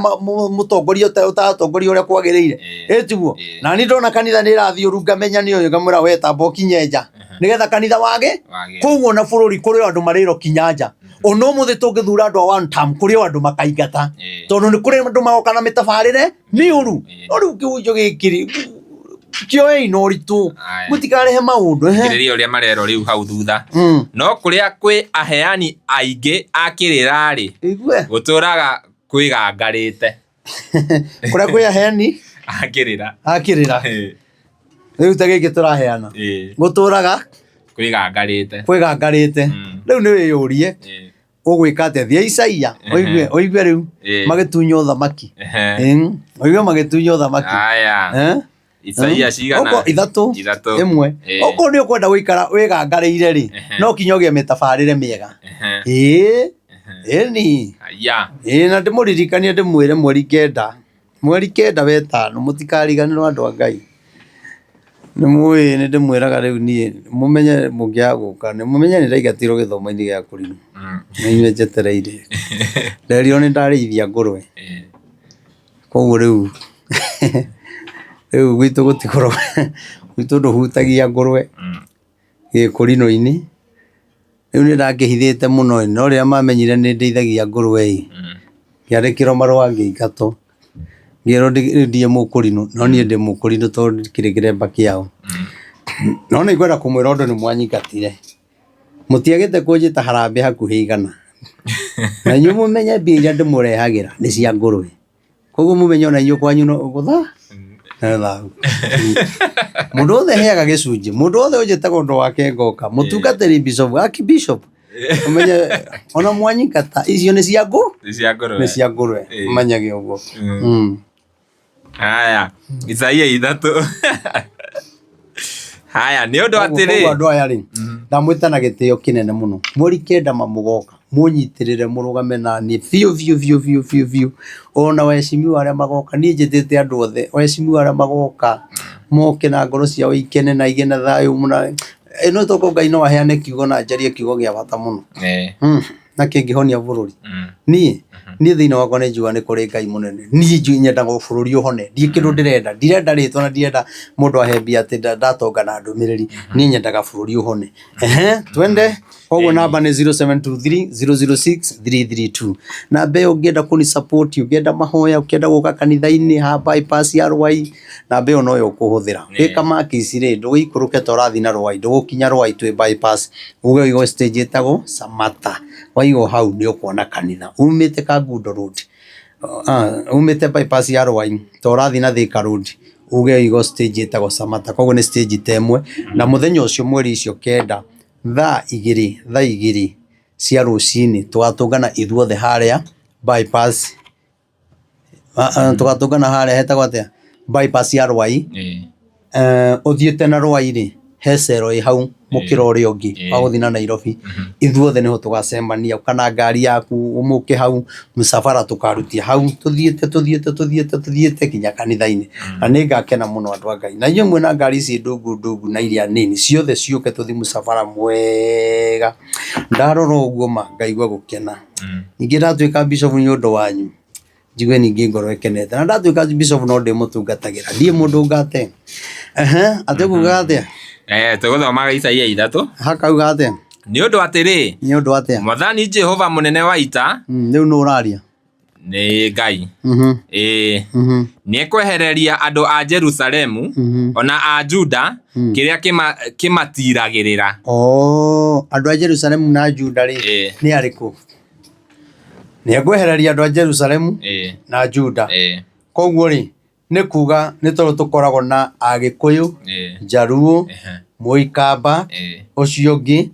mũtongoria ũtaratongoria ũrĩa kwagĩrĩire. Ĩ tiguo? Na niĩ ndona kanitha nĩ ĩrathiĩ ũru ngamenya nĩ ũyũ ngamwĩra we tamba ũkinye nja nĩgetha kanitha wage. Koguo ona bũrũri kũrĩ o andũ marĩrwo kinya nja. Ona ũmũthĩ tũngĩthura andũ a one term kũrĩ o andũ makaingata. Tondũ nĩ kũrĩ andũ magoka na mĩtabarĩre mĩũru. No rĩu kĩhunjio gĩkĩ rĩ, kĩoei na ũritũ. Mũtikarehe maũndũ. Thikĩrĩria ũrĩa marerwo rĩu hau thutha. No kũrĩa kwĩ aheani aingĩ a kĩrĩra-rĩ, Ũigue. gũtũũraga kwĩgangarĩte. Kũrĩa kwĩ aheani A kĩrĩra. A kĩrĩra. Rĩu ta gĩkĩ tũraheana. Gũtũũraga Kwĩgangarĩte. Kwĩgangarĩte. Rĩu nĩ wĩyũrie ũgwĩka atĩa? Thiĩ Isaia ũigue ũigue rĩu magĩtunywo ũthamaki. Ũigue magĩtunywo ũthamaki. Aya. Isaia cigana? Okorwo ithatũ. Ithatũ. Ĩmwe. Okorwo nĩ ũkwenda gũikara wĩgangarĩire rĩ, no kinya ũgĩe mĩtabarĩre mĩega. Ĩĩ. Ĩni. Aya. Ĩĩ na ndĩmũririkanie ndĩmwĩre mweri kenda. Mweri kenda wetano mũtikariganĩrwo andũ a Ngai. Nĩ mũĩ nĩ ndĩmwĩraga rĩu niĩ mũmenye mũngĩaga gũka nĩ mũmenye nĩ ndaingatirwo gĩthomo-inĩ gĩa kũrimũ. Nĩ inyuĩ njetereire. Nderirwo nĩ ndarĩithia ngũrwe. Koguo rĩu rĩu gwitũ gũtikoragwo gwitũ ndũhutagia ngũrwe gĩkũrinũ-inĩ. Rĩu nĩ ndakĩhithĩte mũno ĩ, no rĩrĩa mamenyire nĩ ndĩithagia ngũrwe ĩ, ngĩandĩkĩrwo marũa ngĩingatwo. Ngĩrwo rĩu ndirĩ mũkũrinũ, no niĩ ndĩ mũkũrinũ tondũ ndikĩrĩ kĩremba kĩao. No nĩ ngwenda kũmwĩra ũndũ nĩ mwanyingatire. Mũtiagĩte kũnjĩta harambee hakuhĩ igana. Na inyuĩ mũmenye mbia iria ndĩmũrehagĩra nĩ cia ngũrwe. Koguo mũmenye ona inyuĩ kwanyu no gũtha nĩ thahu. Mũndũ wothe heaga gĩcunjĩ, mũndũ wothe ũnjĩtaga ũndũ wake ngoka, mũtungatĩri bishop, aki bishop, ũmenye ona mwanyingata icio nĩ cia ngũ, Nĩ cia ngũrwe. nĩ cia ngũrwe, ũmenyage ũguo. Haya, Isaia ithatũ. Haya, nĩ ũndũ Koguo atĩrĩ. andũ aya rĩ, ndamwĩta na gĩtĩo kĩnene mũno. Mweri kenda ma mũgoka, mũnyitĩrĩre mũrũgame na niĩ biũ biũ biũ biũ biũ biũ. Ona waheshimiwa arĩa magoka, niĩ njĩtĩte andũ othe, waheshimiwa arĩa magoka, moke na ngoro ciao ikene na igĩe na thayũ mũno. Ĩno tokorwo Ngai no aheane kiugo na njarie kiugo gĩa bata mũno. Na kĩngĩhonia bũrũri. Niĩ niĩ thĩinĩ wakwa nĩ njugaga nĩ kũrĩ Ngai mũnene. Niĩ njui nyendaga o bũrũri ũhone. Ndirĩ kĩndũ ndĩrenda. Ndirenda rĩtwa na ndirenda mũndũ ahe mbia atĩ ndatonga na ndũmĩrĩri. Niĩ nyendaga bũrũri ũhone. Ehe, twende. Koguo namba nĩ 0723 006 332. Namba ĩyo ũngĩenda kũni support, ũngĩenda mahoya, ũngĩenda gũka kanitha-inĩ ha bypass ya Rwai, namba ĩyo noyo ũkũhũthĩra. Wĩ Kamakis rĩ, ndũgĩikũrũke ta ũrathiĩ na Rwai, ndũgũkinya Rwai twĩ bypass, uge ũigwo stage ĩtagwo Samata. Waigwo hau nĩ ũkuona kanitha. Umĩte Kangundo Road, umĩte bypass ya Rwai, ta ũrathiĩ na Thika Road, uge ũigwo stage ĩtagwo Samata. Koguo nĩ stage ta ĩmwe. Na mũthenya ũcio mweri icio kenda, thaa igĩrĩ, thaa igĩrĩ cia rũcinĩ, tũgatũngana ithuothe harĩa bypass Tũgatũngana harĩa hetagwo atĩa? Bypass ya Rwai. Ũthiĩte na Rwai rĩ, he cero ĩ hau mũkĩra ũrĩa ũngĩ wa gũthiĩ na Nairobi. Ithuothe nĩho tũgacemania, ũka na ngari yaku mũke hau, mũcabara tũkarutia hau tũthiĩte tũthiĩte tũthiĩte tũthiĩte nginya kanitha-inĩ. Na nĩ ngakena mũno andũ a Ngai. Na inyuĩ mwĩna ngari ici ndungu ndungu na iria nini, ciothe ciũke tũthiĩ mũcabara mwega. Ndarora ũguo ma ngaigua gũkena. Ningĩ ndatuĩka bishop nĩ ũndũ wanyu. Njigue ningĩ ngoro ĩkenete. Na ndatuĩka bishop no ndĩmũtungatagĩra. Ndiĩ mũndũ ngate. Ehe, atĩ ũkugaga atĩa? Eh, tũgũthomaga Isaia ithatũ. Hakauga atĩa? Nĩ ũndũ atĩrĩ, Nĩ ũndũ atĩa? Mwathani Jehova mũnene wa ita Rĩu nũ ũraria? nĩ Ngai. Ĩĩ. Nĩ ekwehereria andũ a Jerusalemu ona a Juda kĩrĩa kĩmatiragĩrĩra. Oh, andũ a Jerusalemu na Juda rĩ, nĩ arĩkũ? Nĩ ekwehereria andũ a Jerusalemu na Juda. Koguo rĩ, nĩ kuga nĩ tondũ tũkoragwo na Agĩkũyũ, Njaruo, Mũikamba, ũcio ũngĩ,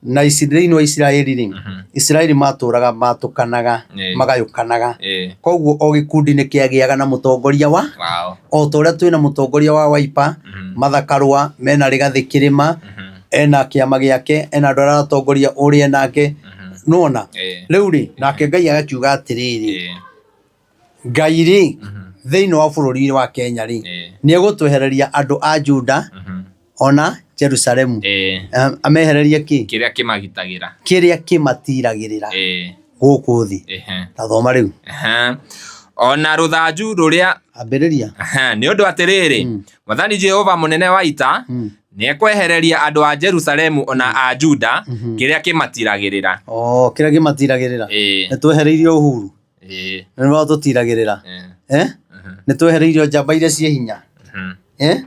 na thĩinĩ wa Isiraeli rĩ, Isiraeli matũraga matũkanaga, magayũkanaga. Koguo o gĩkundi nĩ kĩagĩaga na mũtongoria wa o ta ũrĩa twĩna mũtongoria wa Wiper, Martha Karũa, mena Rigathĩ Kĩrĩma, ena kĩama gĩake, ena andũ arĩa aratongoria ũrĩa enake, nĩwona? Rĩu rĩ, nake Ngai agakiuga atĩrĩrĩ, Ngai rĩ, thĩinĩ wa bũrũri wa Kenya rĩ, nĩ egũtwehereria andũ a Juda ona Jerusalemu. Amehererie kĩ? Kĩrĩa kĩmagitagĩra. Kĩrĩa kĩmatiragĩrĩra gũkũ thĩ. Ta thoma rĩu. Ona rũthanju rũrĩa Ambĩrĩria. Nĩ ũndũ atĩrĩrĩ, Mwathani Jehova mũnene wa ita nĩ ekwehereria andũ a Jerusalemu ona a Juda kĩrĩa kĩmatiragĩrĩra. Oh, kĩrĩa kĩmatiragĩrĩra. Nĩ twehereirio Uhuru. Nĩ watũtiragĩrĩra. Eh? Nĩ twehereirio njamba iria ciĩ hinya. Eh?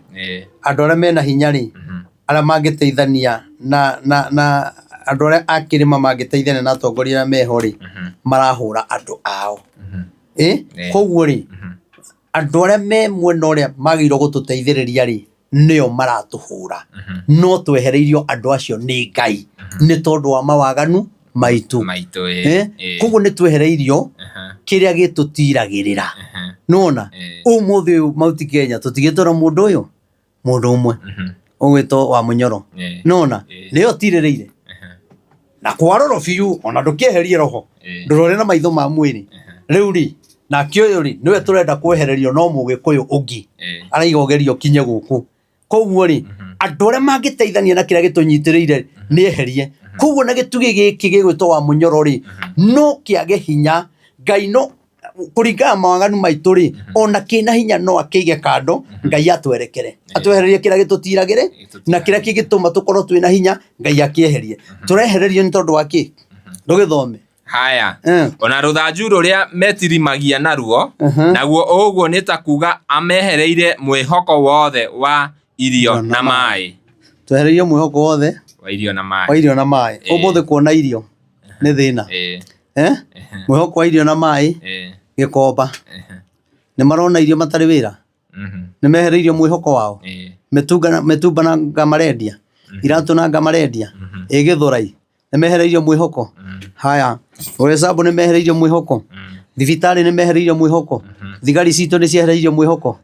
Andũ arĩa mena hinya rĩ, arĩa mangĩteithania na na na andũ arĩa a kĩrĩma mangĩteithania na atongoria arĩa meho rĩ, marahũra andũ ao. Eh? Koguo rĩ, andũ arĩa me mwena ũrĩa magĩrĩirwo gũtũteithĩrĩria rĩ, nĩo maratũhũra. No twehereirio andũ acio nĩ Ngai nĩ tondũ wa mawaganu maitũ. Maitũ. Eh? Koguo nĩ twehereirio kĩrĩa gĩtũtiragĩrĩra. Nĩwona? Ũmũthĩ ũyũ Mount Kenya tũtigĩtwo na mũndũ ũyũ mũndũ ũmwe ũgwĩtwo wa Mũnyoro. Nĩwona? Nĩyo tirĩrĩire. Na kwarorwo biũ ona ndũkĩeherie roho ndũrore na maitho ma mwĩrĩ. Rĩu rĩ, nake ũyũ rĩ nĩwe tũrenda kwehererio no mũgĩkũyũ ũngĩ araiga ũgerio ũkinye gũkũ. Koguo rĩ, andũ arĩa mangĩteithania na kĩrĩa gĩtũnyitĩrĩire nĩ eherie. Koguo na gĩtugĩ gĩkĩ gĩgwĩtwo wa Mũnyoro rĩ, no kĩage hinya. Ngai no kũringana na mawaganu maitũ rĩ, ona kĩna hinya no akĩige kando, Ngai atwerekere. Atwehererie kĩrĩa gĩtũtiragĩre na kĩrĩa kĩngĩtũma tũkorwo twĩna hinya, Ngai akĩeherie. Tũrehererio nĩ tondũ wa kĩ? Ndũgĩthome. Haya. Ona rũthanju rũrĩa metirimagia naruo, naguo ũguo nĩ ta kuga amehereire mwĩhoko wothe wa irio na maĩ. Twehereirio mwĩhoko wothe wa irio na maĩ. Wa irio na maĩ. Ũmũthĩ kuona irio nĩ thĩna. Eh? Mwĩhoko wa irio na maĩ Gĩkomba. Nĩ marona irio matarĩ wĩra? Nĩ mehereirio mwĩhoko wao? Mĩtumba na nga marendia? Iratũ na nga marendia? Ĩ Gĩthũrai? Nĩ mehereirio mwĩhoko? Haya, Roysambu nĩ mehereirio mwĩhoko? Thibitarĩ nĩ mehereirio mwĩhoko? Thigari citũ nĩ ciehereirio mwĩhoko?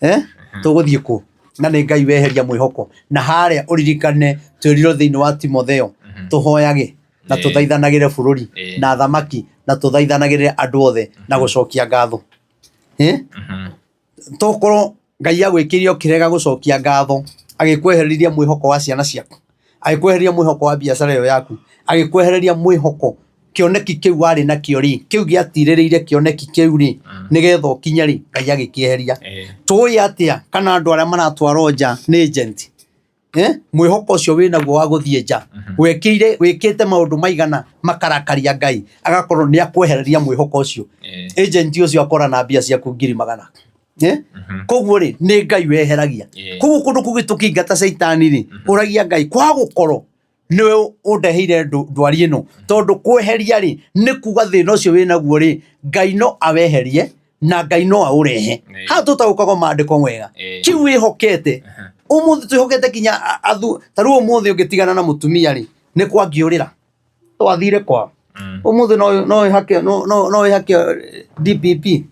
Eh? Tũgũthiĩ kũ? Na nĩ Ngai weheria mwĩhoko. Na harĩa ũririkane twĩrirwo thĩinĩ wa Timotheo tũhoyage na tũthaithanagĩre bũrũri na athamaki na tũthaithanagĩrĩre andũ othe na gũcokia ngatho. Eh? Tokorwo Ngai agwĩkĩire ũkĩrega gũcokia ngatho, agĩkwehereria mwĩhoko wa ciana ciaku, agĩkwehereria mwĩhoko wa biacara ĩyo yaku, agĩkwehereria mwĩhoko kĩoneki kĩu warĩ nakĩo rĩ, kĩu gĩatirĩrĩire kĩoneki kĩu rĩ, nĩgetha ũkinye rĩ, Ngai agĩkĩeheria. Tũĩ atĩa kana andũ arĩa maratwarwo nja nĩ agent? Eh? Mwĩhoko ũcio wĩnaguo wa gũthiĩ nja, wekĩire wĩkĩte maũndũ maigana makarakaria Ngai, agakorwo nĩ akwehereria mwĩhoko ũcio. Agent ũcio akora na mbia ciaku ngiri magana. Eh? Koguo rĩ, nĩ Ngai weheragia. Koguo kũndũ kũngĩ tũkĩingata caitani rĩ, ũragia Ngai kwa gũkorwo nĩwe ũndeheire ndwari ĩno, tondũ kweheria rĩ, nĩ kuga thĩna ũcio wĩnaguo rĩ, Ngai no aweherie na Ngai no aũrehe. Haha tũtaũkagwo maandĩko wega. Kĩu wĩhokete, ũmũthĩ twĩhokete nginya athu, ta rĩu ũmũthĩ ũngĩtigana na mũtumia rĩ, nĩ kwangĩũrĩra. Twathire kwa. Ũmũthĩ no no wĩhake no no no wĩhake DPP.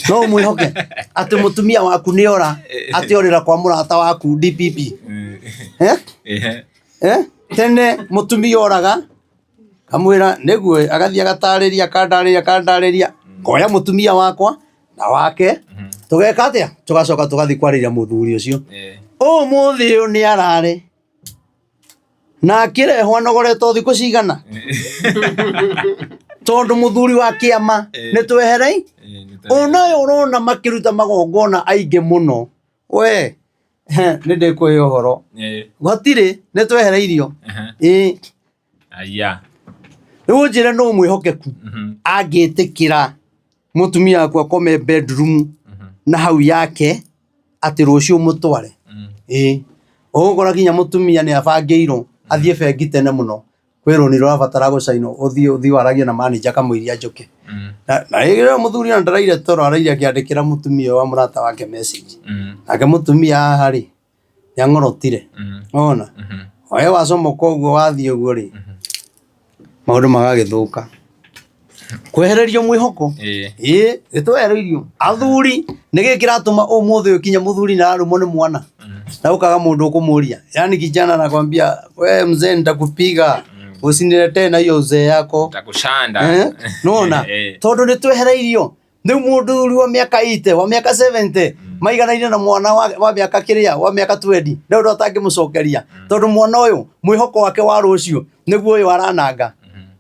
No ũmwĩhoke atĩ mũtumia waku nĩ ora, atĩ orĩra kwa mũrata waku DPP. Eh? Eh? Tene mũtumia oraga kamwĩra nĩguo agathiĩ agatarĩria akandarĩria akandarĩria ngoya mũtumia wakwa na wake tũgeka atĩa tũgacoka tũgathiĩ kwarĩria mũthuri ũcio ũmũthĩ ũyũ nĩ ararĩ na akĩrehwo anogoretwo thikũ cigana. Tondũ mũthuri wa kĩama nĩ tweherei ona ũyũ ũrona makĩruta magongona aingĩ mũno we nĩ ndĩkũhe ũhoro gũtirĩ nĩ twehereirio ĩĩ. Aya. Rĩu ũnjĩre nũ mwĩhokeku angĩtĩkĩra mũtumia waku akome bedroom na hau yake atĩ rũciũ mũtware. Ĩĩ ũgũkora nginya mũtumia nĩ abangĩirwo athiĩ bengi tene mũno kwĩ rũni rũrabatara gũcainwo ũthiĩ ũthiĩ waragie na manager kamũiria njũke. Na rĩrĩa mũthuri ona ndaraire toro araire akĩandĩkĩra mũtumia ũyũ wa mũrata wake message. Nake mũtumia haha rĩ nĩ ang'orotire ona we wacomoka ũguo wathiĩ ũguo rĩ maũndũ magagĩthũka kwehererio mwĩhoko. Ĩĩ nĩtwehereirio athuri nĩkĩ kĩratũma ũmũthĩ ũyũ kinya mũthuri nĩ ararũmwo nĩ mwana na ũkaga mũndũ ũkũmũria yani kijana anakwambia we mzee nitakupiga usiniletee na hiyo uzee yako. Takushanda. Nona tondũ nĩ twehereirio rĩu mũthuri wa mĩaka 80 wa mĩaka 70 maiganaine na mwana wa mĩaka kĩrĩa wa mĩaka 20 rĩu ũndũ atangĩmũcokeria tondũ mwana ũyũ mwĩhoko wake wa rũciũ nĩguo ũyũ arananga.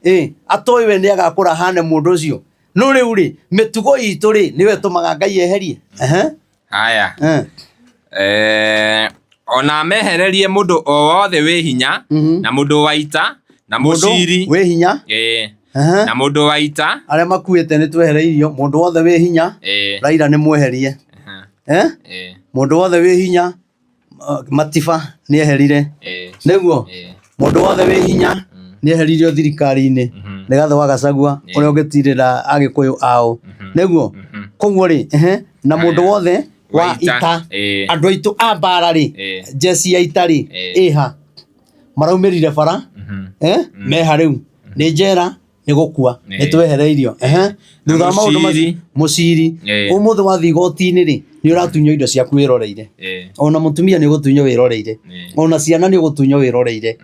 Ĩ atoĩ we nĩ agakũra hane mũndũ ũcio no rĩu rĩ mĩtugo itũ rĩ nĩyo ĩtũmaga Ngai eherie. Haya. Ona mehererie mũndũ o wothe wĩ hinya na mũndũ wa ita na mũciri wĩ hinya na mũndũ wa ita arĩa makuĩte nĩ twehereirio mũndũ wothe wĩ hinya Raila nĩ mweherie. Mũndũ wothe wĩ hinya Matiba nĩ eherire nĩguo mũndũ wothe wĩ hinya nĩ eheririo thirikari-inĩ Rigathĩ wa Gachagua ũrĩa ũngĩtirĩra Agĩkũyũ ao nĩguo koguo rĩ na mũndũ wothe wa ita andũ aitũ a mbara rĩ jeci ya ita rĩ ĩha maraumĩrire bara meha rĩu nĩ njera nĩ gũkua nĩ twehereirio. Thutha wa maũndũ macio mũciri ũmũthĩ wathiĩ igoti-inĩ rĩ nĩ ũratunywo indo ciaku wĩroreire ona mũtumia nĩ ũgũtunywo wĩroreire ona ciana nĩ ũgũtunywo wĩroreire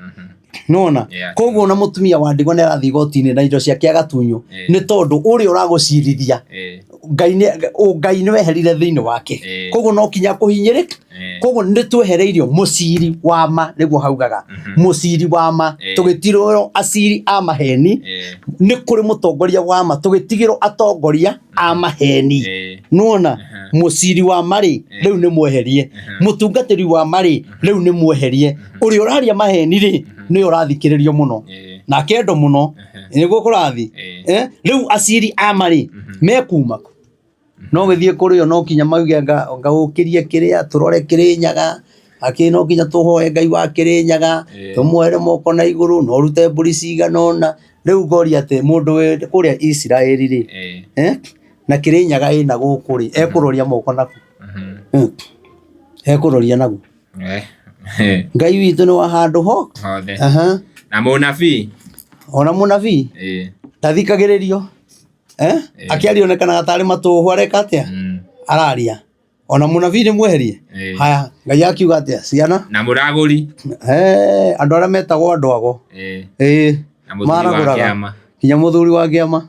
nona koguo ona mũtumia wa ndigwa nĩ arathiĩ igoti-inĩ na indo ciake agatunywo nĩ tondũ ũrĩa ũragũcirithia Ngai nĩ weherire thĩinĩ wake koguo no kinya kũhinyĩrĩka koguo nĩ twehereirio mũciri wa ma nĩguo haugaga mũciri wa ma tũgĩtigĩrwo aciri a maheni nĩ kũrĩ mũtongoria wa ma tũgĩtigĩrwo atongoria a maheni nĩwona mũciri wa ma rĩ rĩu nĩ mweherie mũtungatĩri wa ma rĩ rĩu nĩ mweherie ũrĩa ũraria maheni rĩ nĩwe ũrathikĩrĩrio mũno na akendwo mũno nĩguo kũrathiĩ. Rĩu aciri a ma rĩ mekuma kũ? No gĩthiĩ kũrĩ o no kinya mauge anga ũkĩrie kĩrĩa tũrore Kĩrĩnyaga akĩ no kinya tũhoe Ngai wa Kĩrĩnyaga tũmuoere moko na igũrũ na ũrute mbũri cigana ũna. Rĩu ngoria atĩ mũndũ wĩ kũrĩa Isiraeli rĩ na Kĩrĩnyaga ĩna gũkũ rĩ ekũroria moko nakũ? Ekũroria nakũ? Ngai witũ nĩ wa handũ ho hothe. Na mũnabii ona mũnabii ndathikagĩrĩrio akĩaria onekanaga tarĩ matũhũ areka atĩa araria ona mũnabii nĩ mweherie. Haya Ngai akiuga atĩa ciana na mũragũri andũ arĩa metagwo andũ ago maragũraga kinya mũthuri wa kĩama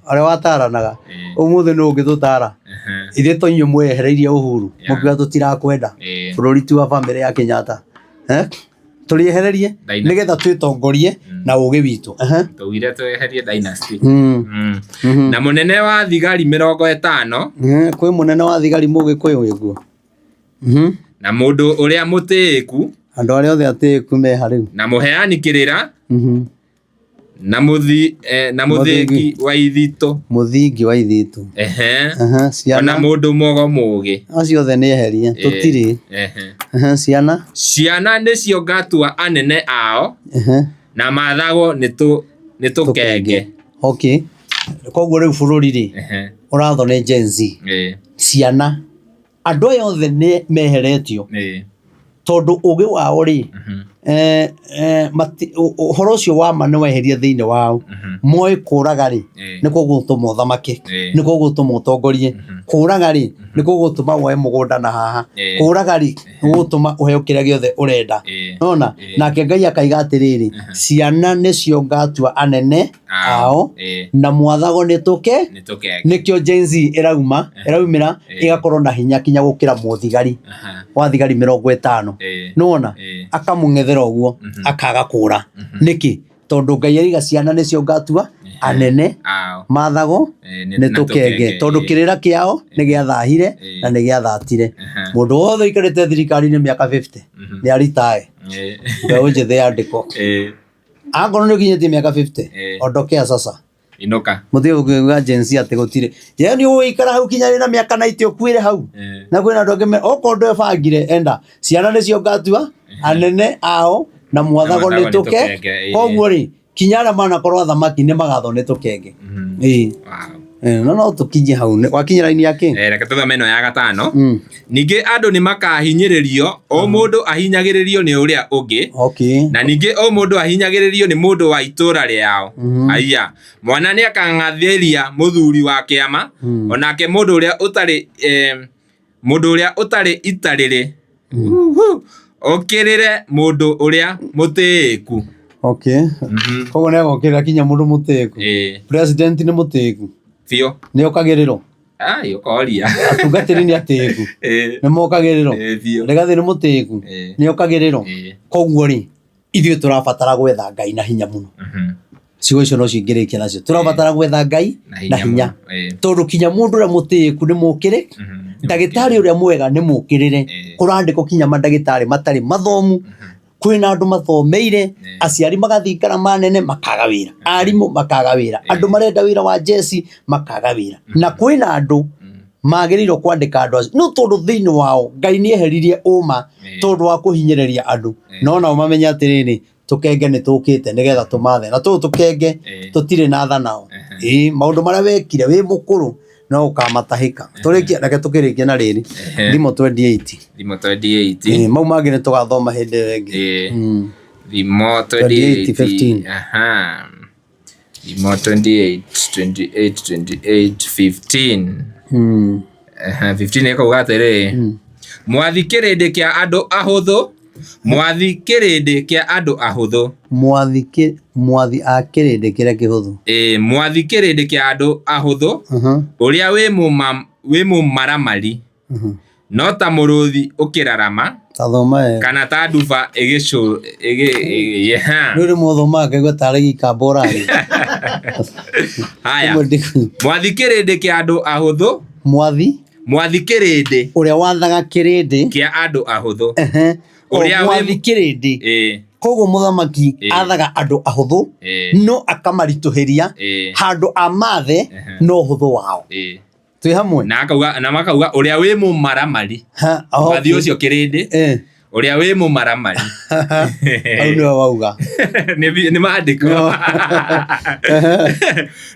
ũrĩa wataranaga ũmũthĩ nũ ũngĩtũtara ithuĩ to inyuĩ mwehereirie Uhuru mũkiuga tũtirakwenda bũrũri ti wa bamĩrĩ ya Kenyatta tũrĩehererie nĩgetha twĩtongorie na ũgĩ witũ. Tũugire tweherie dynasty. Na mũnene wa thigari 50 kwĩ mũnene wa thigari mũgĩkũyũ wĩkuo na mũndũ ũrĩa mũtĩĩku andũ arĩa othe atĩĩku meha rĩu na mũheani kĩrĩra na mũthingi wa ithitũ mũthingi wa ithitũ ona mũndũ mogo mũgĩ acio othe nĩ eherie tũtirĩ. Ciana ciana nĩcio ngatua anene ao na maathagwo nĩ tũkenge. Okay koguo rĩu bũrũri rĩ ũrathwo nĩ Gen Z ciana andũ aya othe nĩ meheretio tondũ ũgĩ wao rĩ ũhoro ũcio wa ma nĩ weherie thĩinĩ wao moĩ kũraga rĩ nĩkuo gũgũtũma ũthamake nĩkuo gũgũtũma ũtongorie kũraga rĩ nĩkuo gũgũtũma woe mũgũnda na haha kũraga rĩ nĩgũgũtũma ũheo kĩrĩa gĩothe ũrenda nona nake Ngai akaiga atĩrĩrĩ ciana nĩcio ngatua anene ao na mwathagwo nĩ tũke nĩkĩo Gen Z ĩrauma ĩraumĩra ĩgakorwo na hinya kinya gũkĩra mũthigari wa thigari 50 nĩwona akamũng'ethera ũguo akaga kũra nĩkĩ tondũ Ngai ariga ciana nĩcio ngatua Anene Ao. mathagwo Ĩĩ, nĩ na tũkenge tondũ ĩĩ. kĩrĩra kĩao nĩ gĩathahire Ĩĩ. na nĩ gĩathatire. Aha. Mũndũ wothe ũikarĩte thirikari-inĩ mĩaka 50 nĩ aritae Ĩĩ. mbeũ njĩthĩ yandĩkwo. Ĩĩ. Akorwo nĩ ũkinyĩtie mĩaka 50 Ĩĩ. ondokea sasa. Inũka. Mũtige gũkiuga Gen Z atĩ gũtirĩ. Yani ũgũikara hau kinya wĩna mĩaka 90 ũkuĩre hau. Ĩĩ. Na kwĩna andũ angĩ okorwo ndwebangire enda ciana nĩcio ngatua anene ao na mwathagwo Na nĩ mwathagwo nĩ tũke. tũkenge, ĩĩ. Koguo rĩ kinya arĩa manakorwo athamaki nĩ magathwo nĩ tũkenge. Mhm. Ĩĩ. Wow. No no tũkinye hau. Wakinya raini ya kĩ? Reke tũthome ĩno ya gatano. Ningĩ Ningĩ andũ nĩ makahinyĩrĩrio, o mũndũ ahinyagĩrĩrio nĩ ũrĩa ũngĩ, Okay. na ningĩ o mũndũ ahinyagĩrĩrio nĩ mũndũ wa itũũra rĩao. Aya, mwana nĩ akang'athĩria mũthuri wa kĩama, onake mũndũ ũrĩa ũtarĩ mũndũ ũrĩa ũtarĩ itarĩrĩ, Uhu, okĩrĩre mũndũ ũrĩa mũtĩĩku. Okay. Koguo nĩ agokĩrĩra kinya mũndũ mũtĩĩku. Ĩĩ, President nĩ mũtĩĩku. Biũ. Nĩ okagĩrĩrwo. Ai, ũkoria. Atungatĩri nĩ atĩĩku. Ĩĩ, Nĩ mokagĩrĩrwo. ĩĩ, biũ. Rigathĩ nĩ mũtĩĩku. Ĩĩ. Nĩ okagĩrĩrwo. Ĩĩ. Koguo rĩ, ithuĩ tũrabatara gwetha Ngai na hinya mũno. Ciugo icio no cingĩrĩkia nacio. Tũrabatara gwetha Ngai na hinya. mũno. Ĩĩ. Tondũ kinya mũndũ ũrĩa mũtĩĩku nĩ mũkĩrĩ, ndagĩtarĩ ũrĩa mwega nĩ mũkĩrĩre. Ĩĩ. Kũrandĩkwo kinya mandagĩtarĩ matarĩ mathomu, kwĩna andũ mathomeire, aciari magathiĩ ngarama nene makaga wĩra, arimũ makaga wĩra, andũ marenda wĩra wa jeci makaga wĩra, na kwĩna andũ magĩrĩirwo kwandĩka andũ acio no tondũ thĩinĩ wao Ngai nĩ eheririe ũma tondũ wa kũhinyĩrĩria andũ, no nao mamenye atĩrĩrĩ, tũkenge nĩ tũkĩte nĩgetha tũmathe, na tũtũ tũkenge tũtirĩ na tha nao. Ĩĩ, maũndũ marĩa wekire wĩ mũkũrũ no ũkamatahĩka. Tũrĩkie, reke tũkĩrĩkie na rĩrĩ thimũ 28. Thimo 28. Ĩĩ, mau mangĩ nĩ tũgathoma hĩndĩ ĩyo ĩngĩ. Ĩĩ. Thimo 28, 28. 15. Aha. Thimo 28, 28, 28, 15. Aha, 15 ĩkauga atĩrĩrĩ, mwathi kĩrĩndĩ kĩa andũ ahũthũ, mwathi kĩrĩndĩ kĩa andũ ahũthũ. Mwathi kĩ mwathi a kĩrĩndĩ kĩrĩa kĩhũthũ. Ĩĩ, mwathi kĩrĩndĩ kĩa andũ ahũthũ, ũrĩa wĩ mũma wĩ mũmaramari, no ta mũrũthi ũkĩrarama, Ta thoma wega. kana ta nduba ĩgĩcũ ĩgĩ ĩgĩ ha. Rĩu rĩmwe ũthomaga ngaigua tarĩ gĩikamba ũraria. Haya, Rĩmwe ndiku- mwathi kĩrĩndĩ kĩa andũ ahũthũ, Mwathi mwathi kĩrĩndĩ ũrĩa wathaga kĩrĩndĩ. kĩa andũ ahũthũ. Ehe. O Ũrĩa wĩ- mwathi kĩrĩndĩ. Ĩĩ, Koguo mũthamaki Ĩĩ. athaga andũ ahũthũ ĩĩ, no akamaritũhĩria ĩĩ, handũ amathe Ehe. no ũhũthũ wao. ĩĩ. Twĩ hamwe? Na akauga na makauga ũrĩa wĩ mũmaramari. Ha, Mwathi okay. ũcio kĩrĩndĩ, Eh. ũrĩa wĩ mũmaramari. Hau nĩwe wauga. Nĩ nĩ maandĩko.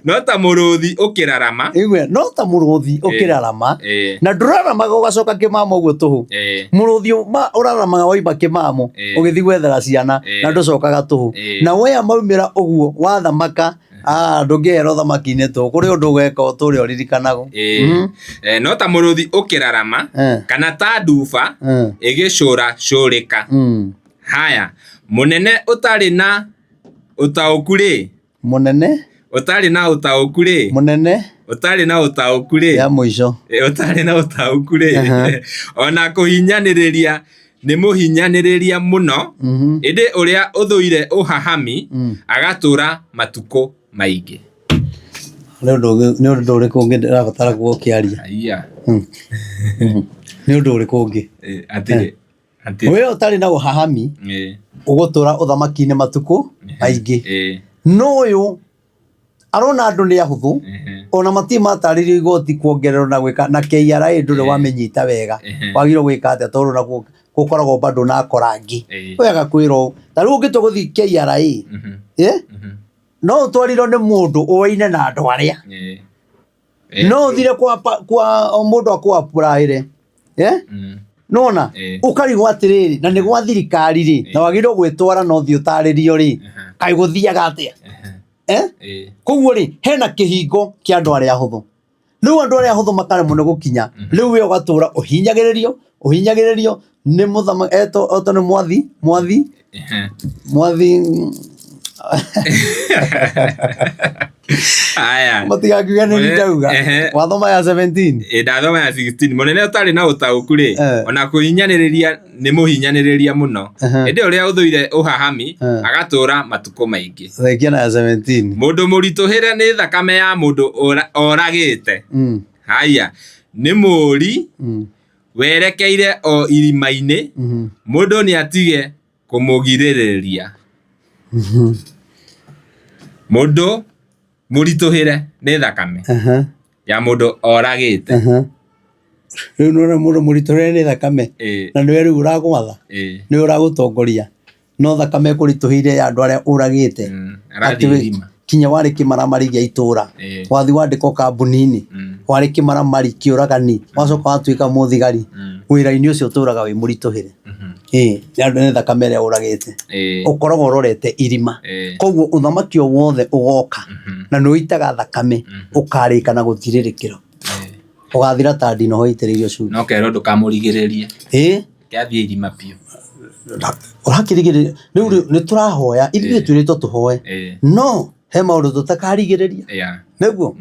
No ta mũrũthi ũkĩrarama. Igue, no ta mũrũthi ũkĩrarama Ĩĩ, na ndũraramaga ũgacoka kĩmamo ũguo tũhũ. ĩĩ, Mũrũthi ũraramaga waima kĩmamo Ĩĩ. ũgĩthiĩ gwethera ciana Ĩĩ. na ndũcokaga tũhũ. Ĩĩ. Na wea maumĩra ũguo wathamaka, ndũngĩehera ũthamaki-inĩ tũhũ. Kũrĩ ũndũ ũgeka ũtũre ũririkanagwo. Ĩĩ. No ta mũrũthi ũkĩrarama kana ta nduba ĩgĩcũracũrĩka. Haya, mũnene ũtarĩ na ũtaũku rĩ, Mũnene ũtarĩ na ũtaũku rĩ, mũnene ũtarĩ na ũtaũku rĩ, ya mũico. Ũtarĩ na ũtaũku rĩ, ona kũhinyanĩrĩria nĩ mũhinyanĩrĩria mũno, ĩndĩ ũrĩa ũthũire ũhahami agatũra matukũ maingĩ. Nĩ ũndũ ũngĩ- nĩ ũndũ ũrĩkũ ũngĩ ndĩrabatara kuga ũkĩaria? Aya, Nĩ ũndũ ũrĩkũ ũngĩ? Atĩrĩ, atĩrĩ. We ũtarĩ na ũhahami ũgũtũra ũthamaki-inĩ matukũ maingĩ. No ũyũ arona andũ nĩ ahũthũ ona matirĩ matarĩrio igoti kuongererwo na gwĩka na KRA ndũrĩ wamĩnyita wega. Wagĩrĩirwo gwĩka atĩa tondũ nakuo gũkoragwo bado na akora angĩ. Ũyũ agakwĩra ũũ ta rĩu ũngĩtua gũthiĩ KRA, no ũtwarirwo nĩ mũndũ ũwaine na andũ arĩa no ũthire kwa kwa mũndũ akũapuraĩre, nona ũkarigwo atĩrĩrĩ na nĩ gwa thirikari rĩ na wagĩrĩirwo gwĩtwara na ũthiĩ ũtarĩrio rĩ kaĩ gũthiaga atĩa, eh? Koguo rĩ hena kĩhingo kĩa andũ arĩa ahũthũ. Rĩu andũ arĩa ahũthũ makaremwo nĩ gũkinya. Rĩu we ũgatũra ũhinyagĩrĩrio ũhinyagĩrĩrio nĩ mũthama eto eto nĩ mwathi mwathi mwathi. Aya. Matigakiuga nĩ Mũnene- ndauga. Ehe. Wathoma ya 17. Ĩ, ndathoma ya 16 mũnene ũtarĩ na ũtaũku rĩ Eh. ona kũhinyanĩrĩria nĩ mũhinyanĩrĩria mũno Ehe. ĩndĩ ũrĩa ũthũire ũhahami Eh. agatũũra matukũ maingĩ Thengia na ya 17. mũndũ mũritũhĩre nĩ thakame ya mũndũ oragĩte haya nĩ mũũri werekeire o irima-inĩ mũndũ nĩ atige kũmũgirĩrĩria mũndũ mũritũhĩre nĩ thakame ya mũndũ oragĩte Rĩu nĩwona mũndũ mũritũhĩre nĩ thakame Ĩ, na nĩwe rĩu ũragwatha ĩ, nĩwe ũragũtongoria no thakame ĩkũritũhĩire ya andũ arĩa ũragĩte arathiĩ Atĩ we- irima kinya warĩ kĩmaramari gĩa itũra Ĩ. wathi wandĩkwo kambuni-inĩ warĩ kĩmaramari kĩũragani wacoka watuĩka mũthigari wĩra-inĩ ũcio ũtũraga wĩ mũritũhĩre ĩ nĩ andũ nĩ thakame ĩrĩa ũragĩte Ĩ, ũkoragwo ũrorete irima ĩ, koguo ũthamaki o wothe ũgoka na nĩ ũitaga thakame ũkarĩka na gũtirĩrĩkĩro ĩ. ũgathira ta ndinoho ĩitĩrĩirio cumbĩ no kerwo ndũkamũrigĩrĩrie ĩ kĩathiĩ irima biũ ũrakĩrigĩrĩria rĩu rĩ, nĩ tũrahoya ithuĩ twĩrĩtwo tũhoe Ĩ, no he maũndũ tũtakarigĩrĩria yeah. nĩguo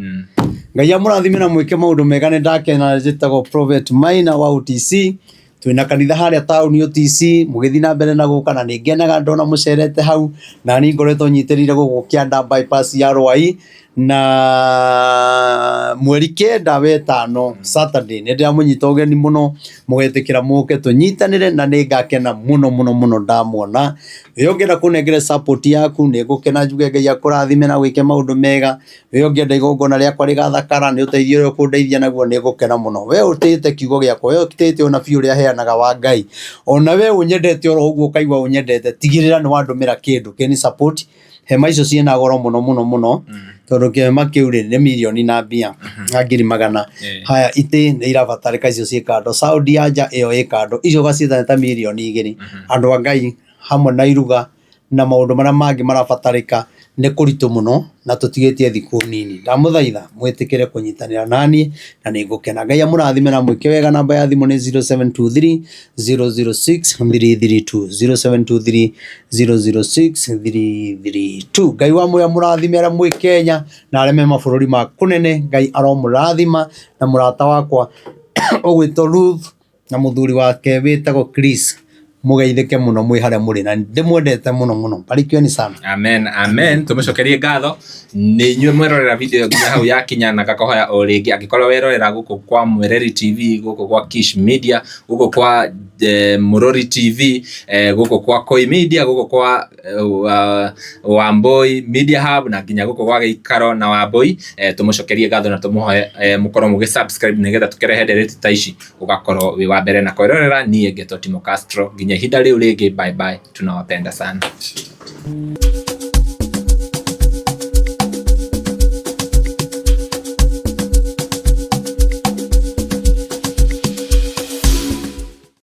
Ngai amũrathime na mwĩke maũndũ mega nĩ ndakena njĩtagwo Prophet Maina wa OTC twĩna kanitha harĩa taũni OTC mũgĩthiĩ na mbere na gũka na nĩ ngenaga ndona mũcerete hau na niĩ ngoretwo nyitĩrĩire gũkũ kĩanda bypass ya Rwai na mweri 9 wetano Saturday nĩ ndĩramũnyita ũgeni mũno mũgetĩkĩra mũke tũnyitanĩre na nĩ ngakena mũno mũno mũno ndamwona we ũngĩenda kũnengere support yaku nĩ ngũkena njuge Ngai akũrathime na wĩke maũndũ mega we ũngĩenda igongona rĩakwa rĩgathakara nĩ ũteithio ũrĩa ũkũndeithia naguo nĩ ngũkena mũno we ũtĩĩte kiugo gĩakwa we ũtĩĩte ũnabii ũrĩa heanaga wa Ngai ona we ũnyendete oro ũguo ũkaigua ũnyendete tigĩrĩra nĩ wandũmĩra kĩndũ kĩni support hema icio ciĩna goro mũno mũno mũno tondũ kĩhema kĩu rĩ nĩ mirioni na mbia na ngiri magana haya itĩ nĩ irabatarĩka icio ciĩ kando sound ya nja ĩyo ĩ kando icio ũgaciĩta nĩ ta mirioni 2 andũ a Ngai hamwe na iruga na maũndũ marĩa mangĩ marabatarĩka nĩ kũritũ mũno na tũtigĩtie thikũ nini ndamũthaitha mwĩtĩkĩre kũnyitanĩra naniĩ na nĩ ngũkena Ngai amũrathime na mwĩke wega namba ya thimũ nĩ 0723 006 332 0723 006 332 Ngai wa muoyo amũrathime arĩa mwĩ Kenya na arĩa me mabũrũri ma kũnene Ngai aromũrathima na mũrata wakwa ũgwĩtwo Ruth na mũthuri wake wĩtagwo Chris mũgeithĩke mũno mwĩ harĩa mũrĩ na ndĩmwendete mũno mũno barikiweni sana Amen, amen. Tumucokerie ngatho nĩ inyuĩ mwerorera video nginya hau yakinya na ngakohoya o rĩngĩ angĩkorwo werorera gũkũ kwa Mwereri TV gũkũ kwa Kish Media gũkũ kwa Mũrori TV gũkũ kwa Koi Media gũkũ kwa Wambui Media Hub na nginya gũkũ gwa Gĩikaro na Wambui tũmũcokerie ngatho na tũmũhoe mũkorwo mũgĩ subscribe nĩgetha tũkĩrehe ndereti ta ici ũgakorwo wĩ wa mbere na kwĩrorera niĩ ngetwo Timo Castro nginya ihinda rĩu rĩngĩ bye bye tunawapenda sana.